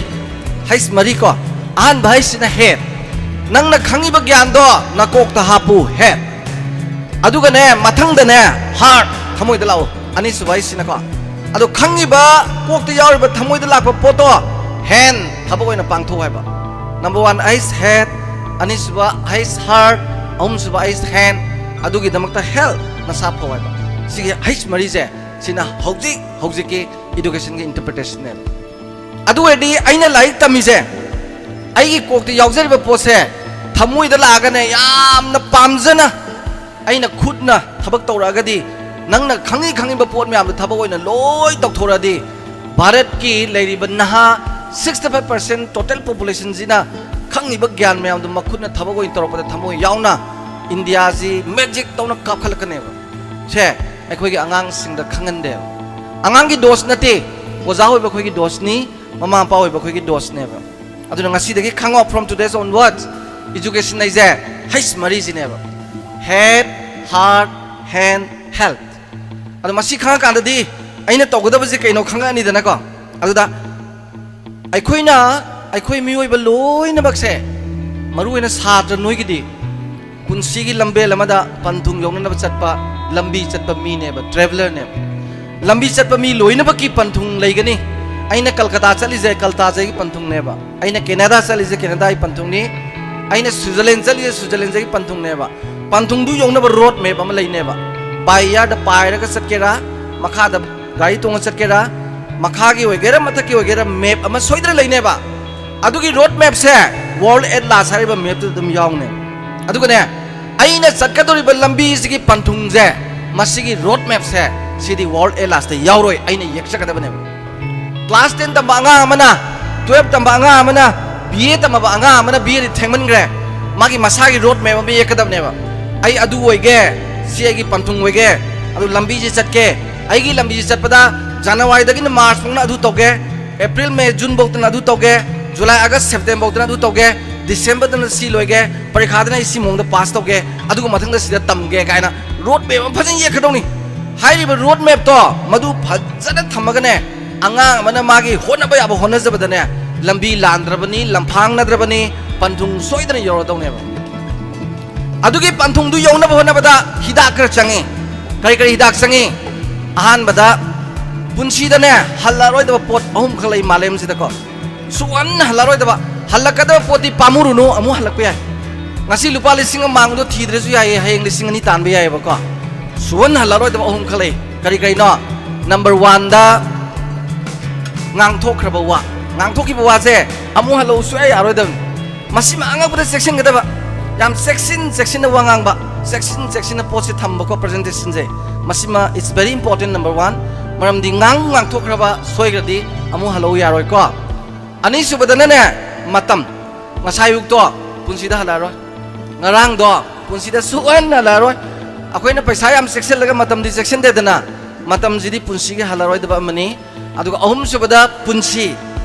ꯍꯩꯁ ꯃꯔꯤ ꯀꯣ꯫ ꯑꯍꯥꯟꯕ ꯍꯩꯁꯁꯤꯅ ꯍꯦꯠ꯫ ꯅꯪꯅ ꯈꯪꯉꯤꯕ ꯒ꯭ꯌꯥꯟꯗꯣ ꯅꯀꯣꯛꯇ ꯍꯥꯞꯄꯨ, ꯍꯦꯠ꯫ ꯑꯗꯨꯒꯅꯦ, ꯃꯊꯪꯗꯅꯦ, ꯍꯥꯔꯠ, ꯊꯃꯣꯏꯗ ꯂꯥꯛꯎ꯫ ꯑꯅꯤꯁꯨꯕ ꯍꯩꯁꯁꯤꯅꯀꯣ꯫ ꯑꯗꯣ ꯈꯪꯉꯤꯕ, ꯀꯣꯛꯇ ꯌꯥꯎꯔꯤꯕ ꯊꯃꯣꯏꯗ ꯂꯥꯛꯄ ꯄꯣꯠꯇꯣ ꯍꯦꯟ, ꯊꯕꯛ ꯑꯣꯏꯅ ꯄꯥꯡꯊꯣꯛꯎ ꯍꯥꯏꯕ꯫ ꯅꯝꯕꯔ ꯋꯥꯟ ꯍꯩꯁ, ꯍꯦꯠ꯫ ꯑꯅꯤꯁꯨꯕ H heart, ꯑꯍꯨꯝꯁꯨꯕ H hand, ꯑꯗꯨꯒꯤꯗꯃꯛꯇ health, ꯅꯁꯥ ꯐꯧ ꯍꯥꯏꯕ꯫ ꯁꯤꯒꯤ H ꯃꯔꯤꯁꯦ, ꯁꯤꯅ ꯍꯧꯖꯤꯛ ꯍꯧꯖꯤꯛꯀꯤ educationꯒꯤ interpretationꯅꯦꯕ꯫ ꯑꯗꯨ ꯑꯣꯏꯔꯗꯤ ꯑꯩꯅ ꯂꯥꯏꯔꯤꯛ ꯇꯝꯃꯤꯁꯦ, ꯑꯩꯒꯤ ꯀꯣꯛꯇ ꯌꯥꯎꯖꯔꯤꯕ ꯄꯣꯠꯁꯦ ꯊꯃꯣꯏꯗ ꯂꯥꯛꯑꯒꯅꯦ, ꯌꯥꯝꯅ ꯄꯥꯝꯖꯅ ꯑꯩꯅ ꯈꯨꯠꯅ ꯊꯕꯛ ꯇꯧꯔꯛꯑꯒꯗꯤ, ꯅꯪꯅ ꯈꯪꯉꯤ ꯈꯪꯉꯤꯕ ꯄꯣꯠ ꯃꯌꯥꯝꯗꯣ ꯊꯕꯛ ꯑꯣꯏꯅ ꯂꯣꯏ ꯇꯧꯊꯣꯔꯛꯑꯗꯤ, ꯚꯥꯔꯠꯀꯤ ꯂꯩꯔꯤꯕ ꯅꯍꯥ sixty five percent total populationꯁꯤꯅ ꯈꯪꯉꯤꯕ ꯒ꯭ꯌꯥꯟ ꯃꯌꯥꯝꯗꯣ ꯃꯈꯨꯠꯅ ꯊꯕꯛ ꯑꯣꯏꯅ ꯇꯧꯔꯛꯄꯗ ꯊꯃꯣꯏ ꯌꯥꯎꯅ ꯏꯟꯗꯤꯌꯥꯁꯤ magic ꯇꯧꯅ ꯀꯥꯞꯈꯠꯂꯛꯀꯅꯦꯕ꯫ ꯁꯦ ꯑꯩꯈꯣꯏꯒꯤ ꯑꯉꯥꯡꯁꯤꯡꯗ ꯈꯪꯍꯟꯗꯦꯕ꯫ ꯑꯉꯥꯡꯒꯤ ꯗꯣꯁ ꯅꯠꯇꯦ, ꯑꯣꯖꯥ ꯑꯣꯏꯕ ꯑꯩꯈꯣꯏꯒꯤ ꯗꯣꯁꯅꯤ, ꯃꯃꯥ ꯃꯄꯥ ꯑꯣꯏꯕ ꯑꯩꯈꯣꯏꯒꯤ ꯗꯣꯁꯅꯦꯕ꯫ ꯑꯗꯨꯅ ꯉꯁꯤꯗꯒꯤ ꯈꯪꯉꯣ, from today's onwards education ꯍꯥꯏꯁꯦ H ꯃꯔꯤꯁꯤꯅꯦꯕ: head, heart, hand, health꯫ ꯑꯗꯣ ꯃꯁꯤ ꯈꯪꯉꯀꯥꯟꯗꯗꯤ ꯑꯩꯅ ꯇꯧꯒꯗꯕꯁꯦ ꯀꯩꯅꯣ ꯈꯪꯉꯛꯑꯅꯤꯗꯅꯀꯣ꯫ ꯑꯗꯨꯗ ꯑꯩꯈꯣꯏꯅ, ꯑꯩꯈꯣꯏ ꯃꯤꯑꯣꯏꯕ ꯂꯣꯏꯅꯃꯛꯁꯦ, ꯃꯔꯨꯑꯣꯏꯅ ꯁꯥꯇ꯭ꯔ ꯅꯣꯏꯒꯤꯗꯤ, ꯄꯨꯟꯁꯤꯒꯤ ꯂꯝꯕꯦꯜ ꯑꯃꯗ ꯄꯟꯊꯨꯡ ꯌꯧꯅꯅꯕ ꯆꯠꯄ, ꯂꯝꯕꯤ ꯆꯠꯄ ꯃꯤꯅꯦꯕ, travellerꯅꯦꯕ꯫ ꯂꯝꯕꯤ ꯆꯠꯄ ꯃꯤ ꯂꯣꯏꯅꯃꯛꯀꯤ ꯄꯟꯊꯨꯡ ꯂꯩꯒꯅꯤ꯫ ꯑꯩꯅ ꯀꯜꯀꯇꯥ ꯆꯠꯂꯤꯁꯦ, ꯀꯜꯀꯇꯥꯁꯤꯒꯤ ꯄꯟꯊꯨꯡꯅꯦꯕ꯫ ꯑꯩꯅ ꯀꯦꯅꯥꯗꯥ ꯆꯠꯂꯤꯁꯦ, ꯀꯦꯅꯥꯗꯥꯒꯤ ꯄꯟꯊꯨꯡꯅꯤ꯫ ꯑꯩꯅ ꯁ꯭ꯋꯤꯖꯔꯂꯦꯟ ꯆꯠꯂꯤꯁꯦ, ꯁ꯭ꯋꯤꯖꯔꯂꯦꯟꯁꯤꯒꯤ ꯄꯟꯊꯨꯡꯅꯦꯕ꯫ ꯄꯟꯊꯨꯡꯗꯨ ꯌꯧꯅꯕ road map ꯑꯃ ꯂꯩꯅꯦꯕ꯫ By airꯗ ꯄꯥꯏꯔꯒ ꯆꯠꯀꯦꯔꯥ, ꯃꯈꯥꯗ ꯒꯥꯔꯤ ꯇꯣꯡꯉ ꯆꯠꯀꯦꯔꯥ, ꯃꯈꯥꯒꯤ ꯑꯣꯏꯒꯦꯔꯥ, ꯃꯊꯛꯀꯤ ꯑꯣꯏꯒꯦꯔꯥ, map ꯑꯃ ꯁꯣꯏꯗꯅ ꯂꯩꯅꯦꯕ꯫ ꯑꯗꯨꯒꯤ road mapꯁꯦ World Atlas ꯍꯥꯏꯔꯤꯕ mapꯇꯨꯗ ꯑꯗꯨꯝ ꯌꯥꯎꯅꯦꯕ꯫ ꯑꯗꯨꯒꯅꯦ, ꯑꯩꯅ ꯆꯠꯀꯗꯧꯔꯤꯕ ꯂꯝꯕꯤꯁꯤꯒꯤ ꯄꯟꯊꯨꯡꯁꯦ, ꯃꯁꯤꯒꯤ road mapꯁꯦ, ꯁꯤꯗꯤ World Atlasꯇ ꯌꯥꯎꯔꯣꯏ, ꯑꯩꯅ ꯌꯦꯛꯆꯒꯗꯕꯅꯦꯕ꯫ Class ten ꯇꯝꯕ ꯑꯉꯥꯡ ꯑꯃꯅ, twelve ꯇꯝꯕ ꯑꯉꯥꯡ ꯑꯃꯅ, B A ꯇꯝꯃꯕ ꯑꯉꯥꯡ ꯑꯃꯅ, B Aꯗꯤ ꯊꯦꯡꯃꯟꯈ꯭ꯔꯦ, ꯃꯥꯒꯤ ꯃꯁꯥꯒꯤ road map ꯑꯃ ꯌꯦꯛꯀꯗꯕꯅꯦꯕ꯫ ꯑꯩ ꯑꯗꯨ ꯑꯣꯏꯒꯦ, ꯁꯤ ꯑꯩꯒꯤ ꯄꯟꯊꯨꯡ ꯑꯣꯏꯒꯦ, ꯑꯗꯨ ꯂꯝꯕꯤꯁꯤ ꯆꯠꯀꯦ, ꯑꯩꯒꯤ ꯂꯝꯕꯤꯁꯤ ꯆꯠꯄꯗ Januaryꯗꯒꯤꯅ March ꯐꯥꯎꯅ ꯑꯗꯨ ꯇꯧꯒꯦ, April, May, June ꯐꯥꯎꯗꯅ ꯑꯗꯨ ꯇꯧꯒꯦ, July, August, September ꯐꯥꯎꯗꯅ ꯑꯗꯨ ꯇꯧꯒꯦ, Decemberꯗꯅ ꯁꯤ ꯂꯣꯏꯒꯦ, ꯄꯔꯤꯈꯥꯗꯅ ꯑꯩ ꯁꯤ ꯃꯑꯣꯡꯗ pass ꯇꯧꯒꯦ, ꯑꯗꯨꯒ ꯃꯊꯪꯗ ꯁꯤꯗ ꯇꯝꯒꯦ ꯀꯥꯏꯅ road map ꯑꯃ ꯐꯖꯅ ꯌꯦꯛꯀꯗꯧꯅꯤ꯫ ꯍꯥꯏꯔꯤꯕ road mapꯇꯣ ꯃꯗꯨ ꯐꯖꯅ ꯊꯝꯃꯒꯅꯦ, ꯑꯉꯥꯡ ꯑꯃꯅ ꯃꯥꯒꯤ ꯍꯣꯠꯅꯕ ꯌꯥꯕ ꯍꯣꯠꯅꯖꯕꯗꯅꯦ, ꯂꯝꯕꯤ ꯂꯥꯟꯗ꯭ꯔꯕꯅꯤ, ꯂꯝꯐꯥꯡꯅꯗ꯭ꯔꯕꯅꯤ, ꯄꯟꯊꯨꯡ ꯁꯣꯏꯗꯅ ꯌꯧꯔꯗꯧꯅꯦꯕ꯫ ꯑꯗꯨꯒꯤ ꯄꯟꯊꯨꯡꯗꯨ ꯌꯧꯅꯕ ꯍꯣꯠꯅꯕꯗ ꯍꯤꯗꯥꯛ ꯈꯔ ꯆꯪꯉꯤ꯫ ꯀꯔꯤ ꯀꯔꯤ ꯍꯤꯗꯥꯛ ꯆꯪꯉꯤ? ꯑꯍꯥꯟꯕꯗ, ꯄꯨꯟꯁꯤꯗꯅꯦ ꯍꯜꯂꯔꯣꯏꯗꯕ ꯄꯣꯠ ꯑꯍꯨꯝꯈꯛ ꯂꯩ ꯃꯥꯂꯦꯝꯁꯤꯗꯀꯣ꯫ ꯁꯨꯛꯍꯟ ꯍꯜꯂꯔꯣꯏꯗꯕ, ꯍꯜꯂꯛꯀꯗꯕ ꯄꯣꯠꯇꯤ ꯄꯥꯝꯃꯨꯔꯨꯅꯨ, ꯑꯃꯨꯛ ꯍꯜꯂꯛꯄ ꯌꯥꯏ꯫ ꯉꯁꯤ ꯂꯨꯄꯥ ꯂꯤꯁꯤꯡ ꯑꯃ ꯃꯥꯡꯕꯗꯣ ꯊꯤꯗ꯭ꯔꯁꯨ ꯌꯥꯏꯌꯦ, ꯍꯌꯦꯡ ꯂꯤꯁꯤꯡ ꯑꯅꯤ ꯇꯥꯟꯕ ꯌꯥꯏꯑꯕꯀꯣ꯫ ꯁꯨꯍꯟ ꯍꯜꯂꯔꯣꯏꯗꯕ ꯑꯍꯨꯝ ꯈꯛ ꯂꯩ꯫ ꯀꯔꯤ ꯀꯔꯤꯅꯣ? ꯅꯝꯕꯔ ꯋꯥꯟꯗ, ꯉꯥꯡꯊꯣꯛꯈ꯭ꯔꯕ ꯋꯥ, ꯉꯥꯡꯊꯣꯛꯈꯤꯕ ꯋꯥꯁꯦ ꯑꯃꯨꯛ ꯍꯜꯂꯛꯎ ꯁꯨꯡꯌꯥ ꯌꯥꯔꯣꯏꯗꯕꯅꯤ꯫ ꯃꯁꯤꯃ ꯑꯉꯛꯄꯗ ꯆꯦꯛꯁꯤꯟꯒꯗꯕ, ꯌꯥꯝ ꯆꯦꯛꯁꯤꯟ ꯆꯦꯛꯁꯤꯟꯅ ꯋꯥ ꯉꯥꯡꯕ, ꯆꯦꯛꯁꯤꯟ ꯆꯦꯛꯁꯤꯟꯅ ꯄꯣꯠꯁꯦ ꯊꯝꯕꯀꯣ, ꯄ꯭ꯔꯖꯦꯟꯇꯦꯁꯟꯁꯦ꯫ ꯃꯁꯤꯃ it's very important, number one꯫ ꯃꯔꯝꯗꯤ ꯉꯥꯡ ꯉꯥꯡꯊꯣꯛꯈ꯭ꯔꯕ ꯁꯣꯏꯈ꯭ꯔꯗꯤ ꯑꯃꯨꯛ ꯍꯜꯂꯛꯎ ꯌꯥꯔꯣꯏꯀꯣ꯫ ꯑꯅꯤꯁꯨꯕꯗꯅꯅꯦ, ꯃꯇꯝ꯫ ꯉꯁꯥꯏ ꯑꯌꯨꯛꯇꯣ ꯄꯨꯟꯁꯤꯗ ꯍꯜꯂꯛꯑꯔꯣꯏ, ꯉꯔꯥꯡꯗꯣ ꯄꯨꯟꯁꯤꯗ ꯁꯨꯛꯍꯟ ꯍꯜꯂꯛꯑꯔꯣꯏ꯫ ꯑꯩꯈꯣꯏꯅ ꯄꯩꯁꯥ ꯌꯥꯝ ꯆꯦꯛꯁꯤꯜꯂꯒ ꯃꯇꯝꯗꯤ ꯆꯦꯛꯁꯤꯟꯗꯦꯗꯅ, ꯃꯇꯝꯁꯤꯗꯤ ꯄꯨꯟꯁꯤꯒꯤ ꯍꯜꯂꯔꯣꯏꯗꯕ ꯑꯃꯅꯤ꯫ ꯑꯗꯨꯒ ꯑꯍꯨꯝꯁꯨꯕꯗ ꯄꯨꯟꯁꯤ,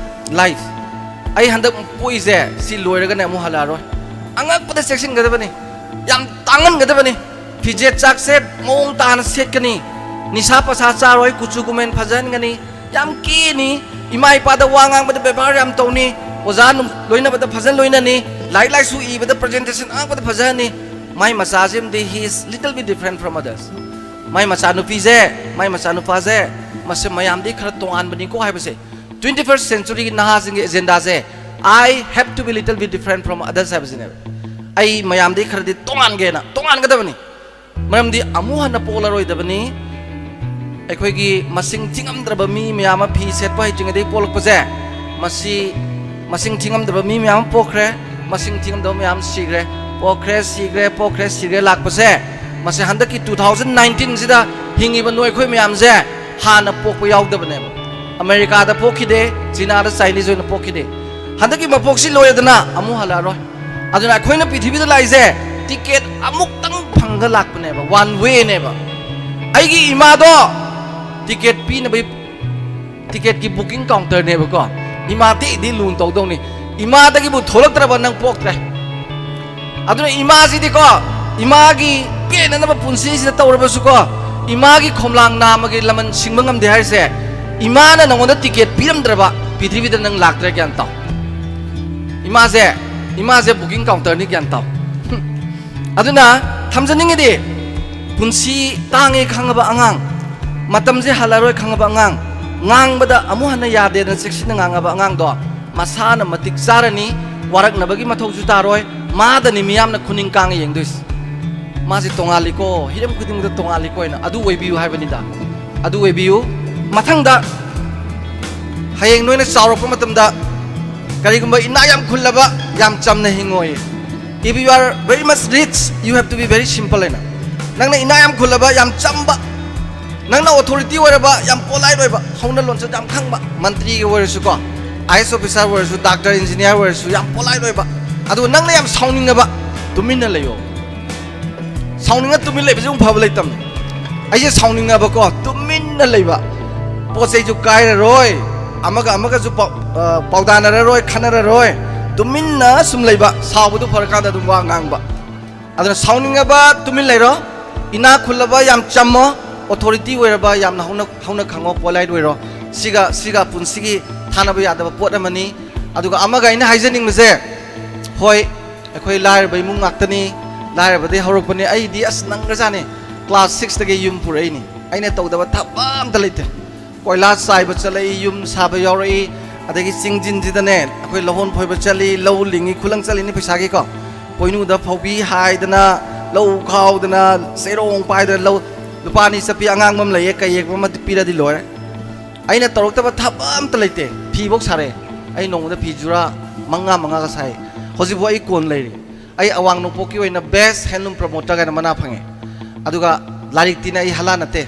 life꯫ ꯑꯩ ꯍꯟꯗꯛ ꯄꯣꯛꯏꯁꯦ ꯁꯤ ꯂꯣꯏꯔꯒꯅꯦ ꯑꯃꯨꯛ ꯍꯜꯂꯛꯑꯔꯣꯏ꯫ ꯑꯉꯛꯄꯗ ꯆꯦꯛꯁꯤꯟꯒꯗꯕꯅꯤ, ꯌꯥꯝ ꯇꯥꯡꯍꯟꯒꯗꯕꯅꯤ꯫ ꯐꯤꯖꯦꯠ ꯆꯥꯛꯁꯦ ꯃꯑꯣꯡ ꯇꯥꯅ ꯁꯦꯠꯀꯅꯤ, ꯅꯤꯁꯥ ꯄꯁꯥ ꯆꯥꯔꯣꯏ, ꯀꯨꯆꯨ ꯀꯨꯃꯦꯟ ꯐꯖꯍꯟꯒꯅꯤ, ꯌꯥꯝ ꯀꯦꯅꯤ, ꯏꯃꯥ ꯏꯄꯥꯗ ꯋꯥ ꯉꯥꯡꯕꯗ ꯕꯦꯕꯥꯔ ꯌꯥꯝ ꯇꯧꯅꯤ, ꯑꯣꯖꯥ ꯅꯨꯡ-, ꯂꯣꯏꯅꯕꯗ ꯐꯖꯅ ꯂꯣꯏꯅꯅꯤ, ꯂꯥꯏꯔꯤꯛ ꯂꯥꯏꯁꯨ ꯏꯕꯗ ꯄ꯭ꯔꯖꯦꯟꯇꯦꯁꯟ ꯑꯉꯛꯄꯗ ꯐꯖꯍꯟꯅꯤ꯫ ꯃꯥꯏ ꯃꯆꯥꯁꯤꯃꯗꯤ he is little bit different from others꯫ ꯃꯥꯏ ꯃꯆꯥꯅꯨꯄꯤꯁꯦ, ꯃꯥꯏ ꯃꯆꯥꯅꯨꯄꯥꯁꯦ, ꯃꯁꯤ ꯃꯌꯥꯝꯗꯒꯤ ꯈꯔ ꯇꯣꯉꯥꯟꯕꯅꯤꯀꯣ ꯍꯥꯏꯕꯁꯦ, twenty first century ꯒꯤ ꯅꯍꯥꯁꯤꯡꯒꯤ ꯑꯦꯖꯦꯟꯗꯥꯁꯦ, "I have to be little bit different from others" ꯍꯥꯏꯕꯁꯤꯅꯦꯕ꯫ ꯑꯩ ꯃꯌꯥꯝꯗꯒꯤ ꯈꯔꯗꯤ ꯇꯣꯉꯥꯟꯒꯦꯅ, ꯇꯣꯉꯥꯟꯒꯗꯕꯅꯤ꯫ ꯃꯔꯝꯗꯤ ꯑꯃꯨꯛ ꯍꯟꯅ ꯄꯣꯛꯂꯔꯣꯏꯗꯕꯅꯤ꯫ ꯑꯩꯈꯣꯏꯒꯤ ꯃꯁꯤꯡ ꯊꯤꯉꯝꯗ꯭ꯔꯕ ꯃꯤ ꯃꯌꯥꯝ ꯑꯃ ꯐꯤ ꯁꯦꯠꯄ ꯍꯩꯇ꯭ꯔꯤꯉꯩꯗꯒꯤ ꯄꯣꯛꯂꯛꯄꯁꯦ, ꯃꯁꯤ ꯃꯁꯤꯡ ꯊꯤꯉꯝꯗꯕ ꯃꯤ ꯃꯌꯥꯝ ꯑꯃ ꯄꯣꯛꯈ꯭ꯔꯦ, ꯃꯁꯤꯡ ꯊꯤꯉꯝꯗꯕ ꯃꯌꯥꯝ ꯁꯤꯈ꯭ꯔꯦ, ꯄꯣꯛꯈ꯭ꯔꯦ, ꯁꯤꯈ꯭ꯔꯦ, ꯄꯣꯛꯈ꯭ꯔꯦ, ꯁꯤꯈ꯭ꯔꯦ ꯂꯥꯛꯄꯁꯦ, ꯃꯁꯤ ꯍꯟꯗꯛꯀꯤ two thousand nineteen ꯁꯤꯗ ꯍꯤꯡꯉꯤꯕ ꯅꯣꯏ ꯑꯩꯈꯣꯏ ꯃꯌꯥꯝꯁꯦ ꯍꯥꯟꯅ ꯄꯣꯛꯄ ꯌꯥꯎꯗꯕꯅꯦꯕ꯫ ꯑꯃꯦꯔꯤꯀꯥꯗ ꯄꯣꯛꯈꯤꯗꯦ, ꯆꯤꯅꯥꯗ ꯆꯥꯏꯅꯤꯁ ꯑꯣꯏꯅ ꯄꯣꯛꯈꯤꯗꯦ꯫ ꯍꯟꯗꯛꯀꯤ ꯃꯄꯣꯛꯁꯤ ꯂꯣꯏꯔꯦꯗꯅ ꯑꯃꯨꯛ ꯍꯜꯂꯛꯑꯔꯣꯏ꯫ ꯑꯗꯨꯅ ꯑꯩꯈꯣꯏꯅ ꯄ꯭ꯔꯤꯊꯤꯕꯤꯗ ꯂꯥꯛꯏꯁꯦ ꯇꯤꯀꯦꯠ ꯑꯃꯨꯛꯇꯪ ꯐꯪꯉꯒ ꯂꯥꯛꯄꯅꯦꯕ, one way ꯅꯦꯕ꯫ ꯑꯩꯒꯤ ꯏꯃꯥꯗꯣ ꯇꯤꯀꯦꯠ ꯄꯤꯅꯕꯒꯤ ꯇꯤꯀꯦꯠꯀꯤ ꯕꯨꯀꯤꯡ ꯀꯥꯎꯟꯇꯔꯅꯦꯕꯀꯣ꯫ ꯏꯃꯥ ꯊꯤꯗꯤ ꯂꯨꯅ ꯇꯧꯗꯧꯅꯤ꯫ ꯏꯃꯥꯗꯒꯤꯕꯨ ꯊꯣꯛꯂꯛꯇ꯭ꯔꯕ ꯅꯪ ꯄꯣꯛꯇ꯭ꯔꯦ꯫ ꯑꯗꯨꯅ ꯏꯃꯥꯁꯤꯗꯤꯀꯣ, ꯏꯃꯥꯒꯤ ꯄꯦꯟꯅꯅꯕ ꯄꯨꯟꯁꯤꯁꯤꯗ ꯇꯧꯔꯕꯁꯨꯀꯣ, ꯏꯃꯥꯒꯤ ꯈꯣꯝꯂꯥꯡ ꯅꯥꯝꯃꯒꯤ ꯂꯃꯟ ꯁꯤꯡꯕ ꯉꯝꯗꯦ ꯍꯥꯏꯔꯤꯁꯦ, ꯏꯃꯥꯅ ꯅꯪꯉꯣꯟꯗ ꯇꯤꯀꯦꯠ ꯄꯤꯔꯝꯗ꯭ꯔꯕ ꯄ꯭ꯔꯤꯊꯤꯕꯤꯗ ꯅꯪ ꯂꯥꯛꯇ꯭ꯔꯦ, ꯒ꯭ꯌꯥꯟ ꯇꯥꯎ꯫ ꯏꯃꯥꯁꯦ, ꯏꯃꯥꯁꯦ ꯕꯨꯀꯤꯡ ꯀꯥꯎꯟꯇꯔꯅꯤ, ꯒ꯭ꯌꯥꯟ ꯇꯥꯎ꯫ ꯑꯗꯨꯅ ꯊꯝꯖꯅꯤꯡꯉꯤꯗꯤ, ꯄꯨꯟꯁꯤ ꯇꯥꯡꯉꯦ ꯈꯪꯉꯕ ꯑꯉꯥꯡ, ꯃꯇꯝꯁꯦ ꯍꯜꯂꯔꯣꯏ ꯈꯪꯉꯕ ꯑꯉꯥꯡ, ꯉꯥꯡꯕꯗ ꯑꯃꯨꯛ ꯍꯟꯅ ꯌꯥꯗꯦꯗꯅ ꯆꯦꯛꯁꯤꯟꯅ ꯉꯥꯡꯉꯕ ꯑꯉꯥꯡꯗꯣ, ꯃꯁꯥꯅ ꯃꯇꯤꯛ ꯆꯥꯔꯅꯤ, ꯋꯥꯔꯛꯅꯕꯒꯤ ꯃꯊꯧꯁꯨ ꯇꯥꯔꯣꯏ꯫ ꯃꯥꯗꯅꯤ ꯃꯤꯌꯥꯝꯅ ꯈꯨꯅꯤꯡ ꯀꯥꯡꯉ ꯌꯦꯡꯗꯣꯏꯁꯦ꯫ "ꯃꯥꯁꯦ ꯇꯣꯉꯥꯜꯂꯤꯀꯣ, ꯍꯤꯔꯝ ꯈꯨꯗꯤꯡꯃꯛꯇ ꯇꯣꯉꯥꯜꯂꯤꯀꯣ" ꯍꯥꯏꯅ꯫ ꯑꯗꯨ ꯑꯣꯏꯕꯤꯌꯨ ꯍꯥꯏꯕꯅꯤꯗ꯫ ꯑꯗꯨ ꯑꯣꯏꯕꯤꯌꯨ꯫ ꯃꯊꯪꯗ, ꯍꯌꯦꯡ ꯅꯣꯏꯅ ꯆꯥꯎꯔꯛꯄ ꯃꯇꯝꯗ, ꯀꯔꯤꯒꯨꯝꯕ ꯏꯅꯥ ꯌꯥꯝ ꯈꯨꯜꯂꯕ, ꯌꯥꯝ ꯆꯝꯅ ꯍꯤꯡꯉꯣꯏ꯫ "If you are very much rich, you have to be very simple" ꯍꯥꯏꯅ꯫ ꯅꯪꯅ ꯏꯅꯥ ꯌꯥꯝ ꯈꯨꯜꯂꯕ, ꯌꯥꯝ ꯆꯝꯕ, ꯅꯪꯅ ꯑꯣꯊꯣꯔꯤꯇꯤ ꯑꯣꯏꯔꯕ, ꯌꯥꯝ ꯄꯣꯂꯥꯏꯠ ꯑꯣꯏꯕ, ꯍꯧꯅ ꯂꯣꯟꯆꯠ ꯌꯥꯝ ꯈꯪꯕ, ꯃꯟꯇ꯭ꯔꯤꯒꯤ ꯑꯣꯏꯔꯁꯨꯀꯣ, ꯑꯥꯏ ꯑꯦꯁ ꯑꯣꯐꯤꯁꯥꯔ ꯑꯣꯏꯔꯁꯨ, ꯗꯥꯛꯇꯔ, ꯏꯟꯖꯤꯅꯤꯌꯥꯔ ꯑꯣꯏꯔꯁꯨ, ꯌꯥꯝ ꯄꯣꯂꯥꯏꯠ ꯑꯣꯏꯕ, ꯑꯗꯨꯒ ꯅꯪꯅ ꯌꯥꯝ ꯁꯥꯎꯅꯤꯡꯉꯕ, ꯇꯨꯃꯤꯟꯅ ꯂꯩꯌꯣ꯫ ꯁꯥꯎꯅꯤꯡꯉ ꯇꯨꯃꯤꯟ ꯂꯩꯕꯁꯦ ꯑꯃꯨꯛ ꯐꯕ ꯂꯩꯇꯕꯅꯤ꯫ ꯑꯩꯁꯦ ꯁꯥꯎꯅꯤꯡꯉꯕꯀꯣ, ꯇꯨꯃꯤꯟꯅ ꯂꯩꯕ, ꯄꯣꯠ ꯆꯩꯁꯨ ꯀꯥꯏꯔꯔꯣꯏ, ꯑꯃꯒ ꯑꯃꯒꯁꯨ ꯄꯥꯎ-, ꯑ, ꯄꯥꯎꯗꯥꯅꯔꯔꯣꯏ, ꯈꯟꯅꯔꯔꯣꯏ, ꯇꯨꯃꯤꯟꯅ ꯁꯨꯝ ꯂꯩꯕ, ꯁꯥꯎꯕꯗꯨ ꯐꯔꯀꯥꯟꯗ ꯑꯗꯨꯝ ꯋꯥ ꯉꯥꯡꯕ꯫ ꯑꯗꯨꯅ ꯁꯥꯎꯅꯤꯡꯉꯕ ꯇꯨꯃꯤꯟ ꯂꯩꯔꯣ, ꯏꯅꯥꯛ ꯈꯨꯜꯂꯕ ꯌꯥꯝ ꯆꯝꯃꯣ, ꯑꯣꯊꯣꯔꯤꯇꯤ ꯑꯣꯏꯔꯕ ꯌꯥꯝꯅ ꯍꯧꯅ, ꯍꯧꯅ ꯈꯪꯉꯣ, ꯄꯣꯂꯥꯏꯠ ꯑꯣꯏꯔꯣ꯫ ꯁꯤꯒ, ꯁꯤꯒ ꯄꯨꯟꯁꯤꯒꯤ ꯊꯥꯅꯕ ꯌꯥꯗꯕ ꯄꯣꯠ ꯑꯃꯅꯤ꯫ ꯑꯗꯨꯒ ꯑꯃꯒ ꯑꯩꯅ ꯍꯥꯏꯖꯅꯤꯡꯕꯁꯦ, ꯍꯣꯏ, ꯑꯩꯈꯣꯏ ꯂꯥꯏꯔꯕ ꯏꯃꯨꯡ ꯉꯥꯛꯇꯅꯤ, ꯂꯥꯏꯔꯕꯗꯒꯤ ꯍꯧꯔꯛꯄꯅꯤ꯫ ꯑꯩꯗꯤ ꯑꯁ ꯅꯪꯒ꯭ꯔꯖꯥꯠꯅꯤ, ꯀ꯭ꯂꯥꯁ ꯁꯤꯛꯁꯇꯒꯤ ꯌꯨꯝ ꯄꯨꯔꯛꯏꯅꯤ꯫ ꯑꯩꯅ ꯇꯧꯗꯕ ꯊꯕꯛ ꯑꯝꯇ ꯂꯩꯇꯦ꯫ ꯀꯣꯏꯂꯥ ꯆꯥꯏꯕ ꯆꯠꯂꯛꯏ, ꯌꯨꯝ ꯁꯥꯕ ꯌꯥꯎꯔꯛꯏ, ꯑꯗꯒꯤ ꯆꯤꯡꯖꯤꯟꯁꯤꯗꯅꯦ ꯑꯩꯈꯣꯏ ꯂꯧꯍꯣꯟ ꯐꯣꯏꯕ ꯆꯠꯂꯤ, ꯂꯧ ꯂꯤꯡꯉꯤ, ꯈꯨꯂꯪ ꯆꯠꯂꯤꯅꯤ ꯄꯩꯁꯥꯒꯤꯀꯣ꯫ ꯄꯣꯏꯅꯨꯗ ꯐꯧꯕꯤ ꯍꯥꯏꯗꯅ, ꯂꯧ ꯈꯥꯎꯗꯅ, ꯆꯦꯔꯣꯡ ꯄꯥꯏꯗꯅ, ꯂꯧ, ꯂꯨꯄꯥ ꯑꯅꯤ ꯆꯠꯄꯤ ꯑꯉꯥꯡꯕ ꯑꯃ ꯂꯩꯌꯦ, ꯀꯩ ꯌꯦꯛꯄ ꯑꯃ ꯄꯤꯔꯗꯤ ꯂꯣꯏꯔꯦ꯫ ꯑꯩꯅ ꯇꯧꯔꯛꯇꯕ ꯊꯕꯛ ꯑꯝꯇ ꯂꯩꯇꯦ꯫ ꯐꯤꯐꯧ ꯁꯥꯔꯛꯑꯦ꯫ ꯑꯩ ꯅꯣꯡꯃꯗ ꯐꯤ ꯖꯨꯔꯥ ꯃꯉꯥ ꯃꯉꯥꯒ ꯁꯥꯏ꯫ ꯍꯧꯖꯤꯛꯐꯥꯎ ꯑꯩ ꯀꯣꯟ ꯂꯩꯔꯤ꯫ ꯑꯩ ꯑꯋꯥꯡ ꯅꯣꯡꯄꯣꯛꯀꯤ ꯑꯣꯏꯅ best handloom promoter ꯀꯥꯏꯅ ꯃꯅꯥ ꯐꯪꯉꯦ꯫ ꯑꯗꯨꯒ ꯂꯥꯏꯔꯤꯛꯇꯤꯅ ꯑꯩ ꯍꯂꯥ ꯅꯠꯇꯦ꯫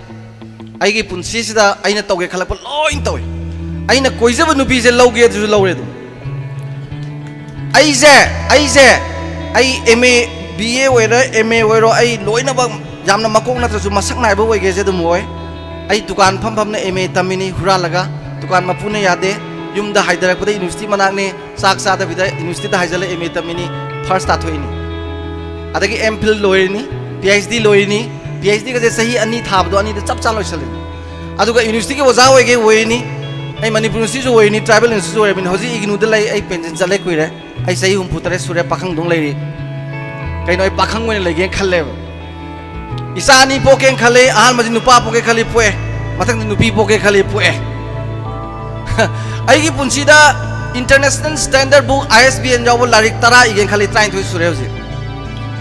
ꯑꯩꯒꯤ ꯄꯨꯟꯁꯤꯁꯤꯗ ꯑꯩꯅ ꯇꯧꯒꯦ ꯈꯜꯂꯛꯄ ꯂꯣꯏ ꯇꯧꯏ꯫ ꯑꯩꯅ ꯀꯣꯏꯖꯕ ꯅꯨꯄꯤꯁꯦ ꯂꯧꯒꯦ ꯑꯗꯨꯁꯨ ꯂꯧꯔꯦ ꯑꯗꯨꯝ꯫ ꯑꯩꯁꯦ, ꯑꯩꯁꯦ, ꯑꯩ M A, B A ꯑꯣꯏꯔꯣ, M A ꯑꯣꯏꯔꯣ, ꯑꯩ ꯂꯣꯏꯅꯃꯛ ꯌꯥꯝꯅ ꯃꯀꯣꯛ ꯅꯠꯇ꯭ꯔꯁꯨ ꯃꯁꯛ ꯅꯥꯏꯕ ꯑꯣꯏꯒꯦꯁꯦ ꯑꯗꯨꯝ ꯑꯣꯏ꯫ ꯑꯩ ꯗꯨꯀꯥꯟ ꯐꯝ ꯐꯝꯅ M A ꯇꯝꯃꯤꯅꯤ ꯍꯨꯔꯥꯜꯂꯒ, ꯗꯨꯀꯥꯟ ꯃꯄꯨꯅ ꯌꯥꯗꯦ꯫ ꯌꯨꯝꯗ ꯍꯥꯏꯊꯔꯛꯄꯗ university ꯃꯅꯥꯛꯅꯤ, ꯆꯥꯛ ꯆꯥꯗꯕꯤꯗ universityꯗ ꯍꯥꯏꯖꯜꯂ M A ꯇꯝꯃꯤꯅꯤ, first ꯇꯥꯊꯣꯛꯏꯅꯤ꯫ ꯑꯗꯒꯤ M Phil ꯂꯣꯏꯔꯤꯅꯤ, P H D ꯂꯣꯏꯔꯤꯅꯤ, P H Dꯒꯁꯦ ꯆꯍꯤ ꯑꯅꯤ ꯊꯥꯕꯗꯣ ꯑꯅꯤꯗ ꯆꯞ ꯆꯥ ꯂꯣꯏꯁꯜꯂꯤꯅꯤ꯫ ꯑꯗꯨꯒ universityꯒꯤ ꯑꯣꯖꯥ ꯑꯣꯏꯒꯦ ꯑꯣꯏꯔꯤꯅꯤ, ꯑꯩ ꯃꯅꯤꯄꯨꯔ universityꯁꯨ ꯑꯣꯏꯔꯤꯅꯤ, tribal universityꯁꯨ ꯑꯣꯏꯔꯕꯅꯤ, ꯍꯧꯖꯤꯛ IGNOUꯗ ꯂꯩ꯫ ꯑꯩ pension ꯆꯠꯂꯦ ꯀꯨꯏꯔꯦ, ꯑꯩ ꯆꯍꯤ ꯍꯨꯝꯐꯨ ꯇꯔꯦꯠ ꯁꯨꯔꯦ, ꯄꯥꯈꯪꯗꯧ ꯂꯩꯔꯤ꯫ ꯀꯩꯅꯣ, ꯑꯩ ꯄꯥꯈꯪ ꯑꯣꯏꯅ ꯂꯩꯒꯦꯅ ꯈꯜꯂꯦꯕ꯫ ꯏꯆꯥ ꯑꯅꯤ ꯄꯣꯛꯀꯦꯅ ꯈꯜꯂꯤ, ꯑꯍꯥꯟꯕꯁꯤ ꯅꯨꯄꯥ ꯄꯣꯛꯀꯦ ꯈꯜꯂꯤ, ꯄꯣꯛꯑꯦ꯫ ꯃꯊꯪꯗ ꯅꯨꯄꯤ ꯄꯣꯛꯀꯦ ꯈꯜꯂꯤ, ꯄꯣꯛꯑꯦ꯫ ꯑꯩꯒꯤ ꯄꯨꯟꯁꯤꯗ International Standard Book, I S B N ꯌꯥꯎꯕ ꯂꯥꯏꯔꯤꯛ ꯇꯔꯥ ꯏꯒꯦꯅ ꯈꯜꯂꯤ, ꯇꯔꯥꯅꯤꯊꯣꯏ ꯁꯨꯔꯦ ꯍꯧꯖꯤꯛ꯫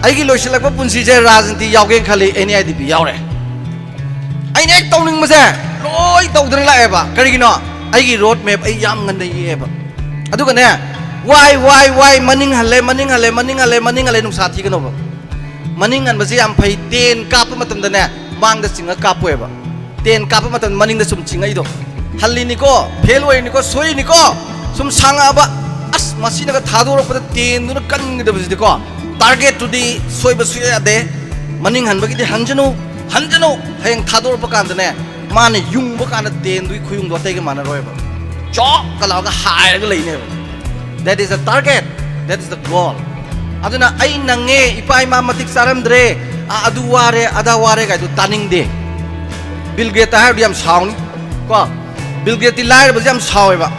ꯑꯩꯒꯤ ꯂꯣꯏꯁꯤꯜꯂꯛꯄ ꯄꯨꯟꯁꯤꯁꯦ ꯔꯥꯖꯅꯤꯇꯤ ꯌꯥꯎꯒꯦꯅ ꯈꯜꯂꯤ, N E I D P ꯌꯥꯎꯔꯦ꯫ ꯑꯩꯅ ꯍꯦꯛ ꯇꯧꯅꯤꯡꯕꯁꯦ ꯂꯣꯏ ꯇꯧꯗꯅ ꯂꯥꯛꯑꯦꯕ꯫ ꯀꯔꯤꯒꯤꯅꯣ? ꯑꯩꯒꯤ ꯔꯣꯗ ꯃꯦꯞ ꯑꯩ ꯌꯥꯝ ꯉꯟꯅ ꯌꯦꯛꯑꯦꯕ꯫ ꯑꯗꯨꯒꯅꯦ, ꯋꯥꯏ, ꯋꯥꯏ, ꯋꯥꯏ, ꯃꯅꯤꯡ ꯍꯜꯂꯦ, ꯃꯅꯤꯡ ꯍꯜꯂꯦ, ꯃꯅꯤꯡ ꯍꯜꯂꯦ, ꯃꯅꯤꯡ ꯍꯜꯂꯦ, ꯅꯨꯡꯁꯥ ꯊꯤꯒꯅꯣꯕ꯫ ꯃꯅꯤꯡ ꯍꯟꯕꯁꯦ ꯌꯥꯝ ꯐꯩ꯫ ꯇꯦꯟ ꯀꯥꯞꯄ ꯃꯇꯝꯗꯅꯦ, ꯃꯥꯡꯗ ꯆꯤꯡꯉ ꯀꯥꯞꯄꯣꯏꯕ꯫ ꯇꯦꯟ ꯀꯥꯞꯄ ꯃꯇꯝꯗ ꯃꯅꯤꯡꯗ ꯁꯨꯝ ꯆꯤꯡꯉꯛꯏꯗꯣ꯫ ꯍꯜꯂꯤꯅꯤꯀꯣ, ꯐꯦꯜ ꯑꯣꯏꯔꯤꯅꯤꯀꯣ, ꯁꯣꯏꯔꯤꯅꯤꯀꯣ, ꯁꯨꯝ ꯁꯥꯡꯉꯛꯑꯕ, ꯑꯁ, ꯃꯁꯤꯅꯒ ꯊꯥꯗꯣꯔꯛꯄꯗ ꯇꯦꯟꯗꯨꯅ ꯀꯟꯒꯗꯕꯁꯤꯗꯤꯀꯣ, ꯇꯥꯔꯒꯦꯠꯇꯨꯗꯤ ꯁꯣꯏꯕ ꯁꯨꯡꯌꯥ ꯌꯥꯗꯦ꯫ ꯃꯅꯤꯡ ꯍꯟꯕꯒꯤꯗꯤ ꯍꯟꯖꯅꯨ, ꯍꯟꯖꯅꯨ꯫ ꯍꯌꯦꯡ ꯊꯥꯗꯣꯔꯛꯄ ꯀꯥꯟꯗꯅꯦ, ꯃꯥꯅ ꯌꯨꯡꯕ ꯀꯥꯟꯗ ꯇꯦꯟꯗꯨꯒꯤ ꯈꯨꯌꯨꯡꯗꯣ ꯑꯇꯩꯒ ꯃꯥꯟꯅꯔꯣꯏꯕ꯫ ꯆꯣꯛꯀ ꯂꯥꯎꯔꯒ ꯍꯥꯏꯔꯒ ꯂꯩꯅꯦꯕ꯫ That is the target, that is the goal. ꯑꯗꯨꯅ ꯑꯩ ꯅꯪꯉꯦ, ꯏꯄꯥ ꯏꯃꯥ ꯃꯇꯤꯛ ꯆꯥꯔꯝꯗ꯭ꯔꯦ, ꯑ-, ꯑꯗꯨ ꯋꯥꯔꯦ, ꯑꯗꯥ ꯋꯥꯔꯦ ꯀꯥꯏꯗꯣ ꯇꯥꯅꯤꯡꯗꯦ꯫ ꯕꯤꯜ ꯒꯦꯠꯇ ꯍꯥꯏꯔꯨꯔꯗꯤ ꯌꯥꯝ ꯁꯥꯎꯅꯤ ꯀꯣ꯫ ꯕꯤꯜ ꯒꯦꯠꯇꯤ ꯂꯥꯏꯔꯕꯁꯦ ꯌꯥꯝ ꯁꯥꯎꯋꯦꯕ꯫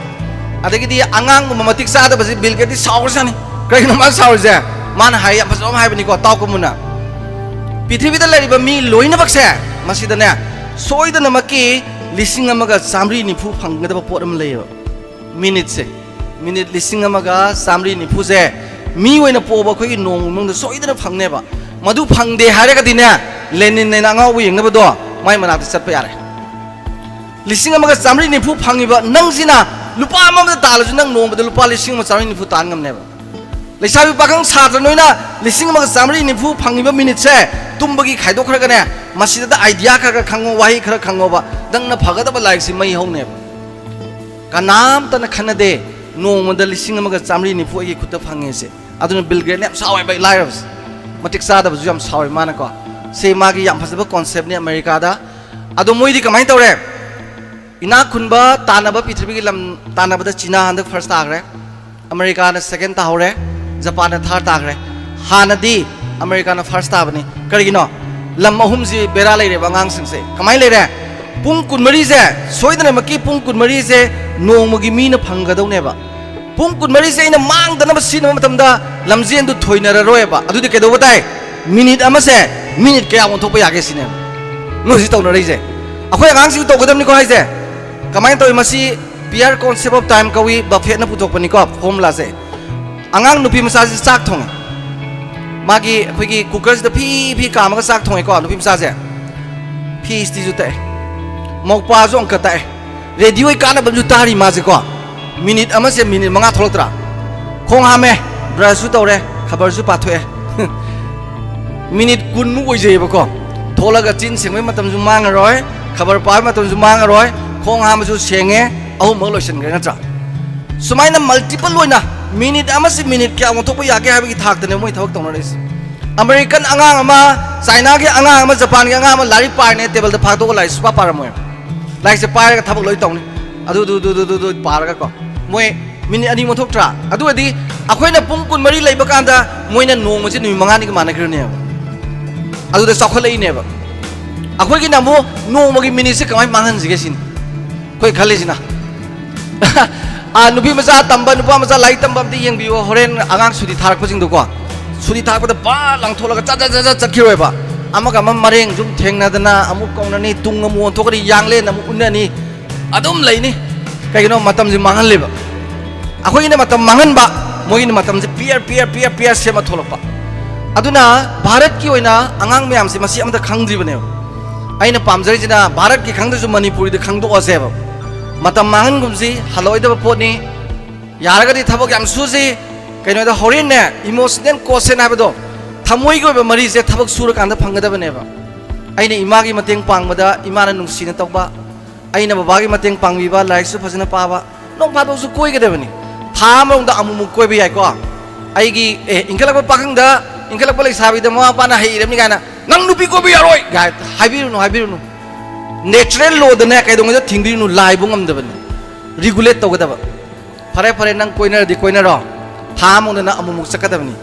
ꯑꯗꯒꯤꯗꯤ ꯑꯉꯥꯡꯒꯨꯝꯕ ꯃꯇꯤꯛ ꯆꯥꯗꯕꯁꯦ ꯕꯤꯜ ꯒꯦꯠꯇꯤ ꯁꯥꯎꯈ꯭ꯔꯖꯥꯠꯅꯤ꯫ ꯀꯔꯤꯒꯤꯅꯣ ꯃꯥꯅ ꯁꯥꯎꯔꯤꯁꯦ? ꯃꯥꯅ ꯍꯥꯏ, ꯌꯥꯝ ꯐꯖꯕ ꯑꯃ ꯍꯥꯏꯕꯅꯤꯀꯣ, ꯇꯥꯎꯀꯣ ꯃꯨꯟꯅ꯫ ꯄ꯭ꯔꯤꯊꯤꯕꯤꯗ ꯂꯩꯔꯤꯕ ꯃꯤ ꯂꯣꯏꯅꯃꯛꯁꯦ, ꯃꯁꯤꯗꯅꯦ, ꯁꯣꯏꯗꯅꯃꯛꯀꯤ ꯂꯤꯁꯤꯡ ꯑꯃꯒ ꯆꯥꯃꯔꯤ ꯅꯤꯐꯨ ꯐꯪꯒꯗꯕ ꯄꯣꯠ ꯑꯃ ꯂꯩꯌꯦꯕ꯫ ꯃꯤꯅꯤꯠꯁꯦ, ꯃꯤꯅꯤꯠ ꯂꯤꯁꯤꯡ ꯑꯃꯒ ꯆꯥꯃꯔꯤ ꯅꯤꯐꯨꯁꯦ ꯃꯤ ꯑꯣꯏꯅ ꯄꯣꯛꯑꯕ ꯑꯩꯈꯣꯏꯒꯤ ꯅꯣꯡꯃ ꯃꯅꯨꯡꯗ ꯁꯣꯏꯗꯅ ꯐꯪꯅꯦꯕ꯫ ꯃꯗꯨ ꯐꯪꯗꯦ ꯍꯥꯏꯔꯒꯗꯤꯅꯦ, ꯂꯦꯅꯤꯟ ꯍꯥꯏꯅ ꯑꯉꯥꯎꯕ ꯌꯦꯡꯅꯕꯗꯣ, ꯃꯥꯏ ꯃꯅꯥꯛꯇ ꯆꯠꯄ ꯌꯥꯔꯦ꯫ ꯂꯤꯁꯤꯡ ꯑꯃꯒ ꯆꯥꯃꯔꯤ ꯅꯤꯐꯨ ꯐꯪꯉꯤꯕ ꯅꯪꯁꯤꯅ ꯂꯨꯄꯥ ꯑꯃꯃꯝꯗ ꯇꯥꯜꯂꯁꯨ ꯅꯪ ꯅꯣꯡꯃꯗ ꯂꯨꯄꯥ ꯂꯤꯁꯤꯡ ꯑꯃ ꯆꯥꯃꯔꯤ ꯅꯤꯐꯨ ꯇꯥꯟ ꯉꯝꯅꯦꯕ꯫ ꯂꯩꯁꯥꯕꯤ ꯄꯥꯈꯪ ꯁꯥꯇ꯭ꯔ ꯅꯣꯏꯅ ꯂꯤꯁꯤꯡ ꯑꯃꯒ ꯆꯥꯃꯔꯤ ꯅꯤꯐꯨ ꯐꯪꯉꯤꯕ ꯃꯤꯅꯤꯠꯁꯦ ꯇꯨꯝꯕꯒꯤ ꯈꯥꯏꯗꯣꯛꯈ꯭ꯔꯒꯅꯦ, ꯃꯁꯤꯗ ꯑꯥꯏꯗꯤꯌꯥ ꯈꯔ ꯈꯔ ꯈꯪꯉꯣ, ꯋꯥꯍꯩ ꯈꯔ ꯈꯪꯉꯣꯕ, ꯅꯪꯅ ꯐꯒꯗꯕ ꯂꯥꯏꯔꯤꯛꯁꯤ ꯃꯩ ꯍꯧꯅꯦꯕ꯫ ꯀꯅꯥꯝꯇꯅ ꯈꯟꯅꯗꯦ ꯅꯣꯡꯃꯗ ꯂꯤꯁꯤꯡ ꯑꯃꯒ ꯆꯥꯃꯔꯤ ꯅꯤꯐꯨ ꯑꯩꯒꯤ ꯈꯨꯠꯇ ꯐꯪꯉꯦꯁꯦ꯫ ꯑꯗꯨꯅ ꯕꯤꯜ ꯒꯦꯠꯅ ꯌꯥꯝ ꯁꯥꯎꯋꯦꯕ ꯑꯩ ꯂꯥꯏꯔꯕꯁꯦ꯫ ꯃꯇꯤꯛ ꯆꯥꯗꯕꯁꯨ ꯌꯥꯝ ꯁꯥꯎꯋꯦ ꯃꯥꯅꯀꯣ꯫ ꯁꯤ ꯃꯥꯒꯤ ꯌꯥꯝ ꯐꯖꯕ ꯀꯣꯟꯁꯦꯞꯅꯤ ꯑꯃꯦꯔꯤꯀꯥꯗ꯫ ꯑꯗꯣ ꯃꯣꯏꯗꯤ ꯀꯃꯥꯏꯅ ꯇꯧꯔꯦ? ꯏꯅꯥꯛ ꯈꯨꯟꯕ ꯇꯥꯟꯅꯕ, ꯄ꯭ꯔꯤꯊꯤꯕꯤꯒꯤ ꯂꯝ ꯇꯥꯟꯅꯕꯗ ꯆꯤꯅꯥ ꯍꯟꯗꯛ ꯐꯥꯔꯁ ꯇꯥꯈ꯭ꯔꯦ, ꯑꯃꯦꯔꯤꯀꯥꯅ ꯁꯦꯀꯦꯟ ꯇꯥꯍꯧꯔꯦ, ꯖꯄꯥꯟꯅ ꯊꯥꯔꯠ ꯇꯥꯈ꯭ꯔꯦ꯫ ꯍꯥꯟꯅꯗꯤ ꯑꯃꯦꯔꯤꯀꯥꯅ ꯐꯥꯔꯁ ꯇꯥꯕꯅꯤ꯫ ꯀꯔꯤꯒꯤꯅꯣ? ꯂꯝ ꯑꯍꯨꯝꯁꯤ ꯕꯦꯔꯥ ꯂꯩꯔꯦꯕ ꯑꯉꯥꯡꯁꯤꯡꯁꯦ꯫ ꯀꯃꯥꯏꯅ ꯂꯩꯔꯦ? ꯄꯨꯡ ꯀꯨꯟꯃꯔꯤꯁꯦ, ꯁꯣꯏꯗꯅꯃꯛꯀꯤ ꯄꯨꯡ ꯀꯨꯟꯃꯔꯤꯁꯦ ꯅꯣꯡꯃꯒꯤ ꯃꯤꯅ ꯐꯪꯒꯗꯧꯅꯦꯕ꯫ ꯄꯨꯡ ꯀꯨꯟꯃꯔꯤꯁꯦ ꯑꯩꯅ ꯃꯥꯡꯗꯅꯕ ꯁꯤꯖꯤꯟꯅꯕ ꯃꯇꯝꯗ ꯂꯝꯖꯦꯟꯗꯨ ꯊꯣꯏꯅꯔꯔꯣꯏꯕ꯫ ꯑꯗꯨꯗꯤ ꯀꯩꯗꯧꯕ ꯇꯥꯏ? ꯃꯤꯅꯤꯠ ꯑꯃꯁꯦ ꯃꯤꯅꯤꯠ ꯀꯌꯥ ꯑꯣꯟꯊꯣꯛꯄ ꯌꯥꯒꯦ ꯁꯤꯅꯦꯕ ꯅꯣꯏ ꯍꯧꯖꯤꯛ ꯇꯧꯅꯔꯤꯁꯦ꯫ ꯑꯩꯈꯣꯏ ꯑꯉꯥꯡꯁꯤꯡꯁꯨ ꯇꯧꯒꯗꯕꯅꯤꯀꯣ ꯍꯥꯏꯁꯦ꯫ ꯀꯃꯥꯏꯅ ꯇꯧꯋꯤ? ꯃꯁꯤ Beer concept of time ꯀꯧꯏ, ꯕꯐꯦꯠꯅ ꯄꯨꯊꯣꯛꯄꯅꯤꯀꯣ ꯐꯣꯔꯃꯨꯂꯥꯁꯦ꯫ ꯑꯉꯥꯡ ꯅꯨꯄꯤ ꯃꯆꯥꯁꯦ ꯆꯥꯛ ꯊꯣꯡꯉꯦ꯫ ꯃꯥꯒꯤ ꯑꯩꯈꯣꯏꯒꯤ ꯀꯨꯀꯔꯁꯤꯗ ꯐꯤ ꯐꯤ ꯀꯥꯝꯃꯒ ꯆꯥꯛ ꯊꯣꯡꯉꯦꯀꯣ ꯅꯨꯄꯤ ꯃꯆꯥꯁꯦ꯫ ꯐꯤ ꯏꯁꯇꯤꯁꯨ ꯇꯛꯑꯦ꯫ ꯃꯧꯄꯥꯁꯨ ꯑꯃꯨꯛꯀ ꯇꯛꯑꯦ꯫ ꯔꯦꯗꯤꯑꯣꯒꯤ ꯀꯥꯟꯅꯕ ꯑꯃꯁꯨ ꯇꯥꯔꯤ ꯃꯥꯁꯦꯀꯣ꯫ ꯃꯤꯅꯤꯠ ꯑꯃꯁꯦ ꯃꯤꯅꯤꯠ ꯃꯉꯥ ꯊꯣꯛꯂꯛꯇ꯭ꯔꯥ? ꯈꯣꯡ ꯍꯥꯝꯃꯦ, ꯕ꯭ꯔꯁꯁꯨ ꯇꯧꯔꯦ, ꯈꯕꯔꯁꯨ ꯄꯥꯊꯣꯛꯑꯦ꯫ ꯃꯤꯅꯤꯠ ꯀꯨꯟꯃꯨꯛ ꯑꯣꯏꯖꯩꯌꯦꯕꯀꯣ꯫ ꯊꯣꯛꯂꯒ ꯆꯤꯟ ꯁꯦꯡꯕꯒꯤ ꯃꯇꯝꯁꯨ ꯃꯥꯡꯉꯔꯣꯏ, ꯈꯕꯔ ꯄꯥꯕꯒꯤ ꯃꯇꯝꯁꯨ ꯃꯥꯡꯉꯔꯣꯏ, ꯈꯣꯡ ꯍꯥꯝꯕꯁꯨ ꯁꯦꯡꯉꯦ, ꯑꯍꯨꯝꯃꯛ ꯂꯣꯏꯁꯤꯟꯈ꯭ꯔꯦ ꯅꯠꯇ꯭ꯔꯥ? ꯁꯨꯃꯥꯏꯅ ꯃꯜꯇꯤꯄꯜ ꯑꯣꯏꯅ ꯃꯤꯅꯤꯠ ꯑꯃꯁꯤ ꯃꯤꯅꯤꯠ ꯀꯌꯥ ꯑꯣꯟꯊꯣꯛꯄ ꯌꯥꯒꯦ ꯍꯥꯏꯕꯒꯤ ꯊꯥꯛꯇꯅꯦ ꯃꯣꯏ ꯊꯕꯛ ꯇꯧꯅꯔꯤꯁꯦ꯫ ꯑꯃꯦꯔꯤꯀꯟ ꯑꯉꯥꯡ ꯑꯃ, ꯆꯥꯏꯅꯥꯒꯤ ꯑꯉꯥꯡ ꯑꯃ, ꯖꯄꯥꯟꯒꯤ ꯑꯉꯥꯡ ꯑꯃ ꯂꯥꯏꯔꯤꯛ ꯄꯥꯔꯤꯅꯦ, ꯇꯦꯕꯜꯗ ꯐꯥꯛꯇꯣꯛꯑꯒ ꯂꯥꯏꯔꯤꯛ ꯁꯨꯄꯥ ꯄꯥꯔꯝꯃꯣꯏ꯫ ꯂꯥꯏꯔꯤꯛꯁꯦ ꯄꯥꯏꯔꯒ ꯊꯕꯛ ꯂꯣꯏ ꯇꯧꯅꯤ꯫ ꯑꯗꯨ, ꯑꯗꯨ, ꯑꯗꯨ, ꯑꯗꯨ, ꯑꯗꯨ, ꯑꯗꯨ ꯄꯥꯔꯒꯀꯣ꯫ ꯃꯣꯏ ꯃꯤꯅꯤꯠ ꯑꯅꯤ ꯑꯣꯟꯊꯣꯛꯇ꯭ꯔꯥ? ꯑꯗꯨ ꯑꯣꯏꯔꯗꯤ ꯑꯩꯈꯣꯏꯅ ꯄꯨꯡ ꯀꯨꯟꯃꯔꯤ ꯂꯩꯕ ꯀꯥꯟꯗ ꯃꯣꯏꯅ ꯅꯣꯡꯃꯁꯦ ꯅꯨꯃꯤꯠ ꯃꯉꯥꯅꯤꯒ ꯃꯥꯟꯅꯈ꯭ꯔꯅꯦꯕ꯫ ꯑꯗꯨꯗ ꯆꯥꯎꯈꯠꯂꯛꯏꯅꯦꯕ꯫ ꯑꯩꯈꯣꯏꯒꯤꯅ ꯑꯃꯨꯛ ꯅꯣꯡꯃꯒꯤ ꯃꯤꯅꯤꯠꯁꯦ ꯀꯃꯥꯏꯅ ꯃꯥꯡꯍꯟꯁꯤꯒꯦ ꯁꯤꯅꯤ ꯑꯩꯈꯣꯏ ꯈꯜꯂꯤꯁꯤꯅ꯫ ꯑꯥ, ꯅꯨꯄꯤ ꯃꯆꯥ ꯇꯝꯕ, ꯅꯨꯄꯥ ꯃꯆꯥ ꯂꯥꯏꯔꯤꯛ ꯇꯝꯕ ꯑꯝꯇ ꯌꯦꯡꯕꯤꯌꯨ꯫ ꯍꯣꯔꯦꯟ ꯑꯉꯥꯡ ꯁꯨꯇꯤ ꯊꯥꯔꯛꯄꯁꯤꯡꯗꯣꯀꯣ, ꯁꯨꯇꯤ ꯊꯥꯔꯛꯄꯗ ꯕꯥ ꯂꯥꯡꯊꯣꯛꯂꯒ ꯆꯠ, ꯆꯠ, ꯆꯠ, ꯆꯠꯈꯤꯔꯣꯏꯕ꯫ ꯑꯃꯒ ꯑꯃ ꯃꯔꯦꯡ ꯁꯨꯝ ꯊꯦꯡꯅꯗꯅ ꯑꯃꯨꯛ ꯀꯧꯅꯅꯤ, ꯇꯨꯡ ꯑꯃꯨꯛ ꯑꯣꯟꯊꯣꯛꯀꯅꯤ, ꯌꯥꯡꯂꯦꯟ ꯑꯃꯨꯛ ꯎꯠꯅꯅꯤ, ꯑꯗꯨꯝ ꯂꯩꯅꯤ꯫ ꯀꯩꯒꯤꯅꯣ? ꯃꯇꯝꯁꯦ ꯃꯥꯡꯍꯜꯂꯦꯕ꯫ ꯑꯩꯈꯣꯏꯒꯤꯅ ꯃꯇꯝ ꯃꯥꯡꯍꯟꯕ, ꯃꯣꯏꯒꯤꯅ ꯃꯇꯝꯁꯦ ꯄꯤꯌꯔ, ꯄꯤꯌꯔ, ꯄꯤꯌꯔ, ꯄꯤꯌꯔ ꯁꯦꯝꯃ ꯊꯣꯛꯂꯛꯄ꯫ ꯑꯗꯨꯅ ꯚꯥꯔꯠꯀꯤ ꯑꯣꯏꯅ ꯑꯉꯥꯡ ꯃꯌꯥꯝꯁꯦ ꯃꯁꯤ ꯑꯝꯇ ꯈꯪꯗ꯭ꯔꯤꯕꯅꯦꯕ꯫ ꯑꯩꯅ ꯄꯥꯝꯖꯔꯤꯁꯤꯅ ꯚꯥꯔꯠꯀꯤ ꯈꯪꯗ꯭ꯔꯁꯨ ꯃꯅꯤꯄꯨꯔꯤꯗ ꯈꯪꯗꯣꯛꯑꯁꯦꯕ꯫ ꯃꯇꯝ ꯃꯥꯡꯍꯟꯒꯨꯝꯁꯤ, ꯍꯜꯂꯛꯑꯣꯏꯗꯕ ꯄꯣꯠꯅꯤ꯫ ꯌꯥꯔꯒꯗꯤ ꯊꯕꯛ ꯌꯥꯝ ꯁꯨꯁꯤ꯫ ꯀꯩꯅꯣꯗ ꯍꯣꯔꯦꯟꯅꯦ, ꯏꯃꯣꯁꯅꯦꯜ ꯀꯣꯁꯦꯟ ꯍꯥꯏꯕꯗꯣ, ꯊꯃꯣꯏꯒꯤ ꯑꯣꯏꯕ ꯃꯔꯤꯁꯦ ꯊꯕꯛ ꯁꯨꯔꯀꯥꯟꯗ ꯐꯪꯒꯗꯕꯅꯦꯕ꯫ ꯑꯩꯅ ꯏꯃꯥꯒꯤ ꯃꯇꯦꯡ ꯄꯥꯡꯕꯗ ꯏꯃꯥꯅ ꯅꯨꯡꯁꯤꯅ ꯇꯧꯕ, ꯑꯩꯅ ꯕꯕꯥꯒꯤ ꯃꯇꯦꯡ ꯄꯥꯡꯕꯤꯕ, ꯂꯥꯏꯔꯤꯛꯁꯨ ꯐꯖꯅ ꯄꯥꯕ, ꯅꯣꯡ ꯐꯥꯗꯣꯛꯁꯨ ꯀꯣꯏꯒꯗꯕꯅꯤ꯫ ꯊꯥ ꯑꯃꯔꯣꯝꯗ ꯑꯃꯨꯛꯃꯨꯛ ꯀꯣꯏꯕ ꯌꯥꯏꯀꯣ꯫ ꯑꯩꯒꯤ, ꯑꯦ, ꯏꯟꯈꯠꯂꯛꯄ ꯄꯥꯈꯪꯗ, ꯏꯟꯈꯠꯂꯛꯄ ꯂꯩꯁꯥꯕꯤꯗ ꯃꯃꯥ ꯃꯄꯥꯅ "ꯍꯩꯔꯕꯅꯤ" ꯀꯥꯏꯅ, "ꯅꯪ ꯅꯨꯄꯤ ꯀꯣꯏꯕ ꯌꯥꯔꯣꯏ" ꯀꯥꯏ ꯍꯥꯏꯕꯤꯔꯨꯅꯨ, ꯍꯥꯏꯕꯤꯔꯨꯅꯨ꯫ ꯅꯦꯆꯔꯦꯜ ꯂꯣꯗꯅꯦ ꯀꯩꯗꯧꯉꯩꯗ ꯊꯤꯡꯕꯤꯔꯨꯅꯨ, ꯂꯥꯏꯕꯨ ꯉꯝꯗꯕꯅꯤ꯫ ꯔꯤꯒꯨꯂꯦꯠ ꯇꯧꯒꯗꯕ꯫ ꯐꯔꯦ, ꯐꯔꯦ, ꯅꯪ ꯀꯣꯏꯅꯔꯗꯤ ꯀꯣꯏꯅꯔꯣ꯫ ꯊꯥ ꯑꯃꯗ ꯅꯪ ꯑꯃꯨꯛꯃꯨꯛ ꯆꯠꯀꯗꯕꯅꯤ꯫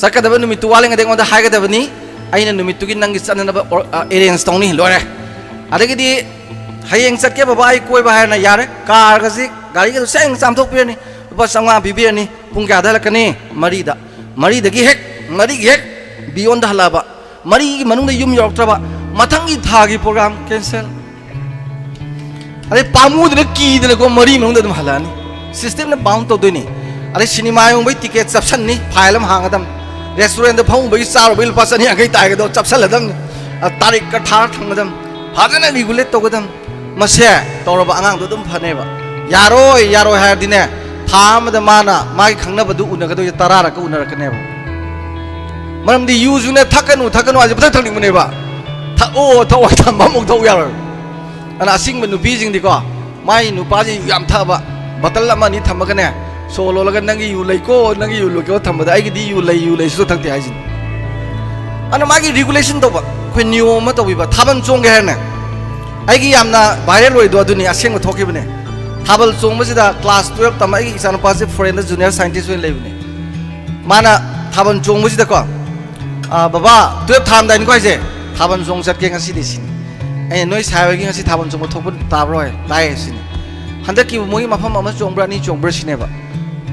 ꯆꯠꯀꯗꯕ ꯅꯨꯃꯤꯠꯇꯨ ꯋꯥꯠꯂꯤꯉꯩꯗ ꯑꯩꯉꯣꯟꯗ ꯍꯥꯏꯒꯗꯕꯅꯤ꯫ ꯑꯩꯅ ꯅꯨꯃꯤꯠꯇꯨꯒꯤ ꯅꯪꯒꯤ ꯆꯠꯅꯅꯕ ꯑꯣꯔ-, ꯑ, ꯑꯦꯔꯦꯟꯖ ꯇꯧꯅꯤ꯫ ꯂꯣꯏꯔꯦ꯫ ꯑꯗꯒꯤꯗꯤ ꯍꯌꯦꯡ ꯆꯠꯀꯦ ꯕꯕꯥ ꯑꯩ ꯀꯣꯏꯕ ꯍꯥꯏꯔꯅ ꯌꯥꯔꯦ꯫ ꯀꯥꯔꯒꯁꯤ, ꯒꯥꯔꯤꯒꯁꯨ ꯁꯦꯡ ꯆꯥꯝꯊꯣꯛꯄꯤꯔꯅꯤ꯫ ꯂꯨꯄꯥ ꯆꯥꯝꯃꯉꯥ ꯄꯤꯕꯤꯔꯅꯤ꯫ ꯄꯨꯡ ꯀꯌꯥꯗ ꯍꯜꯂꯛꯀꯅꯤ? ꯃꯔꯤꯗ꯫ ꯃꯔꯤꯗꯒꯤ ꯍꯦꯛ, ꯃꯔꯤꯒꯤ ꯍꯦꯛ ꯕꯤꯌꯣꯟꯗ ꯍꯜꯂꯛꯑꯕ, ꯃꯔꯤꯒꯤ ꯃꯅꯨꯡꯗ ꯌꯨꯝ ꯌꯧꯔꯛꯇ꯭ꯔꯕ, ꯃꯊꯪꯒꯤ ꯊꯥꯒꯤ ꯄ꯭ꯔꯣꯒ꯭ꯔꯥꯝ ꯀꯦꯟꯁꯦꯜ꯫ ꯑꯗꯩ ꯄꯥꯝꯃꯨꯗꯅ ꯀꯤꯗꯅꯀꯣ ꯃꯔꯤ ꯃꯅꯨꯡꯗ ꯑꯗꯨꯝ ꯍꯜꯂꯛꯑꯅꯤ꯫ ꯁꯤꯁꯇꯦꯝꯅ ꯕꯥꯎꯟ ꯇꯧꯗꯣꯏꯅꯤ꯫ ꯑꯗꯩ ꯁꯤꯅꯦꯃꯥ ꯌꯦꯡꯕꯒꯤ ꯇꯤꯀꯦꯠ ꯆꯞꯁꯟꯅꯤ, ꯐꯥꯏꯜ ꯑꯃ ꯍꯥꯡꯒꯗꯝ꯫ ꯔꯦꯁꯇꯨꯔꯦꯟꯗ ꯐꯝꯃꯨꯕꯒꯤ ꯆꯥꯔꯨꯕꯒꯤ ꯂꯨꯄꯥ ꯆꯅꯤ ꯌꯥꯡꯈꯩ ꯇꯥꯏꯒꯗꯣ ꯆꯞꯁꯜꯂꯗꯝꯅꯤ꯫ ꯑ, ꯇꯥꯔꯤꯛꯀ ꯊꯥꯔ ꯊꯝꯒꯗꯝ꯫ ꯐꯖꯅ ꯔꯤꯒꯨꯂꯦꯠ ꯇꯧꯒꯗꯝ꯫ ꯃꯁꯦ ꯇꯧꯔꯕ ꯑꯉꯥꯡꯗꯣ ꯑꯗꯨꯝ ꯐꯅꯦꯕ꯫ ꯌꯥꯔꯣꯏ, ꯌꯥꯔꯣꯏ ꯍꯥꯏꯔꯗꯤꯅꯦ, ꯊꯥ ꯑꯃꯗ ꯃꯥꯅ ꯃꯥꯒꯤ ꯈꯪꯅꯕꯗꯨ ꯎꯅꯒꯗꯣꯏꯁꯦ ꯇꯔꯥꯔꯛꯀ ꯎꯅꯔꯛꯀꯅꯦꯕ꯫ ꯃꯔꯝꯗꯤ ꯌꯨꯁꯨꯅꯦ ꯊꯛꯀꯅꯨ, ꯊꯛꯀꯅꯨ ꯍꯥꯏꯁꯦ ꯄꯪꯊꯛ ꯊꯛꯅꯤꯡꯕꯅꯦꯕ꯫ ꯊꯛꯑꯣ, ꯊꯛꯑꯣ ꯍꯥꯏ ꯊꯝꯕ ꯑꯃꯨꯛ ꯊꯛꯎ ꯌꯥꯔꯣꯏ꯫ ꯑꯗꯨꯅ ꯑꯁꯤꯡꯕ ꯅꯨꯄꯤꯁꯤꯡꯗꯤꯀꯣ, ꯃꯥꯏ ꯅꯨꯄꯥꯁꯤ ꯌꯨ ꯌꯥꯝ ꯊꯛꯑꯕ, ꯕꯇꯜ ꯑꯃ ꯑꯅꯤ ꯊꯝꯃꯒꯅꯦ, ꯁꯣ ꯂꯣꯜꯂꯒ "ꯅꯪꯒꯤ ꯌꯨ ꯂꯩꯀꯣ, ꯅꯪꯒꯤ ꯌꯨ ꯂꯣꯏꯀꯣ" ꯊꯝꯕꯗ "ꯑꯩꯒꯤꯗꯤ ꯌꯨ ꯂꯩ, ꯌꯨ ꯂꯩ, ꯁꯨꯡꯊꯛ ꯊꯛꯇꯦ" ꯍꯥꯏꯁꯤꯅꯤ꯫ ꯑꯗꯨꯅ ꯃꯥꯒꯤ ꯔꯤꯒꯨꯂꯦꯁꯟ ꯇꯧꯕ, ꯑꯩꯈꯣꯏ ꯅꯤꯌꯣꯝ ꯑꯃ ꯇꯧꯕꯤꯕ꯫ ꯊꯥꯕꯜ ꯆꯣꯡꯒꯦ ꯍꯥꯏꯔꯅꯦ, ꯑꯩꯒꯤ ꯌꯥꯝꯅ ꯚꯥꯏꯔꯦꯜ ꯑꯣꯏꯗꯣ ꯑꯗꯨꯅꯤ, ꯑꯁꯦꯡꯕ ꯊꯣꯛꯈꯤꯕꯅꯦ꯫ ꯊꯥꯕꯜ ꯆꯣꯡꯕꯁꯤꯗ ꯀ꯭ꯂꯥꯁ ꯇꯨꯌꯦꯜꯞ ꯇꯝꯕ ꯑꯩꯒꯤ ꯏꯆꯥꯅꯨꯄꯥꯁꯦ ꯐꯣꯔꯦꯟꯗ ꯖꯨꯅꯤꯌꯔ ꯁꯥꯏꯟꯇꯤꯁ ꯑꯣꯏꯅ ꯂꯩꯕꯅꯦ꯫ ꯃꯥꯅ ꯊꯥꯕꯜ ꯆꯣꯡꯕꯁꯤꯗꯀꯣ, "ꯑꯥ, ꯕꯕꯥ, ꯇꯨꯌꯦꯜꯞ ꯊꯥꯔꯝꯗꯥꯏꯅꯤꯀꯣ ꯍꯥꯏꯁꯦ, ꯊꯥꯕꯜ ꯆꯣꯡ ꯆꯠꯀꯦ ꯉꯁꯤꯗꯤ" ꯁꯤꯅꯤ꯫ ꯑꯩꯅ, "ꯅꯣꯏ ꯁꯥꯏ ꯍꯣꯏꯒꯤ ꯉꯁꯤ ꯊꯥꯕꯜ ꯆꯣꯡꯕ ꯊꯣꯛꯄ ꯇꯥꯕ꯭ꯔꯣ?" "ꯍꯣꯏ, ꯇꯥꯏꯌꯦ" ꯁꯤꯅꯤ꯫ "ꯍꯟꯗꯛꯀꯤꯕꯨ ꯃꯣꯏꯒꯤ ꯃꯐꯝ ꯑꯃ ꯆꯣꯡꯕ꯭ꯔꯥ, ꯑꯅꯤ ꯆꯣꯡꯕ꯭ꯔꯥ?" ꯁꯤꯅꯦꯕ꯫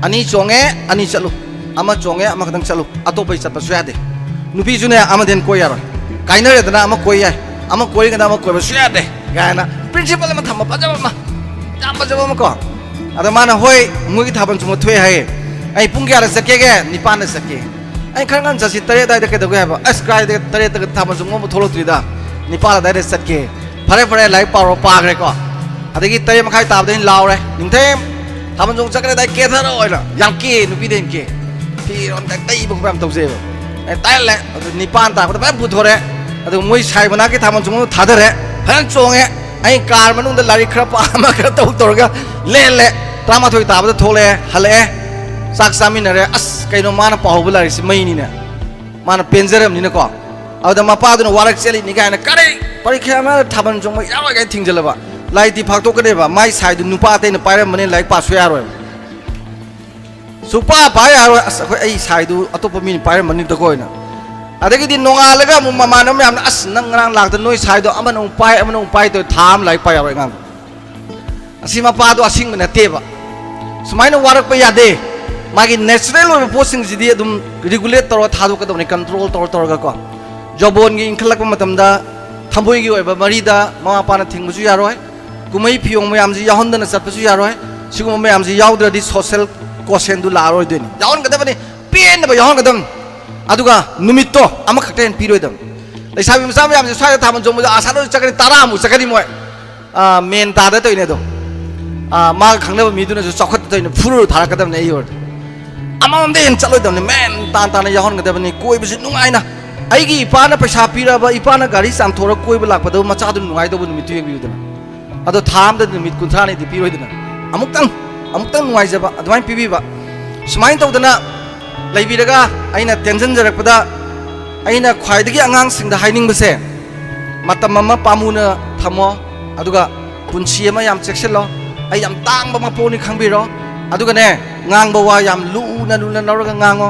"ꯑꯅꯤ ꯆꯣꯡꯉꯦ, ꯑꯅꯤ ꯆꯠꯂꯨ꯫ ꯑꯃ ꯆꯣꯡꯉꯦ, ꯑꯃꯈꯛꯇꯪ ꯆꯠꯂꯨ꯫ ꯑꯇꯣꯞꯄꯩ ꯆꯠꯄꯁꯨ ꯌꯥꯗꯦ꯫ ꯅꯨꯄꯤꯁꯨꯅꯦ, ꯑꯃꯗꯩ ꯍꯦꯟꯅ ꯀꯣꯏ ꯌꯥꯔꯣꯏ꯫ ꯀꯥꯏꯅꯔꯦꯗꯅ ꯑꯃ ꯀꯣꯏ ꯌꯥꯏ, ꯑꯃ ꯀꯣꯏꯔꯒꯅ ꯑꯃ ꯀꯣꯏꯕꯁꯨ ꯌꯥꯗꯦ" ꯀꯥꯏꯅ ꯄ꯭ꯔꯤꯟꯁꯤꯄꯜ ꯑꯃ ꯊꯝꯕ, ꯐꯖꯕ ꯑꯃ, ꯌꯥꯝ ꯐꯖꯕ ꯑꯃ ꯀꯣ꯫ ꯑꯗ ꯃꯥꯅ, "ꯍꯣꯏ, ꯃꯣꯏꯒꯤ ꯊꯥꯕꯜ ꯆꯣꯡꯕ ꯊꯣꯛꯑꯦ ꯍꯥꯏꯌꯦ꯫ ꯑꯩ ꯄꯨꯡ ꯀꯌꯥꯗ ꯆꯠꯀꯦꯒꯦ?" "ꯅꯤꯄꯥꯟꯗ ꯆꯠꯀꯦ"꯫ "ꯑꯩ ꯈꯔ ꯉꯟꯅ ꯆꯠꯁꯤ, ꯇꯔꯦꯠ ꯑꯗꯥꯏꯗ ꯀꯩꯗꯧꯒꯦ?" ꯍꯥꯏꯕ꯫ "ꯑꯁ, ꯀꯥꯏꯗ ꯇꯔꯦꯠꯇꯒ ꯊꯥꯕꯜ ꯆꯣꯡꯕ ꯑꯃ ꯊꯣꯛꯂꯛꯇ꯭ꯔꯤꯗ, ꯅꯤꯄꯥꯟ ꯑꯗꯥꯏꯗ ꯆꯠꯀꯦ"꯫ "ꯐꯔꯦ, ꯐꯔꯦ, ꯂꯥꯏꯔꯤꯛ ꯄꯥꯔꯣ", ꯄꯥꯈ꯭ꯔꯦꯀꯣ꯫ ꯑꯗꯒꯤ ꯇꯔꯦꯠ ꯃꯈꯥꯏ ꯇꯥꯕꯗ ꯑꯩꯅ ꯂꯥꯎꯔꯦ, "ꯅꯤꯡꯊꯦꯝ, ꯊꯥꯕꯜ ꯆꯣꯡ ꯆꯠꯈ꯭ꯔꯦ, ꯑꯗꯥꯏ ꯀꯦꯊꯔꯛꯑꯣ" ꯍꯥꯏꯅ꯫ ꯌꯥꯝ ꯀꯦ, ꯅꯨꯄꯤꯗ ꯍꯦꯟꯅ ꯀꯦ꯫ ꯐꯤꯔꯣꯟ ꯀꯩ ꯇꯩꯕ ꯈꯣꯠꯄ ꯌꯥꯝ ꯇꯧꯖꯩꯑꯕ꯫ ꯑꯩ ꯇꯥꯏꯍꯜꯂꯦ꯫ ꯑꯗꯨ ꯅꯤꯄꯥꯟ ꯇꯥꯔꯛꯄꯗ ꯐꯖꯅ ꯄꯨꯊꯣꯔꯛꯑꯦ꯫ ꯑꯗꯨꯒ ꯃꯣꯏ ꯁꯥꯏ ꯃꯅꯥꯛꯀꯤ ꯊꯥꯕꯜ ꯆꯣꯡꯕꯗꯣ ꯊꯥꯗꯔꯦ꯫ ꯐꯖꯅ ꯆꯣꯡꯉꯦ꯫ ꯑꯩ ꯀꯥꯔ ꯃꯅꯨꯡꯗ ꯂꯥꯏꯔꯤꯛ ꯈꯔ ꯄꯥ ꯑꯃ ꯈꯔ ꯇꯧ ꯇꯧꯔꯒ ꯂꯦꯜꯂꯦ꯫ ꯇꯔꯥꯃꯥꯊꯣꯏ ꯇꯥꯕꯗ ꯊꯣꯛꯂꯛꯑꯦ, ꯍꯜꯂꯛꯑꯦ꯫ ꯆꯥꯛ ꯆꯥꯃꯤꯟꯅꯔꯦ꯫ ꯑꯁ, ꯀꯩꯅꯣ ꯃꯥꯅ ꯄꯥꯍꯧꯕ ꯂꯥꯏꯔꯤꯛꯁꯤ ꯃꯩꯅꯤꯅꯦ꯫ ꯃꯥꯅ ꯄꯦꯟꯖꯔꯝꯅꯤꯅꯀꯣ꯫ ꯑꯗꯨꯗ ꯃꯄꯥꯗꯨꯅ ꯋꯥꯔꯛ ꯆꯦꯜꯂꯤꯅꯤ ꯀꯥꯏꯅ, "ꯀꯔꯤ ꯄꯔꯤꯈ꯭ꯌꯥ ꯑꯃ ꯊꯥꯕꯜ ꯆꯣꯡꯕ ꯌꯥꯔꯣꯏ" ꯀꯥꯏꯅ ꯊꯤꯡꯖꯤꯜꯂꯕ꯫ ꯂꯥꯏꯔꯤꯛꯇꯤ ꯐꯥꯛꯇꯣꯛꯀꯅꯦꯕ, ꯃꯥꯏ ꯁꯥꯏꯗꯨ ꯅꯨꯄꯥ ꯑꯇꯩꯅ ꯄꯥꯏꯔꯝꯕꯅꯤꯅ ꯂꯥꯏꯔꯤꯛ ꯄꯥꯁꯨ ꯌꯥꯔꯣꯏꯕ꯫ ꯁꯨꯛꯄꯥ ꯄꯥ ꯌꯥꯔꯣꯏ꯫ "ꯑꯁ, ꯑꯩꯈꯣꯏ, ꯑꯩ ꯁꯥꯏꯗꯨ ꯑꯇꯣꯞꯄ ꯃꯤꯅ ꯄꯥꯏꯔꯝꯃꯅꯤꯗꯀꯣ" ꯍꯥꯏꯅ꯫ ꯑꯗꯒꯤꯗꯤ ꯅꯣꯡꯉꯥꯜꯂꯒ ꯑꯃꯨꯛ ꯃꯃꯥꯟꯅꯕ ꯃꯌꯥꯝꯅ, "ꯑꯁ, ꯅꯪ ꯉꯔꯥꯡ ꯂꯥꯛꯇ ꯅꯣꯏ ꯁꯥꯏꯗꯣ ꯑꯃꯅ ꯑꯃꯨꯛ ꯄꯥꯏ, ꯑꯃꯅ ꯑꯃꯨꯛ ꯄꯥꯏ" ꯇꯧꯔꯦ꯫ ꯊꯥ ꯑꯃ ꯂꯥꯏꯔꯤꯛ ꯄꯥ ꯌꯥꯔꯣꯏ ꯑꯉꯥꯡꯗꯣ꯫ ꯑꯁꯤ ꯃꯄꯥꯗꯣ ꯑꯁꯤꯡꯕ ꯅꯠꯇꯦꯕ꯫ ꯁꯨꯃꯥꯏꯅ ꯋꯥꯔꯛꯄ ꯌꯥꯗꯦ꯫ ꯃꯥꯒꯤ ꯅꯦꯆꯔꯦꯜ ꯑꯣꯏꯕ ꯄꯣꯠꯁꯤꯡꯁꯤꯗꯤ ꯑꯗꯨꯝ ꯔꯤꯒꯨꯂꯦꯠ ꯇꯧꯔꯒ ꯊꯥꯗꯣꯛꯀꯗꯕꯅꯤ, ꯀꯟꯇ꯭ꯔꯣꯜ ꯇꯧꯔ ꯇꯧꯔꯒꯀꯣ꯫ ꯌꯣꯕꯣꯟꯒꯤ ꯏꯟꯈꯠꯂꯛꯄ ꯃꯇꯝꯗ ꯊꯃꯣꯏꯒꯤ ꯑꯣꯏꯕ ꯃꯔꯤꯗ ꯃꯃꯥ ꯃꯄꯥꯅ ꯊꯤꯡꯕꯁꯨ ꯌꯥꯔꯣꯏ꯫ ꯀꯨꯝꯍꯩ ꯐꯤꯌꯣꯡ ꯃꯌꯥꯝꯁꯤ ꯌꯥꯎꯍꯟꯗꯅ ꯆꯠꯄꯁꯨ ꯌꯥꯔꯣꯏ꯫ ꯁꯤꯒꯨꯝꯕ ꯃꯌꯥꯝꯁꯤ ꯌꯥꯎꯗ꯭ꯔꯗꯤ ꯁꯣꯁꯦꯜ ꯀꯣꯁꯦꯟꯗꯨ ꯂꯥꯛꯑꯔꯣꯏꯗꯣꯏꯅꯤ꯫ ꯌꯥꯎꯍꯟꯒꯗꯕꯅꯤ, ꯄꯦꯟꯅꯕ ꯌꯥꯎꯍꯟꯒꯗꯕꯅꯤ꯫ ꯑꯗꯨꯒ ꯅꯨꯃꯤꯠꯇꯣ ꯑꯃꯈꯛꯇ ꯍꯦꯟꯅ ꯄꯤꯔꯣꯏꯗꯕꯅꯤ꯫ ꯂꯩꯁꯥꯕꯤ ꯃꯆꯥ ꯃꯌꯥꯝꯁꯤ ꯁ꯭ꯋꯥꯏꯗ ꯊꯥꯕꯜ ꯆꯣꯡꯕꯗ ꯑꯁꯥꯗ ꯆꯠꯀꯅꯤ, ꯇꯔꯥꯃꯨꯛ ꯆꯠꯀꯅꯤ ꯃꯣꯏ꯫ ꯃꯦꯟ ꯇꯥꯗ ꯇꯧꯔꯤꯅꯦ ꯑꯗꯣ꯫ ꯃꯥꯒ ꯈꯪꯅꯕ ꯃꯤꯗꯨꯅꯁꯨ ꯆꯥꯎꯈꯠꯇ ꯇꯧꯔꯤꯅꯦ, ꯐꯨꯔꯨꯔ ꯊꯥꯔꯛꯀꯗꯕꯅꯦ ꯑꯩ ꯑꯣꯏꯔꯗꯤ꯫ ꯑꯃꯃꯝꯗ ꯍꯦꯟꯅ ꯆꯠꯂꯣꯏꯗꯕꯅꯤ, ꯃꯦꯟ ꯇꯥꯟ ꯇꯥꯅ ꯌꯥꯎꯍꯟꯒꯗꯕꯅꯤ꯫ ꯀꯣꯏꯕꯁꯤ ꯅꯨꯡꯉꯥꯏꯅ, ꯑꯩꯒꯤ ꯏꯄꯥꯅ ꯄꯩꯁꯥ ꯄꯤꯔꯛꯑꯕ, ꯏꯄꯥꯅ ꯒꯥꯔꯤ ꯆꯥꯝꯊꯣꯔꯒ ꯀꯣꯏꯕ ꯂꯥꯛꯄꯗꯕꯨ ꯃꯆꯥꯗꯨ ꯅꯨꯡꯉꯥꯏꯗꯧꯕ ꯅꯨꯃꯤꯠꯇꯨ ꯌꯦꯡꯕꯤꯌꯨꯗꯅ꯫ ꯑꯗꯣ ꯊꯥ ꯑꯃꯗ ꯅꯨꯃꯤꯠ ꯀꯨꯟꯊ꯭ꯔꯥꯅꯤꯗꯤ ꯄꯤꯔꯣꯏꯗꯅ꯫ ꯑꯃꯨꯛꯇꯪ, ꯑꯃꯨꯛꯇꯪ ꯅꯨꯡꯉꯥꯏꯖꯕ ꯑꯗꯨꯃꯥꯏꯅ ꯄꯤꯕꯤꯕ꯫ ꯁꯨꯃꯥꯏꯅ ꯇꯧꯗꯅ ꯂꯩꯕꯤꯔꯒ ꯑꯩꯅ ꯇꯦꯟꯁꯤꯟꯖꯔꯛꯄꯗ, ꯑꯩꯅ ꯈ꯭ꯋꯥꯏꯗꯒꯤ ꯑꯉꯥꯡꯁꯤꯡꯗ ꯍꯥꯏꯅꯤꯡꯕꯁꯦ, ꯃꯇꯝ ꯑꯃ ꯄꯥꯝꯃꯨꯅ ꯊꯝꯃꯣ, ꯑꯗꯨꯒ ꯄꯨꯟꯁꯤ ꯑꯃ ꯌꯥꯝ ꯆꯦꯛꯁꯤꯜꯂꯣ꯫ ꯑꯩ ꯌꯥꯝ ꯇꯥꯡꯕ ꯃꯄꯣꯛꯅꯤ ꯈꯪꯕꯤꯔꯣ꯫ ꯑꯗꯨꯒꯅꯦ, ꯉꯥꯡꯕ ꯋꯥ ꯌꯥꯝ ꯂꯨꯅ ꯂꯨꯅ ꯂꯧꯔꯒ ꯉꯥꯡꯉꯣ꯫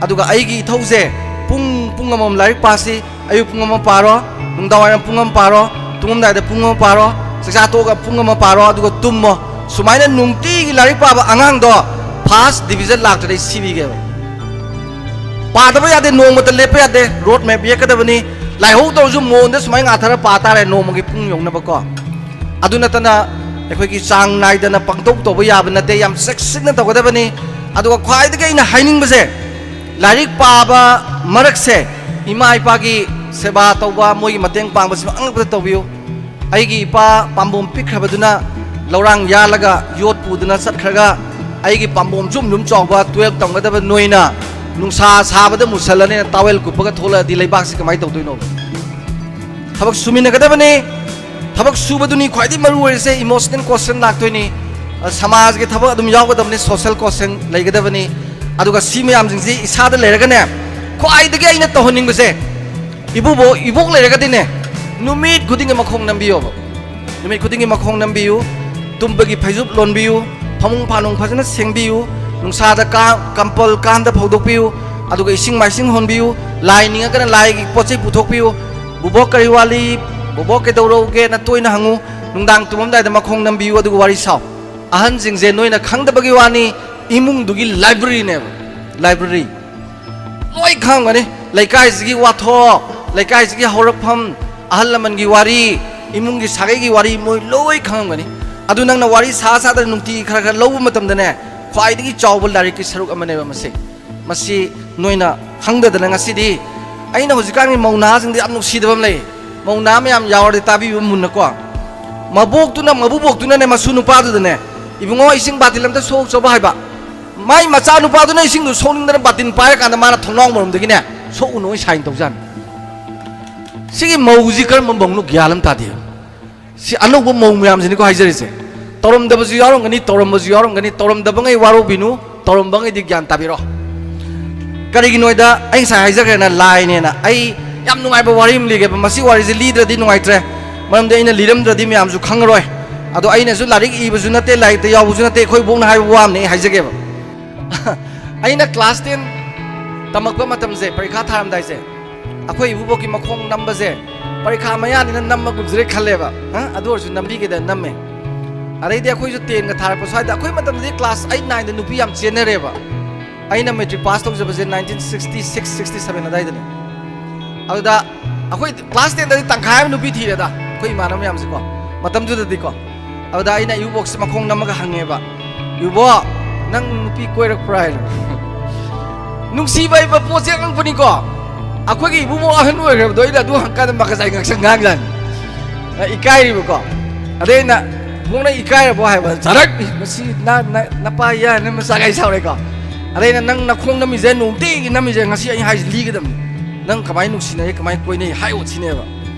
ꯑꯗꯨꯒ ꯑꯩꯒꯤ ꯏꯊꯧꯁꯦ, ꯄꯨꯡ, ꯄꯨꯡ ꯑꯃꯃꯝ ꯂꯥꯏꯔꯤꯛ ꯄꯥꯁꯤ, ꯑꯌꯨꯛ ꯄꯨꯡ ꯑꯃ ꯄꯥꯔꯣ, ꯅꯨꯡꯗꯥꯡꯋꯥꯏꯔꯝ ꯄꯨꯡ ꯑꯃ ꯄꯥꯔꯣ, ꯇꯨꯝꯃꯝꯗꯥꯏꯗ ꯄꯨꯡ ꯑꯃ ꯄꯥꯔꯣ, ꯆꯥꯛꯆꯥ ꯇꯣꯛꯑꯒ ꯄꯨꯡ ꯑꯃ ꯄꯥꯔꯣ, ꯑꯗꯨꯒ ꯇꯨꯝꯃꯣ꯫ ꯁꯨꯃꯥꯏꯅ ꯅꯨꯡꯇꯤꯒꯤ ꯂꯥꯏꯔꯤꯛ ꯄꯥꯕ ꯑꯉꯥꯡꯗꯣ ꯐꯥꯔꯁ ꯗꯤꯕꯤꯖꯟ ꯂꯥꯛꯇ꯭ꯔꯗꯤ ꯑꯩ ꯁꯤꯕꯤꯒꯦꯕ꯫ ꯄꯥꯗꯕ ꯌꯥꯗꯦ, ꯅꯣꯡꯃꯇ ꯂꯦꯞꯄ ꯌꯥꯗꯦ, ꯔꯣꯗ ꯃꯦꯞ ꯌꯦꯛꯀꯗꯕꯅꯤ꯫ ꯂꯥꯏꯍꯧ ꯇꯧꯔꯁꯨ ꯃꯣꯟꯗ ꯁꯨꯃꯥꯏꯅ ꯉꯥꯊꯔ ꯄꯥ ꯇꯥꯔꯦ ꯅꯣꯡꯃꯒꯤ ꯄꯨꯡ ꯌꯧꯅꯕꯀꯣ꯫ ꯑꯗꯨ ꯅꯠꯇꯅ ꯑꯩꯈꯣꯏꯒꯤ ꯆꯥꯡ ꯅꯥꯏꯗꯅ ꯄꯪꯇꯧ ꯇꯧꯕ ꯌꯥꯕ ꯅꯠꯇꯦ, ꯌꯥꯝ ꯆꯦꯛꯁꯤꯟꯅ ꯇꯧꯒꯗꯕꯅꯤ꯫ ꯑꯗꯨꯒ ꯈ꯭ꯋꯥꯏꯗꯒꯤ ꯑꯩꯅ ꯍꯥꯏꯅꯤꯡꯕꯁꯦ, ꯂꯥꯏꯔꯤꯛ ꯄꯥꯕ ꯃꯔꯛꯁꯦ ꯏꯃꯥ ꯏꯄꯥꯒꯤ ꯁꯦꯕꯥ ꯇꯧꯕ, ꯃꯣꯏꯒꯤ ꯃꯇꯦꯡ ꯄꯥꯡꯕꯁꯤ ꯑꯉꯛꯄꯗ ꯇꯧꯕꯤꯌꯨ꯫ ꯑꯩꯒꯤ ꯏꯄꯥ ꯄꯥꯝꯕꯣꯝ ꯄꯤꯛꯈ꯭ꯔꯕꯗꯨꯅ ꯂꯧꯔꯥꯡ ꯌꯥꯜꯂꯒ ꯌꯣꯠ ꯄꯨꯗꯨꯅ ꯆꯠꯈ꯭ꯔꯒ, ꯑꯩꯒꯤ ꯄꯥꯝꯕꯣꯝ ꯖꯨꯝ ꯖꯨꯝ ꯆꯥꯎꯕ ꯇꯨꯌꯦꯜꯞ ꯇꯝꯒꯗꯕ ꯅꯣꯏꯅ ꯅꯨꯡꯁꯥ ꯁꯥꯕꯗ ꯃꯨꯁꯜꯂꯅꯤꯅ ꯇꯥꯋꯦꯜ ꯀꯨꯞꯄꯒ ꯊꯣꯛꯂꯛꯑꯗꯤ ꯂꯩꯕꯥꯛꯁꯤ ꯀꯃꯥꯏꯅ ꯇꯧꯗꯣꯏꯅꯣ? ꯊꯕꯛ ꯁꯨꯃꯤꯟꯅꯒꯗꯕꯅꯤ꯫ ꯊꯕꯛ ꯁꯨꯕꯗꯨꯅꯤ ꯈ꯭ꯋꯥꯏꯗꯒꯤ ꯃꯔꯨ ꯑꯣꯏꯔꯤꯁꯦ꯫ ꯏꯃꯣꯁꯅꯦꯜ ꯀꯣꯁꯟ ꯂꯥꯛꯇꯣꯏꯅꯤ꯫ ꯑ, ꯁꯃꯥꯖꯒꯤ ꯊꯕꯛ ꯑꯗꯨꯝ ꯌꯥꯎꯒꯗꯕꯅꯤ, ꯁꯣꯁꯦꯜ ꯀꯣꯁꯟ ꯂꯩꯒꯗꯕꯅꯤ꯫ ꯑꯗꯨꯒ ꯁꯤ ꯃꯌꯥꯝꯁꯤꯡꯁꯤ ꯏꯁꯥꯗ ꯂꯩꯔꯒꯅꯦ, ꯈ꯭ꯋꯥꯏꯗꯒꯤ ꯑꯩꯅ ꯇꯧꯍꯟꯅꯤꯡꯕꯁꯦ, ꯏꯕꯨꯕꯣꯛ, ꯏꯕꯣꯛ ꯂꯩꯔꯒꯗꯤꯅꯦ, ꯅꯨꯃꯤꯠ ꯈꯨꯗꯤꯡꯒꯤ ꯃꯈꯣꯡ ꯅꯝꯕꯤꯌꯣꯕ꯫ ꯅꯨꯃꯤꯠ ꯈꯨꯗꯤꯡꯒꯤ ꯃꯈꯣꯡ ꯅꯝꯕꯤꯌꯨ, ꯇꯨꯝꯕꯒꯤ ꯐꯩꯖꯨꯞ ꯂꯣꯟꯕꯤꯌꯨ, ꯐꯃꯨꯡ ꯐꯥꯅꯨꯡ ꯐꯖꯅ ꯁꯦꯡꯕꯤꯌꯨ, ꯅꯨꯡꯁꯥꯗ ꯀꯥ-, ꯀꯝꯄꯜ ꯀꯥꯟꯗ ꯐꯧꯗꯣꯛꯄꯤꯌꯨ, ꯑꯗꯨꯒ ꯏꯁꯤꯡ ꯃꯥꯏꯁꯤꯡ ꯍꯣꯟꯕꯤꯌꯨ, ꯂꯥꯏ ꯅꯤꯡꯉꯒꯅ ꯂꯥꯏꯒꯤ ꯄꯣꯠ ꯆꯩ ꯄꯨꯊꯣꯛꯄꯤꯌꯨ꯫ "ꯕꯨꯕꯣꯛ ꯀꯔꯤ ꯋꯥꯠꯂꯤ? ꯕꯨꯕꯣꯛ ꯀꯩꯗꯧꯔꯧꯒꯦꯅ?" ꯇꯣꯏꯅ ꯍꯪꯉꯨ꯫ ꯅꯨꯡꯗꯥꯡ ꯇꯨꯝꯃꯝꯗꯥꯏꯗ ꯃꯈꯣꯡ ꯅꯝꯕꯤꯌꯨ, ꯑꯗꯨꯒ ꯋꯥꯔꯤ ꯁꯥꯎ꯫ ꯑꯍꯟꯁꯤꯡꯁꯦ ꯅꯣꯏꯅ ꯈꯪꯗꯕꯒꯤ ꯋꯥꯅꯤ, ꯏꯃꯨꯡꯗꯨꯒꯤ ꯂꯥꯏꯕ꯭ꯔꯦꯔꯤꯅꯦꯕ, ꯂꯥꯏꯕ꯭ꯔꯦꯔꯤ꯫ ꯂꯣꯏ ꯈꯪꯒꯅꯤ꯫ ꯂꯩꯀꯥꯏꯁꯤꯒꯤ ꯋꯥꯊꯣꯛ, ꯂꯩꯀꯥꯏꯁꯤꯒꯤ ꯍꯧꯔꯛꯐꯝ, ꯑꯍꯜ ꯂꯃꯟꯒꯤ ꯋꯥꯔꯤ, ꯏꯃꯨꯡꯒꯤ ꯁꯥꯒꯩꯒꯤ ꯋꯥꯔꯤ ꯃꯣꯏ ꯂꯣꯏ ꯈꯪꯉꯝꯒꯅꯤ꯫ ꯑꯗꯨ ꯅꯪꯅ ꯋꯥꯔꯤ ꯁꯥ ꯁꯥꯗꯅ ꯅꯨꯡꯇꯤꯒꯤ ꯈꯔ ꯈꯔ ꯂꯧꯕ ꯃꯇꯝꯗꯅꯦ, ꯈ꯭ꯋꯥꯏꯗꯒꯤ ꯆꯥꯎꯕ ꯂꯥꯏꯔꯤꯛꯀꯤ ꯁꯔꯨꯛ ꯑꯃꯅꯦꯕ ꯃꯁꯤ꯫ ꯃꯁꯤ ꯅꯣꯏꯅ ꯈꯪꯗꯗꯅ ꯉꯁꯤꯗꯤ, ꯑꯩꯅ ꯍꯧꯖꯤꯛꯀꯥꯟꯒꯤ ꯃꯧ ꯅꯍꯥꯁꯤꯡꯗ ꯌꯥꯝ ꯅꯨꯡꯁꯤꯗꯕ ꯑꯃ ꯂꯩ꯫ ꯃꯧ ꯅꯍꯥ ꯃꯌꯥꯝ ꯌꯥꯎꯔꯗꯤ ꯇꯥꯕꯤꯌꯨ ꯃꯨꯟꯅꯀꯣ꯫ ꯃꯕꯣꯛꯇꯨꯅ, ꯃꯕꯨꯕꯣꯛꯇꯨꯅꯅꯦ, ꯃꯁꯨ ꯅꯨꯄꯥꯗꯨꯗꯅꯦ, "ꯏꯕꯨꯡꯉꯣ, ꯏꯁꯤꯡ ꯕꯥꯇꯤꯜ ꯑꯝꯇ ꯁꯣꯛꯆꯣꯕ" ꯍꯥꯏꯕ꯫ ꯃꯥꯏ ꯃꯆꯥ ꯅꯨꯄꯥꯗꯨꯅ ꯏꯁꯤꯡꯗꯨ ꯁꯣꯛꯅꯤꯡꯗꯅ ꯕꯥꯇꯤꯜ ꯄꯥꯏꯔꯀꯥꯟꯗ ꯃꯥꯅ ꯊꯣꯡꯅꯥꯎ ꯃꯔꯣꯝꯗꯒꯤꯅꯦ, "ꯁꯣꯛꯎꯅꯨ, ꯑꯩ ꯁꯥꯏꯟ ꯇꯧꯖꯥꯅꯤ"꯫ ꯁꯤꯒꯤ ꯃꯧꯁꯤ ꯀꯔꯝꯕ ꯃꯧꯅꯣ ꯒ꯭ꯌꯥꯟ ꯑꯃ ꯇꯥꯗꯦ꯫ ꯁꯤ ꯑꯅꯧꯕ ꯃꯧ ꯃꯌꯥꯝꯁꯤꯅꯤꯀꯣ ꯍꯥꯏꯖꯔꯤꯁꯦ꯫ ꯇꯧꯔꯝꯗꯕꯁꯨ ꯌꯥꯎꯔꯝꯒꯅꯤ, ꯇꯧꯔꯝꯕꯁꯨ ꯌꯥꯎꯔꯝꯒꯅꯤ, ꯇꯧꯔꯝꯗꯕꯉꯩ ꯋꯥꯔꯧꯕꯤꯅꯨ, ꯇꯧꯔꯝꯕꯉꯩꯗꯤ ꯒ꯭ꯌꯥꯟ ꯇꯥꯕꯤꯔꯣ꯫ ꯀꯔꯤꯒꯤꯅꯣ ꯍꯥꯏꯗ, ꯑꯩ ꯉꯁꯥꯏ ꯍꯥꯏꯖꯈ꯭ꯔꯦꯅ, ꯂꯥꯏꯅꯦꯅ꯫ ꯑꯩ ꯌꯥꯝ ꯅꯨꯡꯉꯥꯏꯕ ꯋꯥꯔꯤ ꯑꯃ ꯂꯤꯒꯦꯕ꯫ ꯃꯁꯤ ꯋꯥꯔꯤꯁꯦ ꯂꯤꯗ꯭ꯔꯗꯤ ꯅꯨꯡꯉꯥꯏꯇ꯭ꯔꯦ, ꯃꯔꯝꯗꯤ ꯑꯩꯅ ꯂꯤꯔꯝꯗ꯭ꯔꯗꯤ ꯃꯌꯥꯝꯁꯨ ꯈꯪꯉꯔꯣꯏ꯫ ꯑꯗꯣ ꯑꯩꯅꯁꯨ ꯂꯥꯏꯔꯤꯛ ꯏꯕꯁꯨ ꯅꯠꯇꯦ, ꯂꯥꯏꯔꯤꯛꯇ ꯌꯥꯎꯕꯁꯨ ꯅꯠꯇꯦ, ꯑꯩꯈꯣꯏ ꯕꯣꯛꯅ ꯍꯥꯏꯕ ꯋꯥ ꯑꯃꯅꯦ ꯑꯩ ꯍꯥꯏꯖꯒꯦꯕ꯫ ꯑꯩꯅ ꯀ꯭ꯂꯥꯁ ꯇꯦꯟ ꯇꯝꯃꯛꯄ ꯃꯇꯝꯁꯦ, ꯄꯔꯤꯈꯥ ꯊꯥꯔꯝꯗꯥꯏꯁꯦ, ꯑꯩꯈꯣꯏ ꯏꯕꯨꯕꯣꯛꯀꯤ ꯃꯈꯣꯡ ꯅꯝꯕꯁꯦ ꯄꯔꯤꯈꯥ ꯃꯌꯥꯅꯤꯅ ꯅꯝꯃꯒꯨꯝꯁꯤꯔ ꯈꯜꯂꯦꯕ꯫ ꯑ, ꯑꯗꯨ ꯑꯣꯏꯔꯁꯨ ꯅꯝꯕꯤꯒꯦꯗ ꯅꯝꯃꯦ꯫ ꯑꯗꯩꯗꯤ ꯑꯩꯈꯣꯏꯁꯨ ꯇꯦꯟꯒ ꯊꯥꯔꯛꯄ ꯁ꯭ꯋꯥꯏꯗ, ꯑꯩꯈꯣꯏ ꯃꯇꯝꯗꯗꯤ ꯀ꯭ꯂꯥꯁ ꯑꯩꯠ ꯅꯥꯏꯟꯗ ꯅꯨꯄꯤ ꯌꯥꯝ ꯆꯦꯟꯅꯔꯦꯕ꯫ ꯑꯩꯅ ꯃꯦꯇ꯭ꯔꯤꯛ ꯄꯥꯁ ꯇꯧꯖꯕꯁꯦ nineteen sixty six, sixty seven ꯑꯗꯥꯏꯗꯅꯦ꯫ ꯑꯗꯨꯗ ꯑꯩꯈꯣꯏ ꯀ꯭ꯂꯥꯁ ꯇꯦꯟꯗꯗꯤ ꯇꯪꯈꯥꯏ ꯑꯃ ꯅꯨꯄꯤ ꯊꯤꯔꯦꯗ, ꯑꯩꯈꯣꯏ ꯏꯃꯥꯟꯅꯕ ꯃꯌꯥꯝꯁꯦꯀꯣ, ꯃꯇꯝꯗꯨꯗꯗꯤꯀꯣ꯫ ꯑꯗꯨꯗ ꯑꯩꯅ ꯏꯕꯣꯛꯁꯦ ꯃꯈꯣꯡ ꯅꯝꯃꯒ ꯍꯪꯉꯦꯕ, "ꯏꯕꯣ, ꯅꯪ ꯅꯨꯄꯤ ꯀꯣꯏꯔꯛꯄ꯭ꯔꯥ?" ꯍꯥꯏꯅ꯫ ꯅꯨꯡꯁꯤꯕ ꯍꯥꯏꯕ ꯄꯣꯠꯁꯦ ꯑꯉꯛꯄꯅꯤꯀꯣ꯫ ꯑꯩꯈꯣꯏꯒꯤ ꯏꯕꯨꯡꯉꯣ ꯑꯍꯟ ꯑꯣꯏꯈ꯭ꯔꯕꯗꯣ ꯑꯩꯅ ꯑꯗꯨ ꯍꯪꯀꯥꯟꯗ ꯃꯀꯖꯥꯏ ꯉꯥꯛꯁꯪ ꯉꯥꯡꯖꯥꯅꯤ꯫ ꯑ, ꯏꯀꯥꯏꯔꯤꯕꯀꯣ꯫ ꯑꯗꯩ ꯑꯩꯅ, "ꯏꯕꯨꯡꯉꯣ, ꯅꯪ ꯏꯀꯥꯏꯔꯕꯣ?" ꯍꯥꯏꯕ, "ꯆꯔꯛ! ꯃꯁꯤ ꯅ-, ꯅ-, ꯅꯄꯥ ꯌꯥꯅ ꯃꯆꯥ ꯀꯥꯏ ꯁꯥꯎꯔꯦꯀꯣ?" ꯑꯗꯩ ꯑꯩꯅ, "ꯅꯪ ꯅꯈꯣꯡ ꯅꯝꯃꯤꯁꯦ, ꯅꯨꯡꯇꯤꯒꯤ ꯅꯝꯃꯤꯁꯦ, ꯉꯁꯤ ꯑꯩ ꯍꯥꯏꯁꯦ ꯂꯤꯒꯗꯕꯅꯤ꯫ ꯅꯪ ꯀꯃꯥꯏꯅ ꯅꯨꯡꯁꯤꯅꯩ, ꯀꯃꯥꯏꯅ ꯀꯣꯏꯅꯩ ꯍꯥꯏꯌꯣ ꯁꯤꯅꯦꯕ꯫"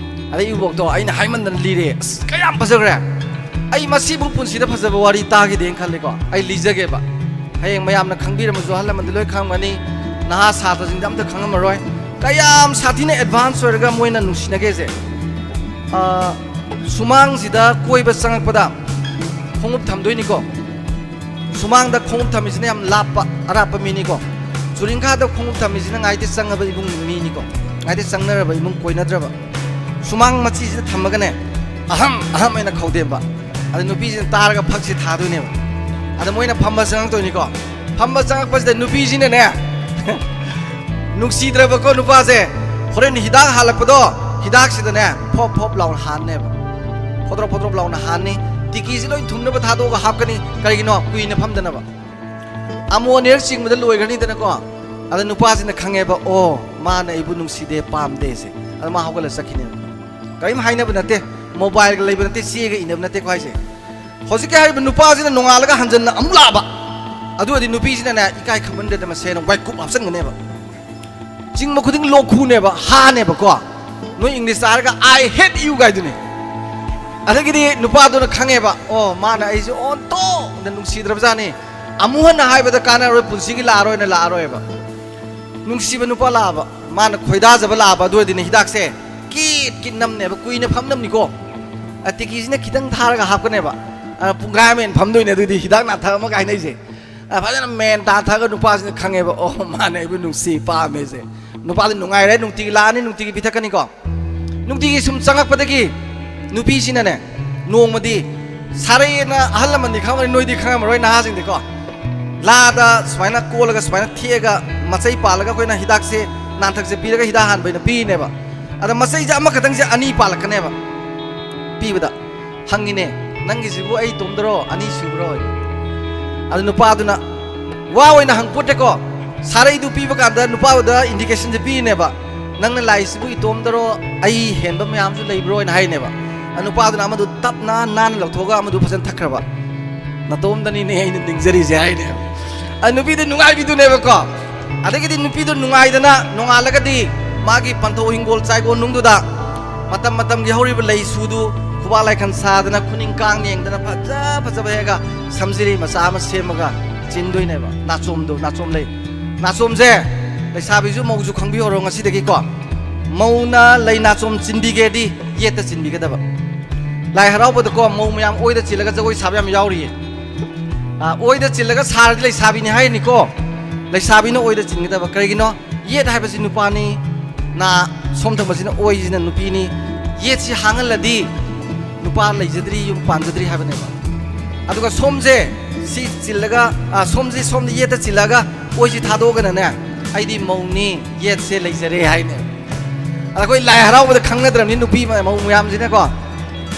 ꯑꯗꯩ ꯏꯕꯣꯛꯇꯣ ꯑꯩꯅ ꯍꯥꯏꯃꯟꯗꯅ ꯂꯤꯔꯦ꯫ ꯑꯁ, ꯀꯌꯥꯝ ꯐꯖꯈ꯭ꯔꯦ! ꯑꯩ ꯃꯁꯤꯕꯨ ꯄꯨꯟꯁꯤꯗ ꯐꯖꯕ ꯋꯥꯔꯤ ꯇꯥꯈꯤꯗꯦꯅ ꯈꯜꯂꯦꯀꯣ꯫ ꯑꯩ ꯂꯤꯖꯒꯦꯕ꯫ ꯍꯌꯦꯡ ꯃꯌꯥꯝꯅ ꯈꯪꯕꯤꯔꯝꯃꯁꯨ, ꯑꯍꯜ ꯂꯃꯟꯗꯤ ꯂꯣꯏ ꯈꯪꯉꯝꯒꯅꯤ, ꯅꯍꯥ ꯁꯥꯇ꯭ꯔꯁꯤꯡꯗꯤ ꯑꯝꯇ ꯈꯪꯉꯝꯃꯔꯣꯏ꯫ ꯀꯌꯥꯝ ꯁꯥꯊꯤꯅ ꯑꯦꯗꯚꯥꯟꯁ ꯑꯣꯏꯔꯒ ꯃꯣꯏꯅ ꯅꯨꯡꯁꯤꯅꯒꯦꯁꯦ꯫ ꯑ, ꯁꯨꯃꯥꯡꯁꯤꯗ ꯀꯣꯏꯕ ꯆꯪꯉꯛꯄꯗ ꯈꯣꯡꯎꯞ ꯊꯝꯗꯣꯏꯅꯤꯀꯣ꯫ ꯁꯨꯃꯥꯡꯗ ꯈꯣꯡꯎꯞ ꯊꯝꯃꯤꯁꯤꯅ ꯌꯥꯝ ꯂꯥꯞꯄ, ꯑꯔꯥꯞꯄ ꯃꯤꯅꯤꯀꯣ꯫ ꯆꯨꯔꯤꯡꯈꯥꯗ ꯈꯣꯡꯎꯞ ꯊꯝꯃꯤꯁꯤꯅ ꯉꯥꯏꯗꯤ ꯆꯪꯉꯕ ꯏꯃꯨꯡ ꯃꯤꯅꯤꯀꯣ꯫ ꯉꯥꯏꯗꯤ ꯆꯪꯅꯔꯕ ꯏꯃꯨꯡ, ꯀꯣꯏꯅꯗ꯭ꯔꯕ꯫ ꯁꯨꯃꯥꯡ ꯃꯆꯤꯁꯤꯗ ꯊꯝꯃꯒꯅꯦ, "ꯑꯍꯝ, ꯑꯍꯝ" ꯍꯥꯏꯅ ꯈꯧꯗꯦꯝꯕ꯫ ꯑꯗ ꯅꯨꯄꯤꯁꯤꯅ ꯇꯥꯔꯒ ꯐꯛꯁꯤ ꯊꯥꯗꯣꯏꯅꯦꯕ꯫ ꯑꯗ ꯃꯣꯏꯅ ꯐꯝꯕ ꯆꯪꯉꯛꯇꯣꯏꯅꯤꯀꯣ꯫ ꯐꯝꯕ ꯆꯪꯉꯛꯄꯁꯤꯗ ꯅꯨꯄꯤꯁꯤꯅꯅꯦ, ꯅꯨꯡꯁꯤꯗ꯭ꯔꯕꯀꯣ ꯅꯨꯄꯥꯁꯦ, ꯍꯣꯔꯦꯟ ꯍꯤꯗꯥꯛ ꯍꯥꯜꯂꯛꯄꯗꯣ, ꯍꯤꯗꯥꯛꯁꯤꯗꯅꯦ ꯐꯣꯞ ꯐꯣꯞ ꯂꯥꯎꯅ ꯍꯥꯟꯅꯦꯕ꯫ ꯐꯣꯗ꯭ꯔꯣꯞ ꯐꯣꯗ꯭ꯔꯣꯞ ꯂꯥꯎꯅ ꯍꯥꯟꯅꯤ꯫ ꯇꯤꯀꯤꯁꯤ ꯂꯣꯏ ꯊꯨꯝꯅꯕ ꯊꯥꯗꯣꯛꯑꯒ ꯍꯥꯞꯀꯅꯤ꯫ ꯀꯔꯤꯒꯤꯅꯣ? ꯀꯨꯏꯅ ꯐꯝꯗꯅꯕ꯫ ꯑꯃꯨꯛ ꯑꯅꯤꯔꯛ ꯆꯤꯡꯕꯗ ꯂꯣꯏꯈ꯭ꯔꯅꯤꯗꯅꯀꯣ꯫ ꯑꯗ ꯅꯨꯄꯥꯁꯤꯅ ꯈꯪꯉꯦꯕ, "ꯑꯣ, ꯃꯥꯅ ꯑꯩꯕꯨ ꯅꯨꯡꯁꯤꯗꯦ, ꯄꯥꯝꯗꯦꯁꯦ"꯫ ꯑꯗ ꯃꯥ ꯍꯧꯒꯠꯂ ꯆꯠꯈꯤꯅꯦꯕ꯫ ꯀꯔꯤꯝ ꯍꯥꯏꯅꯕ ꯅꯠꯇꯦ, ꯃꯣꯕꯥꯏꯜꯒ ꯂꯩꯕ ꯅꯠꯇꯦ, ꯆꯦꯒ ꯏꯅꯕ ꯅꯠꯇꯦꯀꯣ ꯍꯥꯏꯁꯦ꯫ ꯍꯧꯖꯤꯛꯀꯤ ꯍꯥꯏꯔꯤꯕ ꯅꯨꯄꯥꯁꯤꯅ ꯅꯣꯡꯉꯥꯜꯂꯒ ꯍꯟꯖꯟꯅ ꯑꯃꯨꯛ ꯂꯥꯛꯑꯕ꯫ ꯑꯗꯨ ꯑꯣꯏꯔꯗꯤ ꯅꯨꯄꯤꯁꯤꯅꯅꯦ, ꯏꯀꯥꯏ ꯈꯪꯃꯟꯗꯗꯅ ꯃꯁꯦꯅ ꯋꯥꯏꯀꯨꯞ ꯍꯥꯞꯆꯟꯒꯅꯦꯕ꯫ ꯆꯤꯡꯕ ꯈꯨꯗꯤꯡ ꯂꯣꯛ ꯈꯨꯅꯦꯕ, ꯍꯥꯅꯦꯕꯀꯣ꯫ ꯅꯣꯏ ꯏꯪꯂꯤꯁ ꯍꯥꯏꯔꯒ "I hate you" ꯒꯥꯏꯗꯨꯅꯤ꯫ ꯑꯗꯒꯤꯗꯤ ꯅꯨꯄꯥꯗꯨꯅ ꯈꯪꯉꯦꯕ, "ꯑꯣ, ꯃꯥꯅ ꯑꯩꯁꯦ ꯑꯣꯟꯊꯣꯛꯅ ꯅꯨꯡꯁꯤꯗ꯭ꯔꯕꯖꯥꯠꯅꯤ꯫ ꯑꯃꯨꯛ ꯍꯟꯅ ꯍꯥꯏꯕꯗ ꯀꯥꯟꯅꯔꯣꯏ, ꯄꯨꯟꯁꯤꯒꯤ ꯂꯥꯛꯑꯔꯣꯏꯅ ꯂꯥꯛꯑꯔꯣꯏꯕ"꯫ ꯅꯨꯡꯁꯤꯕ ꯅꯨꯄꯥ ꯂꯥꯛꯑꯕ, ꯃꯥꯅ ꯈꯣꯏꯗꯥꯖꯕ ꯂꯥꯛꯑꯕ, ꯑꯗꯨ ꯑꯣꯏꯔꯗꯤꯅꯦ ꯍꯤꯗꯥꯛꯁꯦ ꯀꯤꯠ ꯀꯤꯠ ꯅꯝꯅꯦꯕ, ꯀꯨꯏꯅ ꯐꯝꯅꯕꯅꯤꯀꯣ꯫ ꯑ, ꯇꯤꯀꯤꯁꯤꯅ ꯈꯤꯇꯪ ꯊꯥꯔꯒ ꯍꯥꯞꯀꯅꯦꯕ꯫ ꯑ, ꯄꯨꯡꯈꯥꯏ ꯑꯃ ꯍꯦꯟꯅ ꯐꯝꯗꯣꯏꯅꯦ, ꯑꯗꯨꯗꯤ ꯍꯤꯗꯥꯛ ꯅꯥꯊꯛ ꯑꯃꯒ ꯍꯥꯏꯅꯩꯁꯦ꯫ ꯑ, ꯐꯖꯅ ꯃꯦꯟ ꯇꯥꯊꯛꯑꯒ ꯅꯨꯄꯥꯁꯤꯅ ꯈꯪꯉꯦꯕ, "ꯑꯣ, ꯃꯥꯅ ꯑꯩꯕꯨ ꯅꯨꯡꯁꯤ ꯄꯥꯝꯃꯦꯁꯦ"꯫ ꯅꯨꯄꯥꯗꯤ ꯅꯨꯡꯉꯥꯏꯔꯦ, ꯅꯨꯡꯇꯤꯒꯤ ꯂꯥꯛꯑꯅꯤ, ꯅꯨꯡꯇꯤꯒꯤ ꯄꯤꯊꯛꯀꯅꯤꯀꯣ꯫ ꯅꯨꯡꯇꯤꯒꯤ ꯁꯨꯝ ꯆꯪꯉꯛꯄꯗꯒꯤ ꯅꯨꯄꯤꯁꯤꯅꯅꯦ, ꯅꯣꯡꯃꯗꯤ ꯁꯥꯔꯩꯅ, ꯑꯍꯜ ꯂꯃꯟꯗꯤ ꯈꯪꯉꯝꯃꯅꯤ, ꯅꯣꯏꯗꯤ ꯈꯪꯉꯝꯃꯔꯣꯏ ꯅꯍꯥꯁꯤꯡꯗꯤꯀꯣ, ꯂꯥꯗ ꯁꯨꯃꯥꯏꯅ ꯀꯣꯜꯂꯒ ꯁꯨꯃꯥꯏꯅ ꯊꯦꯛꯑꯒ ꯃꯆꯩ ꯄꯥꯜꯂꯒ ꯑꯩꯈꯣꯏꯅ ꯍꯤꯗꯥꯛꯁꯦ ꯅꯥꯟꯊꯛꯁꯦ ꯄꯤꯔꯒ ꯍꯤꯗꯥꯛ ꯍꯥꯟꯕ ꯑꯣꯏꯅ ꯄꯤꯔꯤꯅꯦꯕ꯫ ꯑꯗ ꯃꯆꯩꯁꯦ ꯑꯃꯈꯛꯇꯪꯁꯦ ꯑꯅꯤ ꯄꯥꯜꯂꯛꯀꯅꯦꯕ ꯄꯤꯕꯗ꯫ ꯍꯪꯉꯤꯅꯦ, "ꯅꯪꯒꯤꯁꯤꯕꯨ ꯑꯩ ꯏꯇꯣꯝꯗꯔꯣ, ꯑꯅꯤ ꯁꯨꯕ꯭ꯔꯣ?" ꯑꯗꯨ ꯅꯨꯄꯥꯗꯨꯅ ꯋꯥ ꯑꯣꯏꯅ ꯍꯪꯄꯣꯠꯇꯦꯀꯣ, ꯁꯥꯔꯩꯗꯨ ꯄꯤꯕ ꯀꯥꯟꯗ ꯅꯨꯄꯥꯗꯨꯗ ꯏꯟꯗꯤꯀꯦꯁꯟꯁꯦ ꯄꯤꯔꯤꯅꯦꯕ, "ꯅꯪꯅ ꯂꯥꯛꯏꯁꯤꯕꯨ ꯏꯇꯣꯝꯗꯔꯣ, ꯑꯩ ꯍꯦꯟꯕ ꯃꯌꯥꯝꯁꯨ ꯂꯩꯕ꯭ꯔꯣ?" ꯍꯥꯏꯅ ꯍꯥꯏꯅꯦꯕ꯫ ꯑꯗꯨ ꯅꯨꯄꯥꯗꯨꯅ ꯑꯃꯗꯨ ꯇꯞꯅ ꯅꯥꯟꯅ ꯂꯧꯊꯣꯛꯑꯒ ꯑꯃꯗꯨ ꯐꯖꯅ ꯊꯛꯈ꯭ꯔꯕ꯫ "ꯅꯇꯣꯝꯗꯅꯤꯅꯦ ꯑꯩꯅ ꯅꯤꯡꯖꯔꯤꯁꯦ" ꯍꯥꯏꯅꯦꯕ꯫ ꯑ, ꯅꯨꯄꯤꯗꯨ ꯅꯨꯡꯉꯥꯏꯕꯤꯗꯨꯅꯦꯕꯀꯣ꯫ ꯑꯗꯒꯤꯗꯤ ꯅꯨꯄꯤꯗꯨ ꯅꯨꯡꯉꯥꯏꯗꯅ ꯅꯣꯡꯉꯥꯜꯂꯒꯗꯤ ꯃꯥꯒꯤ ꯄꯟꯊꯧ ꯍꯤꯡꯒꯣꯜ ꯆꯥꯏꯒꯣꯟꯅꯨꯡꯗꯨꯗ ꯃꯇꯝ ꯃꯇꯝꯒꯤ ꯍꯧꯔꯤꯕ ꯂꯩꯁꯨꯗꯨ ꯈꯨꯕꯥꯛ ꯂꯥꯏꯈꯟ ꯁꯥꯗꯅ ꯈꯨꯅꯤꯡ ꯀꯥꯡ ꯌꯦꯡꯗꯅ ꯐꯖ ꯐꯖꯕ ꯍꯦꯛꯑꯒ ꯁꯝꯖꯤꯔꯤ ꯃꯆꯥ ꯑꯃ ꯁꯦꯝꯃꯒ ꯆꯤꯟꯗꯣꯏꯅꯦꯕ꯫ ꯅꯥꯆꯣꯝꯗꯣ, ꯅꯥꯆꯣꯝ ꯂꯩ꯫ ꯅꯥꯆꯣꯝꯁꯦ ꯂꯩꯁꯥꯕꯤꯁꯨ ꯃꯧꯁꯨ ꯈꯪꯕꯤꯍꯧꯔꯣ ꯉꯁꯤꯗꯒꯤꯀꯣ꯫ ꯃꯧꯅ ꯂꯩ ꯅꯥꯆꯣꯝ ꯆꯤꯟꯕꯤꯒꯦꯗꯤ ꯌꯦꯠꯇ ꯆꯤꯟꯕꯤꯒꯗꯕ꯫ ꯂꯥꯏ ꯍꯔꯥꯎꯕꯗꯀꯣ ꯃꯧ ꯃꯌꯥꯝ ꯑꯣꯏꯗ ꯆꯤꯜꯂꯒ ꯖꯒꯣꯏ ꯁꯥꯕ ꯌꯥꯝ ꯌꯥꯎꯔꯤꯌꯦ꯫ ꯑ, ꯑꯣꯏꯗ ꯆꯤꯜꯂꯒ ꯁꯥꯔꯗꯤ ꯂꯩꯁꯥꯕꯤꯅꯤ ꯍꯥꯏꯔꯅꯤꯀꯣ꯫ ꯂꯩꯁꯥꯕꯤꯅ ꯑꯣꯏꯗ ꯆꯤꯟꯒꯗꯕ꯫ ꯀꯔꯤꯒꯤꯅꯣ? ꯌꯦꯠ ꯍꯥꯏꯕꯁꯤ ꯅꯨꯄꯥꯅꯤ, ꯅꯥ ꯁꯣꯝ ꯊꯪꯕꯁꯤꯅ ꯑꯣꯏꯁꯤꯅ ꯅꯨꯄꯤꯅꯤ꯫ ꯌꯦꯠꯁꯤ ꯍꯥꯡꯍꯜꯂꯗꯤ ꯅꯨꯄꯥ ꯂꯩꯖꯗ꯭ꯔꯤ, ꯌꯨꯝ ꯄꯥꯟꯖꯗ꯭ꯔꯤ ꯍꯥꯏꯕꯅꯦꯕ꯫ ꯑꯗꯨꯒ ꯁꯣꯝꯁꯦ ꯁꯤ ꯆꯤꯜꯂꯒ, ꯑ, ꯁꯣꯝꯁꯤ ꯁꯣꯝꯗ ꯌꯦꯠꯇ ꯆꯤꯜꯂꯒ ꯑꯣꯏꯁꯤ ꯊꯥꯗꯣꯛꯑꯒꯅꯅꯦ, "ꯑꯩꯗꯤ ꯃꯧꯅꯤ, ꯌꯦꯠꯁꯦ ꯂꯩꯖꯔꯦ" ꯍꯥꯏꯅꯦꯕ꯫ ꯑꯗ ꯑꯩꯈꯣꯏ ꯂꯥꯏ ꯍꯔꯥꯎꯕꯗ ꯈꯪꯅꯗ꯭ꯔꯕꯅꯤ ꯅꯨꯄꯤ ꯃ-, ꯃꯧ ꯃꯌꯥꯝꯁꯤꯅꯀꯣ꯫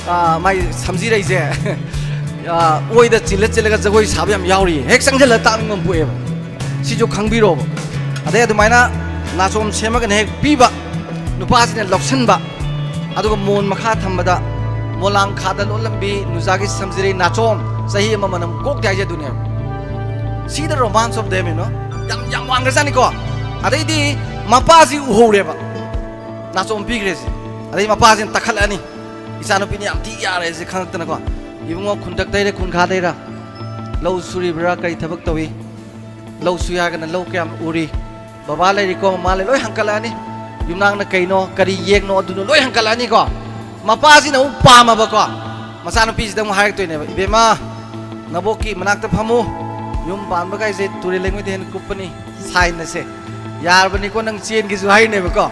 ꯑꯥ, ꯃꯥꯏ ꯁꯝꯖꯤꯔꯩꯁꯦ, ꯑꯥ, ꯑꯣꯏꯗ ꯆꯤꯜꯂ ꯆꯤꯜꯂꯒ ꯖꯒꯣꯏ ꯁꯥꯕ ꯌꯥꯝ ꯌꯥꯎꯔꯤ꯫ ꯍꯦꯛ ꯆꯪꯁꯤꯜꯂꯒ ꯇꯥꯛꯅꯤꯡꯕ ꯑꯃ ꯄꯣꯛꯑꯦꯕ꯫ ꯁꯤꯁꯨ ꯈꯪꯕꯤꯔꯣꯕ꯫ ꯑꯗꯩ ꯑꯗꯨꯃꯥꯏꯅ ꯅꯥꯆꯣꯝ ꯁꯦꯝꯃꯒꯅ ꯍꯦꯛ ꯄꯤꯕ, ꯅꯨꯄꯥꯁꯤꯅ ꯂꯧꯁꯤꯟꯕ, ꯑꯗꯨꯒ ꯃꯣꯟ ꯃꯈꯥ ꯊꯝꯕꯗ ꯃꯣꯂꯥꯡꯈꯥꯗ ꯂꯣꯜꯂꯝꯕꯤ ꯅꯨꯖꯥꯒꯤ ꯁꯝꯖꯤꯔꯩ ꯅꯥꯆꯣꯝ, ꯆꯍꯤ ꯑꯃ ꯃꯅꯝ ꯀꯣꯛꯇꯦ ꯍꯥꯏꯁꯦ ꯑꯗꯨꯅꯦꯕ꯫ See the romance of them, you know? ꯌꯥꯝ, ꯌꯥꯝ ꯋꯥꯡꯈ꯭ꯔꯖꯥꯠꯅꯤꯀꯣ꯫ ꯑꯗꯩꯗꯤ ꯃꯄꯥꯁꯤ ꯎꯍꯧꯔꯦꯕ, ꯅꯥꯆꯣꯝ ꯄꯤꯈ꯭ꯔꯦꯁꯦ꯫ ꯑꯗꯩ ꯃꯄꯥꯁꯤꯅ ꯇꯛꯈꯠꯂꯛꯑꯅꯤ, ꯏꯆꯥꯅꯨꯄꯤꯅ ꯌꯥꯝ ꯊꯤ ꯌꯥꯔꯦꯁꯦ ꯈꯪꯉꯛꯇꯅꯀꯣ꯫ "ꯏꯕꯨꯡꯉꯣ, ꯈꯨꯟꯗꯛꯇꯩꯔ ꯈꯨꯟꯈꯥꯗꯩꯔ? ꯂꯧ ꯁꯨꯔꯤꯕ꯭ꯔꯥ? ꯀꯔꯤ ꯊꯕꯛ ꯇꯧꯏ? ꯂꯧ ꯁꯨ ꯌꯥꯔꯒꯅ ꯂꯧ ꯀꯌꯥꯝ ꯎꯔꯤ? ꯕꯕꯥ ꯂꯩꯔꯤꯀꯣ, ꯃꯃꯥ ꯂꯩ?" ꯂꯣꯏ ꯍꯪꯀꯠꯂꯛꯑꯅꯤ꯫ ꯌꯨꯝꯅꯥꯛꯅ ꯀꯩꯅꯣ, ꯀꯔꯤ ꯌꯦꯛꯅꯣ, ꯑꯗꯨꯅ ꯂꯣꯏ ꯍꯪꯀꯠꯂꯛꯑꯅꯤꯀꯣ꯫ ꯃꯄꯥꯁꯤꯅ ꯑꯃꯨꯛ ꯄꯥꯝꯃꯕꯀꯣ, ꯃꯆꯥꯅꯨꯄꯤꯁꯤꯗ ꯑꯃꯨꯛ ꯍꯥꯏꯔꯛꯇꯣꯏꯅꯦꯕ, "ꯏꯕꯦꯝꯃ, ꯅꯕꯣꯛꯀꯤ ꯃꯅꯥꯛꯇ ꯐꯝꯃꯨ, ꯌꯨꯝ ꯄꯥꯟꯕ ꯀꯥꯏꯁꯦ ꯇꯨꯔꯦꯜ ꯂꯩꯉꯣꯏꯗ ꯍꯦꯟꯅ ꯀꯨꯞꯄꯅꯤ, ꯁꯥꯏꯟ ꯑꯁꯦ ꯌꯥꯔꯕꯅꯤꯀꯣ, ꯅꯪ ꯆꯦꯟꯒꯦꯁꯨ" ꯍꯥꯏꯅꯦꯕꯀꯣ꯫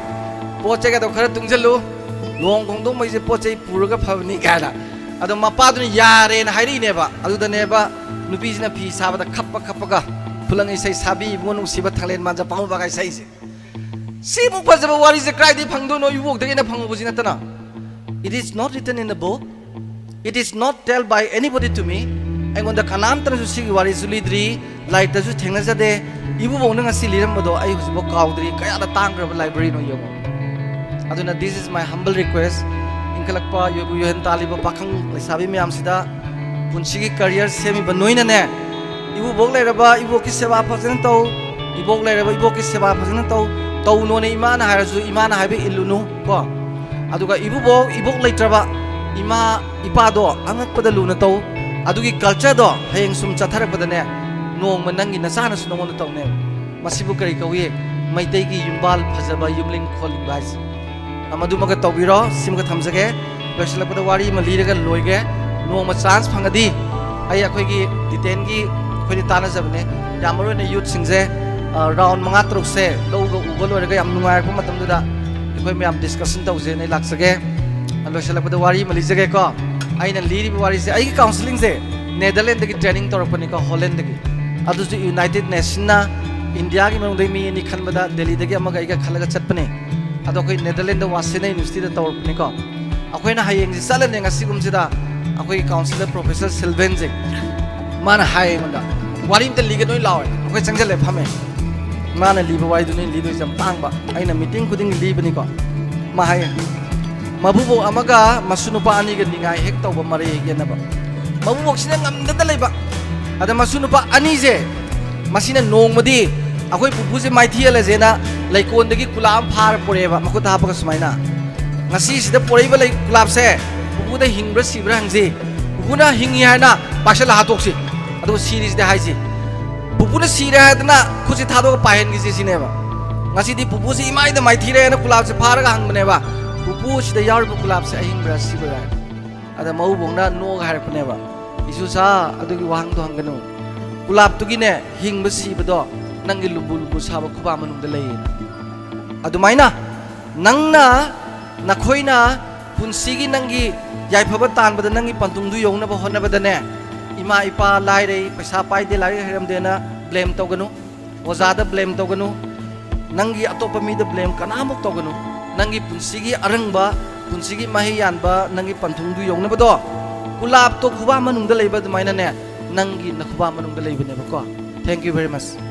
"ꯄꯣꯠ ꯆꯩꯒꯗꯣ ꯈꯔ ꯇꯨꯡꯁꯤꯜꯂꯨ, ꯂꯨꯍꯣꯡ ꯈꯣꯡꯗꯣꯡꯕꯩꯁꯦ ꯄꯣꯠ ꯆꯩ ꯄꯨꯔꯒ ꯐꯕꯅꯤ" ꯀꯥꯏꯅ꯫ ꯑꯗꯣ ꯃꯄꯥꯗꯨꯅ ꯌꯥꯔꯦꯅ ꯍꯥꯏꯔꯛꯏꯅꯦꯕ꯫ ꯑꯗꯨꯗꯅꯦꯕ ꯅꯨꯄꯤꯁꯤꯅ ꯐꯤ ꯁꯥꯕꯗ ꯈꯞꯄ ꯈꯞꯄꯒ "ꯈꯨꯂꯪ ꯏꯁꯩ ꯁꯥꯕꯤ ꯏꯕꯨꯡꯉꯣ ꯅꯨꯡꯁꯤꯕ ꯊꯥꯡꯂꯦꯟ ꯃꯥꯟꯖ ꯄꯥꯝꯃꯨꯕꯒ" ꯏꯁꯩꯁꯦ꯫ ꯁꯤꯃꯨꯛ ꯐꯖꯕ ꯋꯥꯔꯤꯁꯦ ꯀꯗꯥꯏꯗꯒꯤ ꯐꯪꯗꯣꯏꯅꯣ? ꯏꯕꯣꯛꯇꯒꯤ ꯍꯦꯟꯅ ꯐꯪꯍꯧꯕꯁꯤ ꯅꯠꯇꯅ꯫ It is not written in the book. It is not tell by anybody to me. ꯑꯩꯉꯣꯟꯗ ꯀꯅꯥꯝꯇꯅꯁꯨ ꯁꯤꯒꯤ ꯋꯥꯔꯤꯁꯨ ꯂꯤꯗ꯭ꯔꯤ, ꯂꯥꯏꯔꯤꯛꯇꯁꯨ ꯊꯦꯡꯅꯖꯗꯦ꯫ ꯏꯕꯨꯕꯣꯛꯅ ꯉꯁꯤ ꯂꯤꯔꯝꯕꯗꯣ ꯑꯩ ꯍꯧꯖꯤꯛꯐꯥꯎ ꯀꯥꯎꯗ꯭ꯔꯤ꯫ ꯀꯌꯥꯗ ꯇꯥꯡꯈ꯭ꯔꯕ ꯂꯥꯏꯕ꯭ꯔꯤꯅꯣ ꯌꯦꯡꯉꯣ꯫ ꯑꯗꯨꯅ this is my humble request. ꯏꯟꯈꯠꯂꯛꯄ ꯌꯣꯏꯕꯨ ꯌꯣꯏꯍꯟ ꯇꯥꯜꯂꯤꯕ ꯄꯥꯈꯪ ꯂꯩꯁꯥꯕꯤ ꯃꯌꯥꯝꯁꯤꯗ ꯄꯨꯟꯁꯤꯒꯤ career ꯁꯦꯝꯃꯤꯕ ꯅꯣꯏꯅꯅꯦ, ꯏꯕꯨꯕꯣꯛ ꯂꯩꯔꯕ ꯏꯕꯣꯛꯀꯤ ꯁꯦꯕꯥ ꯐꯖꯅ ꯇꯧ, ꯏꯕꯣꯛ ꯂꯩꯔꯕ ꯏꯕꯣꯛꯀꯤ ꯁꯦꯕꯥ ꯐꯖꯅ ꯇꯧ, ꯇꯧꯅꯣꯅꯦ ꯏꯃꯥꯅ ꯍꯥꯏꯔꯁꯨ ꯏꯃꯥꯅ ꯍꯥꯏꯕ ꯏꯜꯂꯨꯅꯨ ꯀꯣ꯫ ꯑꯗꯨꯒ ꯏꯕꯨꯕꯣꯛ, ꯏꯕꯣꯛ ꯂꯩꯇ꯭ꯔꯕ ꯏꯃꯥ ꯏꯄꯥꯗꯣ ꯑꯉꯛꯄꯗ ꯂꯨꯅ ꯇꯧ꯫ ꯑꯗꯨꯒꯤ cultureꯗꯣ ꯍꯌꯦꯡ ꯁꯨꯝ ꯆꯠꯊꯔꯛꯄꯗꯅꯦ, ꯅꯣꯡꯃ ꯅꯪꯒꯤ ꯅꯆꯥꯅꯁꯨ ꯅꯉꯣꯟꯗ ꯇꯧꯅꯦꯕ꯫ ꯃꯁꯤꯕꯨ ꯀꯔꯤ ꯀꯧꯏ? ꯃꯩꯇꯩꯒꯤ ꯌꯨꯝꯕꯥꯜ ꯐꯖꯕ ꯌꯨꯝꯂꯤꯡ ꯈꯣꯜꯂꯤꯡꯕ ꯍꯥꯏꯁꯦ꯫ ꯃꯗꯨꯃꯒ ꯇꯧꯕꯤꯔꯣ꯫ ꯁꯤꯃꯒ ꯊꯝꯖꯒꯦ꯫ ꯂꯣꯏꯁꯤꯜꯂꯛꯄꯗ ꯋꯥꯔꯤ ꯑꯃ ꯂꯤꯔꯒ ꯂꯣꯏꯒꯦ꯫ ꯅꯣꯡꯃ chance ꯐꯪꯉꯗꯤ ꯑꯩ ꯑꯩꯈꯣꯏꯒꯤ ꯗꯤꯇꯦꯟꯒꯤ ꯑꯩꯈꯣꯏꯗꯤ ꯇꯥꯟꯅꯖꯕꯅꯦ, ꯌꯥꯝ ꯃꯔꯨ ꯑꯣꯏꯅ youthꯁꯤꯡꯁꯦ, ꯑ, round ꯃꯉꯥ ꯇꯔꯨꯛꯁꯦ ꯂꯧꯒ ꯎꯕ ꯂꯣꯏꯔꯒ ꯌꯥꯝ ꯅꯨꯡꯉꯥꯏꯔꯛꯄ ꯃꯇꯝꯗꯨꯗ ꯑꯩꯈꯣꯏ ꯃꯌꯥꯝ discussion ꯇꯧꯁꯦꯅ ꯑꯩ ꯂꯥꯛꯆꯒꯦ꯫ ꯂꯣꯏꯁꯤꯜꯂꯛꯄꯗ ꯋꯥꯔꯤ ꯑꯃ ꯂꯤꯖꯒꯦꯀꯣ꯫ ꯑꯩꯅ ꯂꯤꯔꯤꯕ ꯋꯥꯔꯤꯁꯦ, ꯑꯩꯒꯤ counselling ꯁꯦ Netherlands ꯇꯒꯤ training ꯇꯧꯔꯛꯄꯅꯤꯀꯣ, Holland ꯇꯒꯤ꯫ ꯑꯗꯨꯁꯨ United Nation ꯅ ꯏꯟꯗꯤꯌꯥꯒꯤ ꯃꯅꯨꯡꯗꯒꯤ ꯃꯤ ꯑꯅꯤ ꯈꯟꯕꯗ ꯗꯦꯜꯂꯤꯗꯒꯤ ꯑꯃꯒ ꯑꯩꯒ ꯈꯜꯂꯒ ꯆꯠꯄꯅꯦ꯫ ꯑꯗꯣ ꯑꯩꯈꯣꯏ Netherlands ꯇ Wassenaar University ꯗ ꯇꯧꯔꯛꯄꯅꯤꯀꯣ꯫ ꯑꯩꯈꯣꯏꯅ ꯍꯌꯦꯡꯁꯦ ꯆꯠꯂꯅꯤ꯫ ꯉꯁꯤꯒꯨꯝꯁꯤꯗ ꯑꯩꯈꯣꯏꯒꯤ ꯀꯥꯎꯟꯁꯤꯂꯔ ꯄ꯭ꯔꯣꯐꯦꯁꯔ ꯁꯤꯜꯚꯦꯟꯁꯦ, ꯃꯥꯅ ꯍꯥꯏꯌꯦ ꯑꯩꯉꯣꯟꯗ, "ꯋꯥꯔꯤ ꯑꯝꯇ ꯂꯤꯒꯦ, ꯅꯣꯏ ꯂꯥꯛꯑꯣ"꯫ ꯑꯩꯈꯣꯏ ꯆꯪꯁꯤꯜꯂꯦ, ꯐꯝꯃꯦ꯫ ꯃꯥꯅ ꯂꯤꯕ ꯋꯥꯔꯤꯗꯨꯅꯤ ꯂꯤꯗꯣꯏꯁꯦ, ꯌꯥꯝ ꯇꯥꯡꯕ꯫ ꯑꯩꯅ ꯃꯤꯇꯤꯡ ꯈꯨꯗꯤꯡꯒꯤ ꯂꯤꯕꯅꯤꯀꯣ꯫ ꯃꯥ ꯍꯥꯏꯌꯦ, ꯃꯕꯨꯕꯣꯛ ꯑꯃꯒ ꯃꯁꯨ ꯅꯨꯄꯥ ꯑꯅꯤꯒ ꯅꯤꯡꯉꯥꯏ ꯍꯦꯛ ꯇꯧꯕ, ꯃꯔꯩ ꯍꯦꯛ ꯌꯦꯠꯅꯕ꯫ ꯃꯕꯨꯕꯣꯛꯁꯤꯅ ꯉꯝꯗꯗ ꯂꯩꯕ꯫ ꯑꯗ ꯃꯁꯨ ꯅꯨꯄꯥ ꯑꯅꯤꯁꯦ, ꯃꯁꯤꯅ ꯅꯣꯡꯃꯗꯤ ꯑꯩꯈꯣꯏ ꯄꯨꯄꯨꯁꯦ ꯃꯥꯏꯊꯤꯍꯜꯂꯁꯦꯅ ꯂꯩꯀꯣꯟꯗꯒꯤ ꯀꯨꯂꯥꯞ ꯑꯃ ꯐꯥꯔ ꯄꯨꯔꯛꯑꯦꯕ, ꯃꯈꯨꯠꯇ ꯍꯥꯞꯄꯒ ꯁꯨꯃꯥꯏꯅ꯫ ꯉꯁꯤꯁꯤꯗ ꯄꯨꯔꯛꯏꯕ ꯂꯩ ꯀꯨꯂꯥꯞꯁꯦ ꯄꯨꯄꯨꯗ ꯍꯤꯡꯕ꯭ꯔꯥ ꯁꯤꯕ꯭ꯔꯥ ꯍꯪꯁꯤ꯫ ꯄꯨꯄꯨꯅ ꯍꯤꯡꯉꯤ ꯍꯥꯏꯅ ꯄꯥꯏꯁꯜꯂ ꯍꯥꯠꯇꯣꯛꯁꯤ, ꯑꯗꯨꯒ ꯁꯤꯔꯤꯁꯤꯗꯤ ꯍꯥꯏꯁꯤ꯫ ꯄꯨꯄꯨꯅ ꯁꯤꯔꯦ ꯍꯥꯏꯗꯅ ꯈꯨꯠꯁꯤ ꯊꯥꯗꯣꯛꯑꯒ ꯄꯥꯏꯍꯟꯈꯤꯁꯤ ꯁꯤꯅꯦꯕ꯫ ꯉꯁꯤꯗꯤ ꯄꯨꯄꯨꯁꯤ ꯏꯃꯥꯏꯗ ꯃꯥꯏꯊꯤꯔꯦꯅ ꯀꯨꯂꯥꯞꯁꯦ ꯐꯥꯔꯒ ꯍꯪꯕꯅꯦꯕ, "ꯄꯨꯄꯨ, ꯁꯤꯗ ꯌꯥꯎꯔꯤꯕ ꯀꯨꯂꯥꯞꯁꯦ ꯑꯍꯤꯡꯕ꯭ꯔꯥ ꯁꯤꯕ꯭ꯔꯥ?" ꯑꯗ ꯃꯧꯕꯣꯛꯅ ꯅꯣꯛꯑꯒ ꯍꯥꯏꯔꯛꯄꯅꯦꯕ, "ꯏꯁꯨꯁꯥ, ꯑꯗꯨꯒꯤ ꯋꯥꯍꯪꯗꯣ ꯍꯪꯒꯅꯨ꯫ ꯀꯨꯂꯥꯞꯇꯨꯒꯤꯅꯦ, ꯍꯤꯡꯕ ꯁꯤꯕꯗꯣ ꯅꯪꯒꯤ ꯂꯨꯝꯕꯨ ꯂꯨꯝꯕꯨ ꯁꯥꯕ ꯈꯨꯕꯥꯛ ꯃꯅꯨꯡꯗ ꯂꯩꯌꯦꯅ"꯫ ꯑꯗꯨꯃꯥꯏꯅ ꯅꯪꯅ, ꯅꯈꯣꯏꯅ ꯄꯨꯟꯁꯤꯒꯤ ꯅꯪꯒꯤ ꯌꯥꯏꯐꯕ ꯇꯥꯟꯕꯗ, ꯅꯪꯒꯤ ꯄꯟꯊꯨꯡꯗꯨ ꯌꯧꯅꯕ ꯍꯣꯠꯅꯕꯗꯅꯦ, ꯏꯃꯥ ꯏꯄꯥ ꯂꯥꯏꯔꯩ, ꯄꯩꯁꯥ ꯄꯥꯏꯗꯦ, ꯂꯥꯏꯔꯤꯛ ꯍꯩꯔꯝꯗꯦꯅ ꯕ꯭ꯂꯦꯝ ꯇꯧꯒꯅꯨ, ꯑꯣꯖꯥꯗ ꯕ꯭ꯂꯦꯝ ꯇꯧꯒꯅꯨ꯫ ꯅꯪꯒꯤ ꯑꯇꯣꯞꯄ ꯃꯤꯗ ꯕ꯭ꯂꯦꯝ ꯀꯅꯥꯃꯨꯛ ꯇꯧꯒꯅꯨ꯫ ꯅꯪꯒꯤ ꯄꯨꯟꯁꯤꯒꯤ ꯑꯔꯪꯕ, ꯄꯨꯟꯁꯤꯒꯤ ꯃꯍꯩ ꯌꯥꯟꯕ, ꯅꯪꯒꯤ ꯄꯟꯊꯨꯡꯗꯨ ꯌꯧꯅꯕꯗꯣ, ꯀꯨꯂꯥꯞꯇꯣ ꯈꯨꯕꯥꯛ ꯃꯅꯨꯡꯗ ꯂꯩꯕ ꯑꯗꯨꯃꯥꯏꯅꯅꯦ, ꯅꯪꯒꯤ ꯅꯈꯨꯕꯥꯛ ꯃꯅꯨꯡꯗ ꯂꯩꯕꯅꯦꯕꯀꯣ꯫ Thank you very much꯫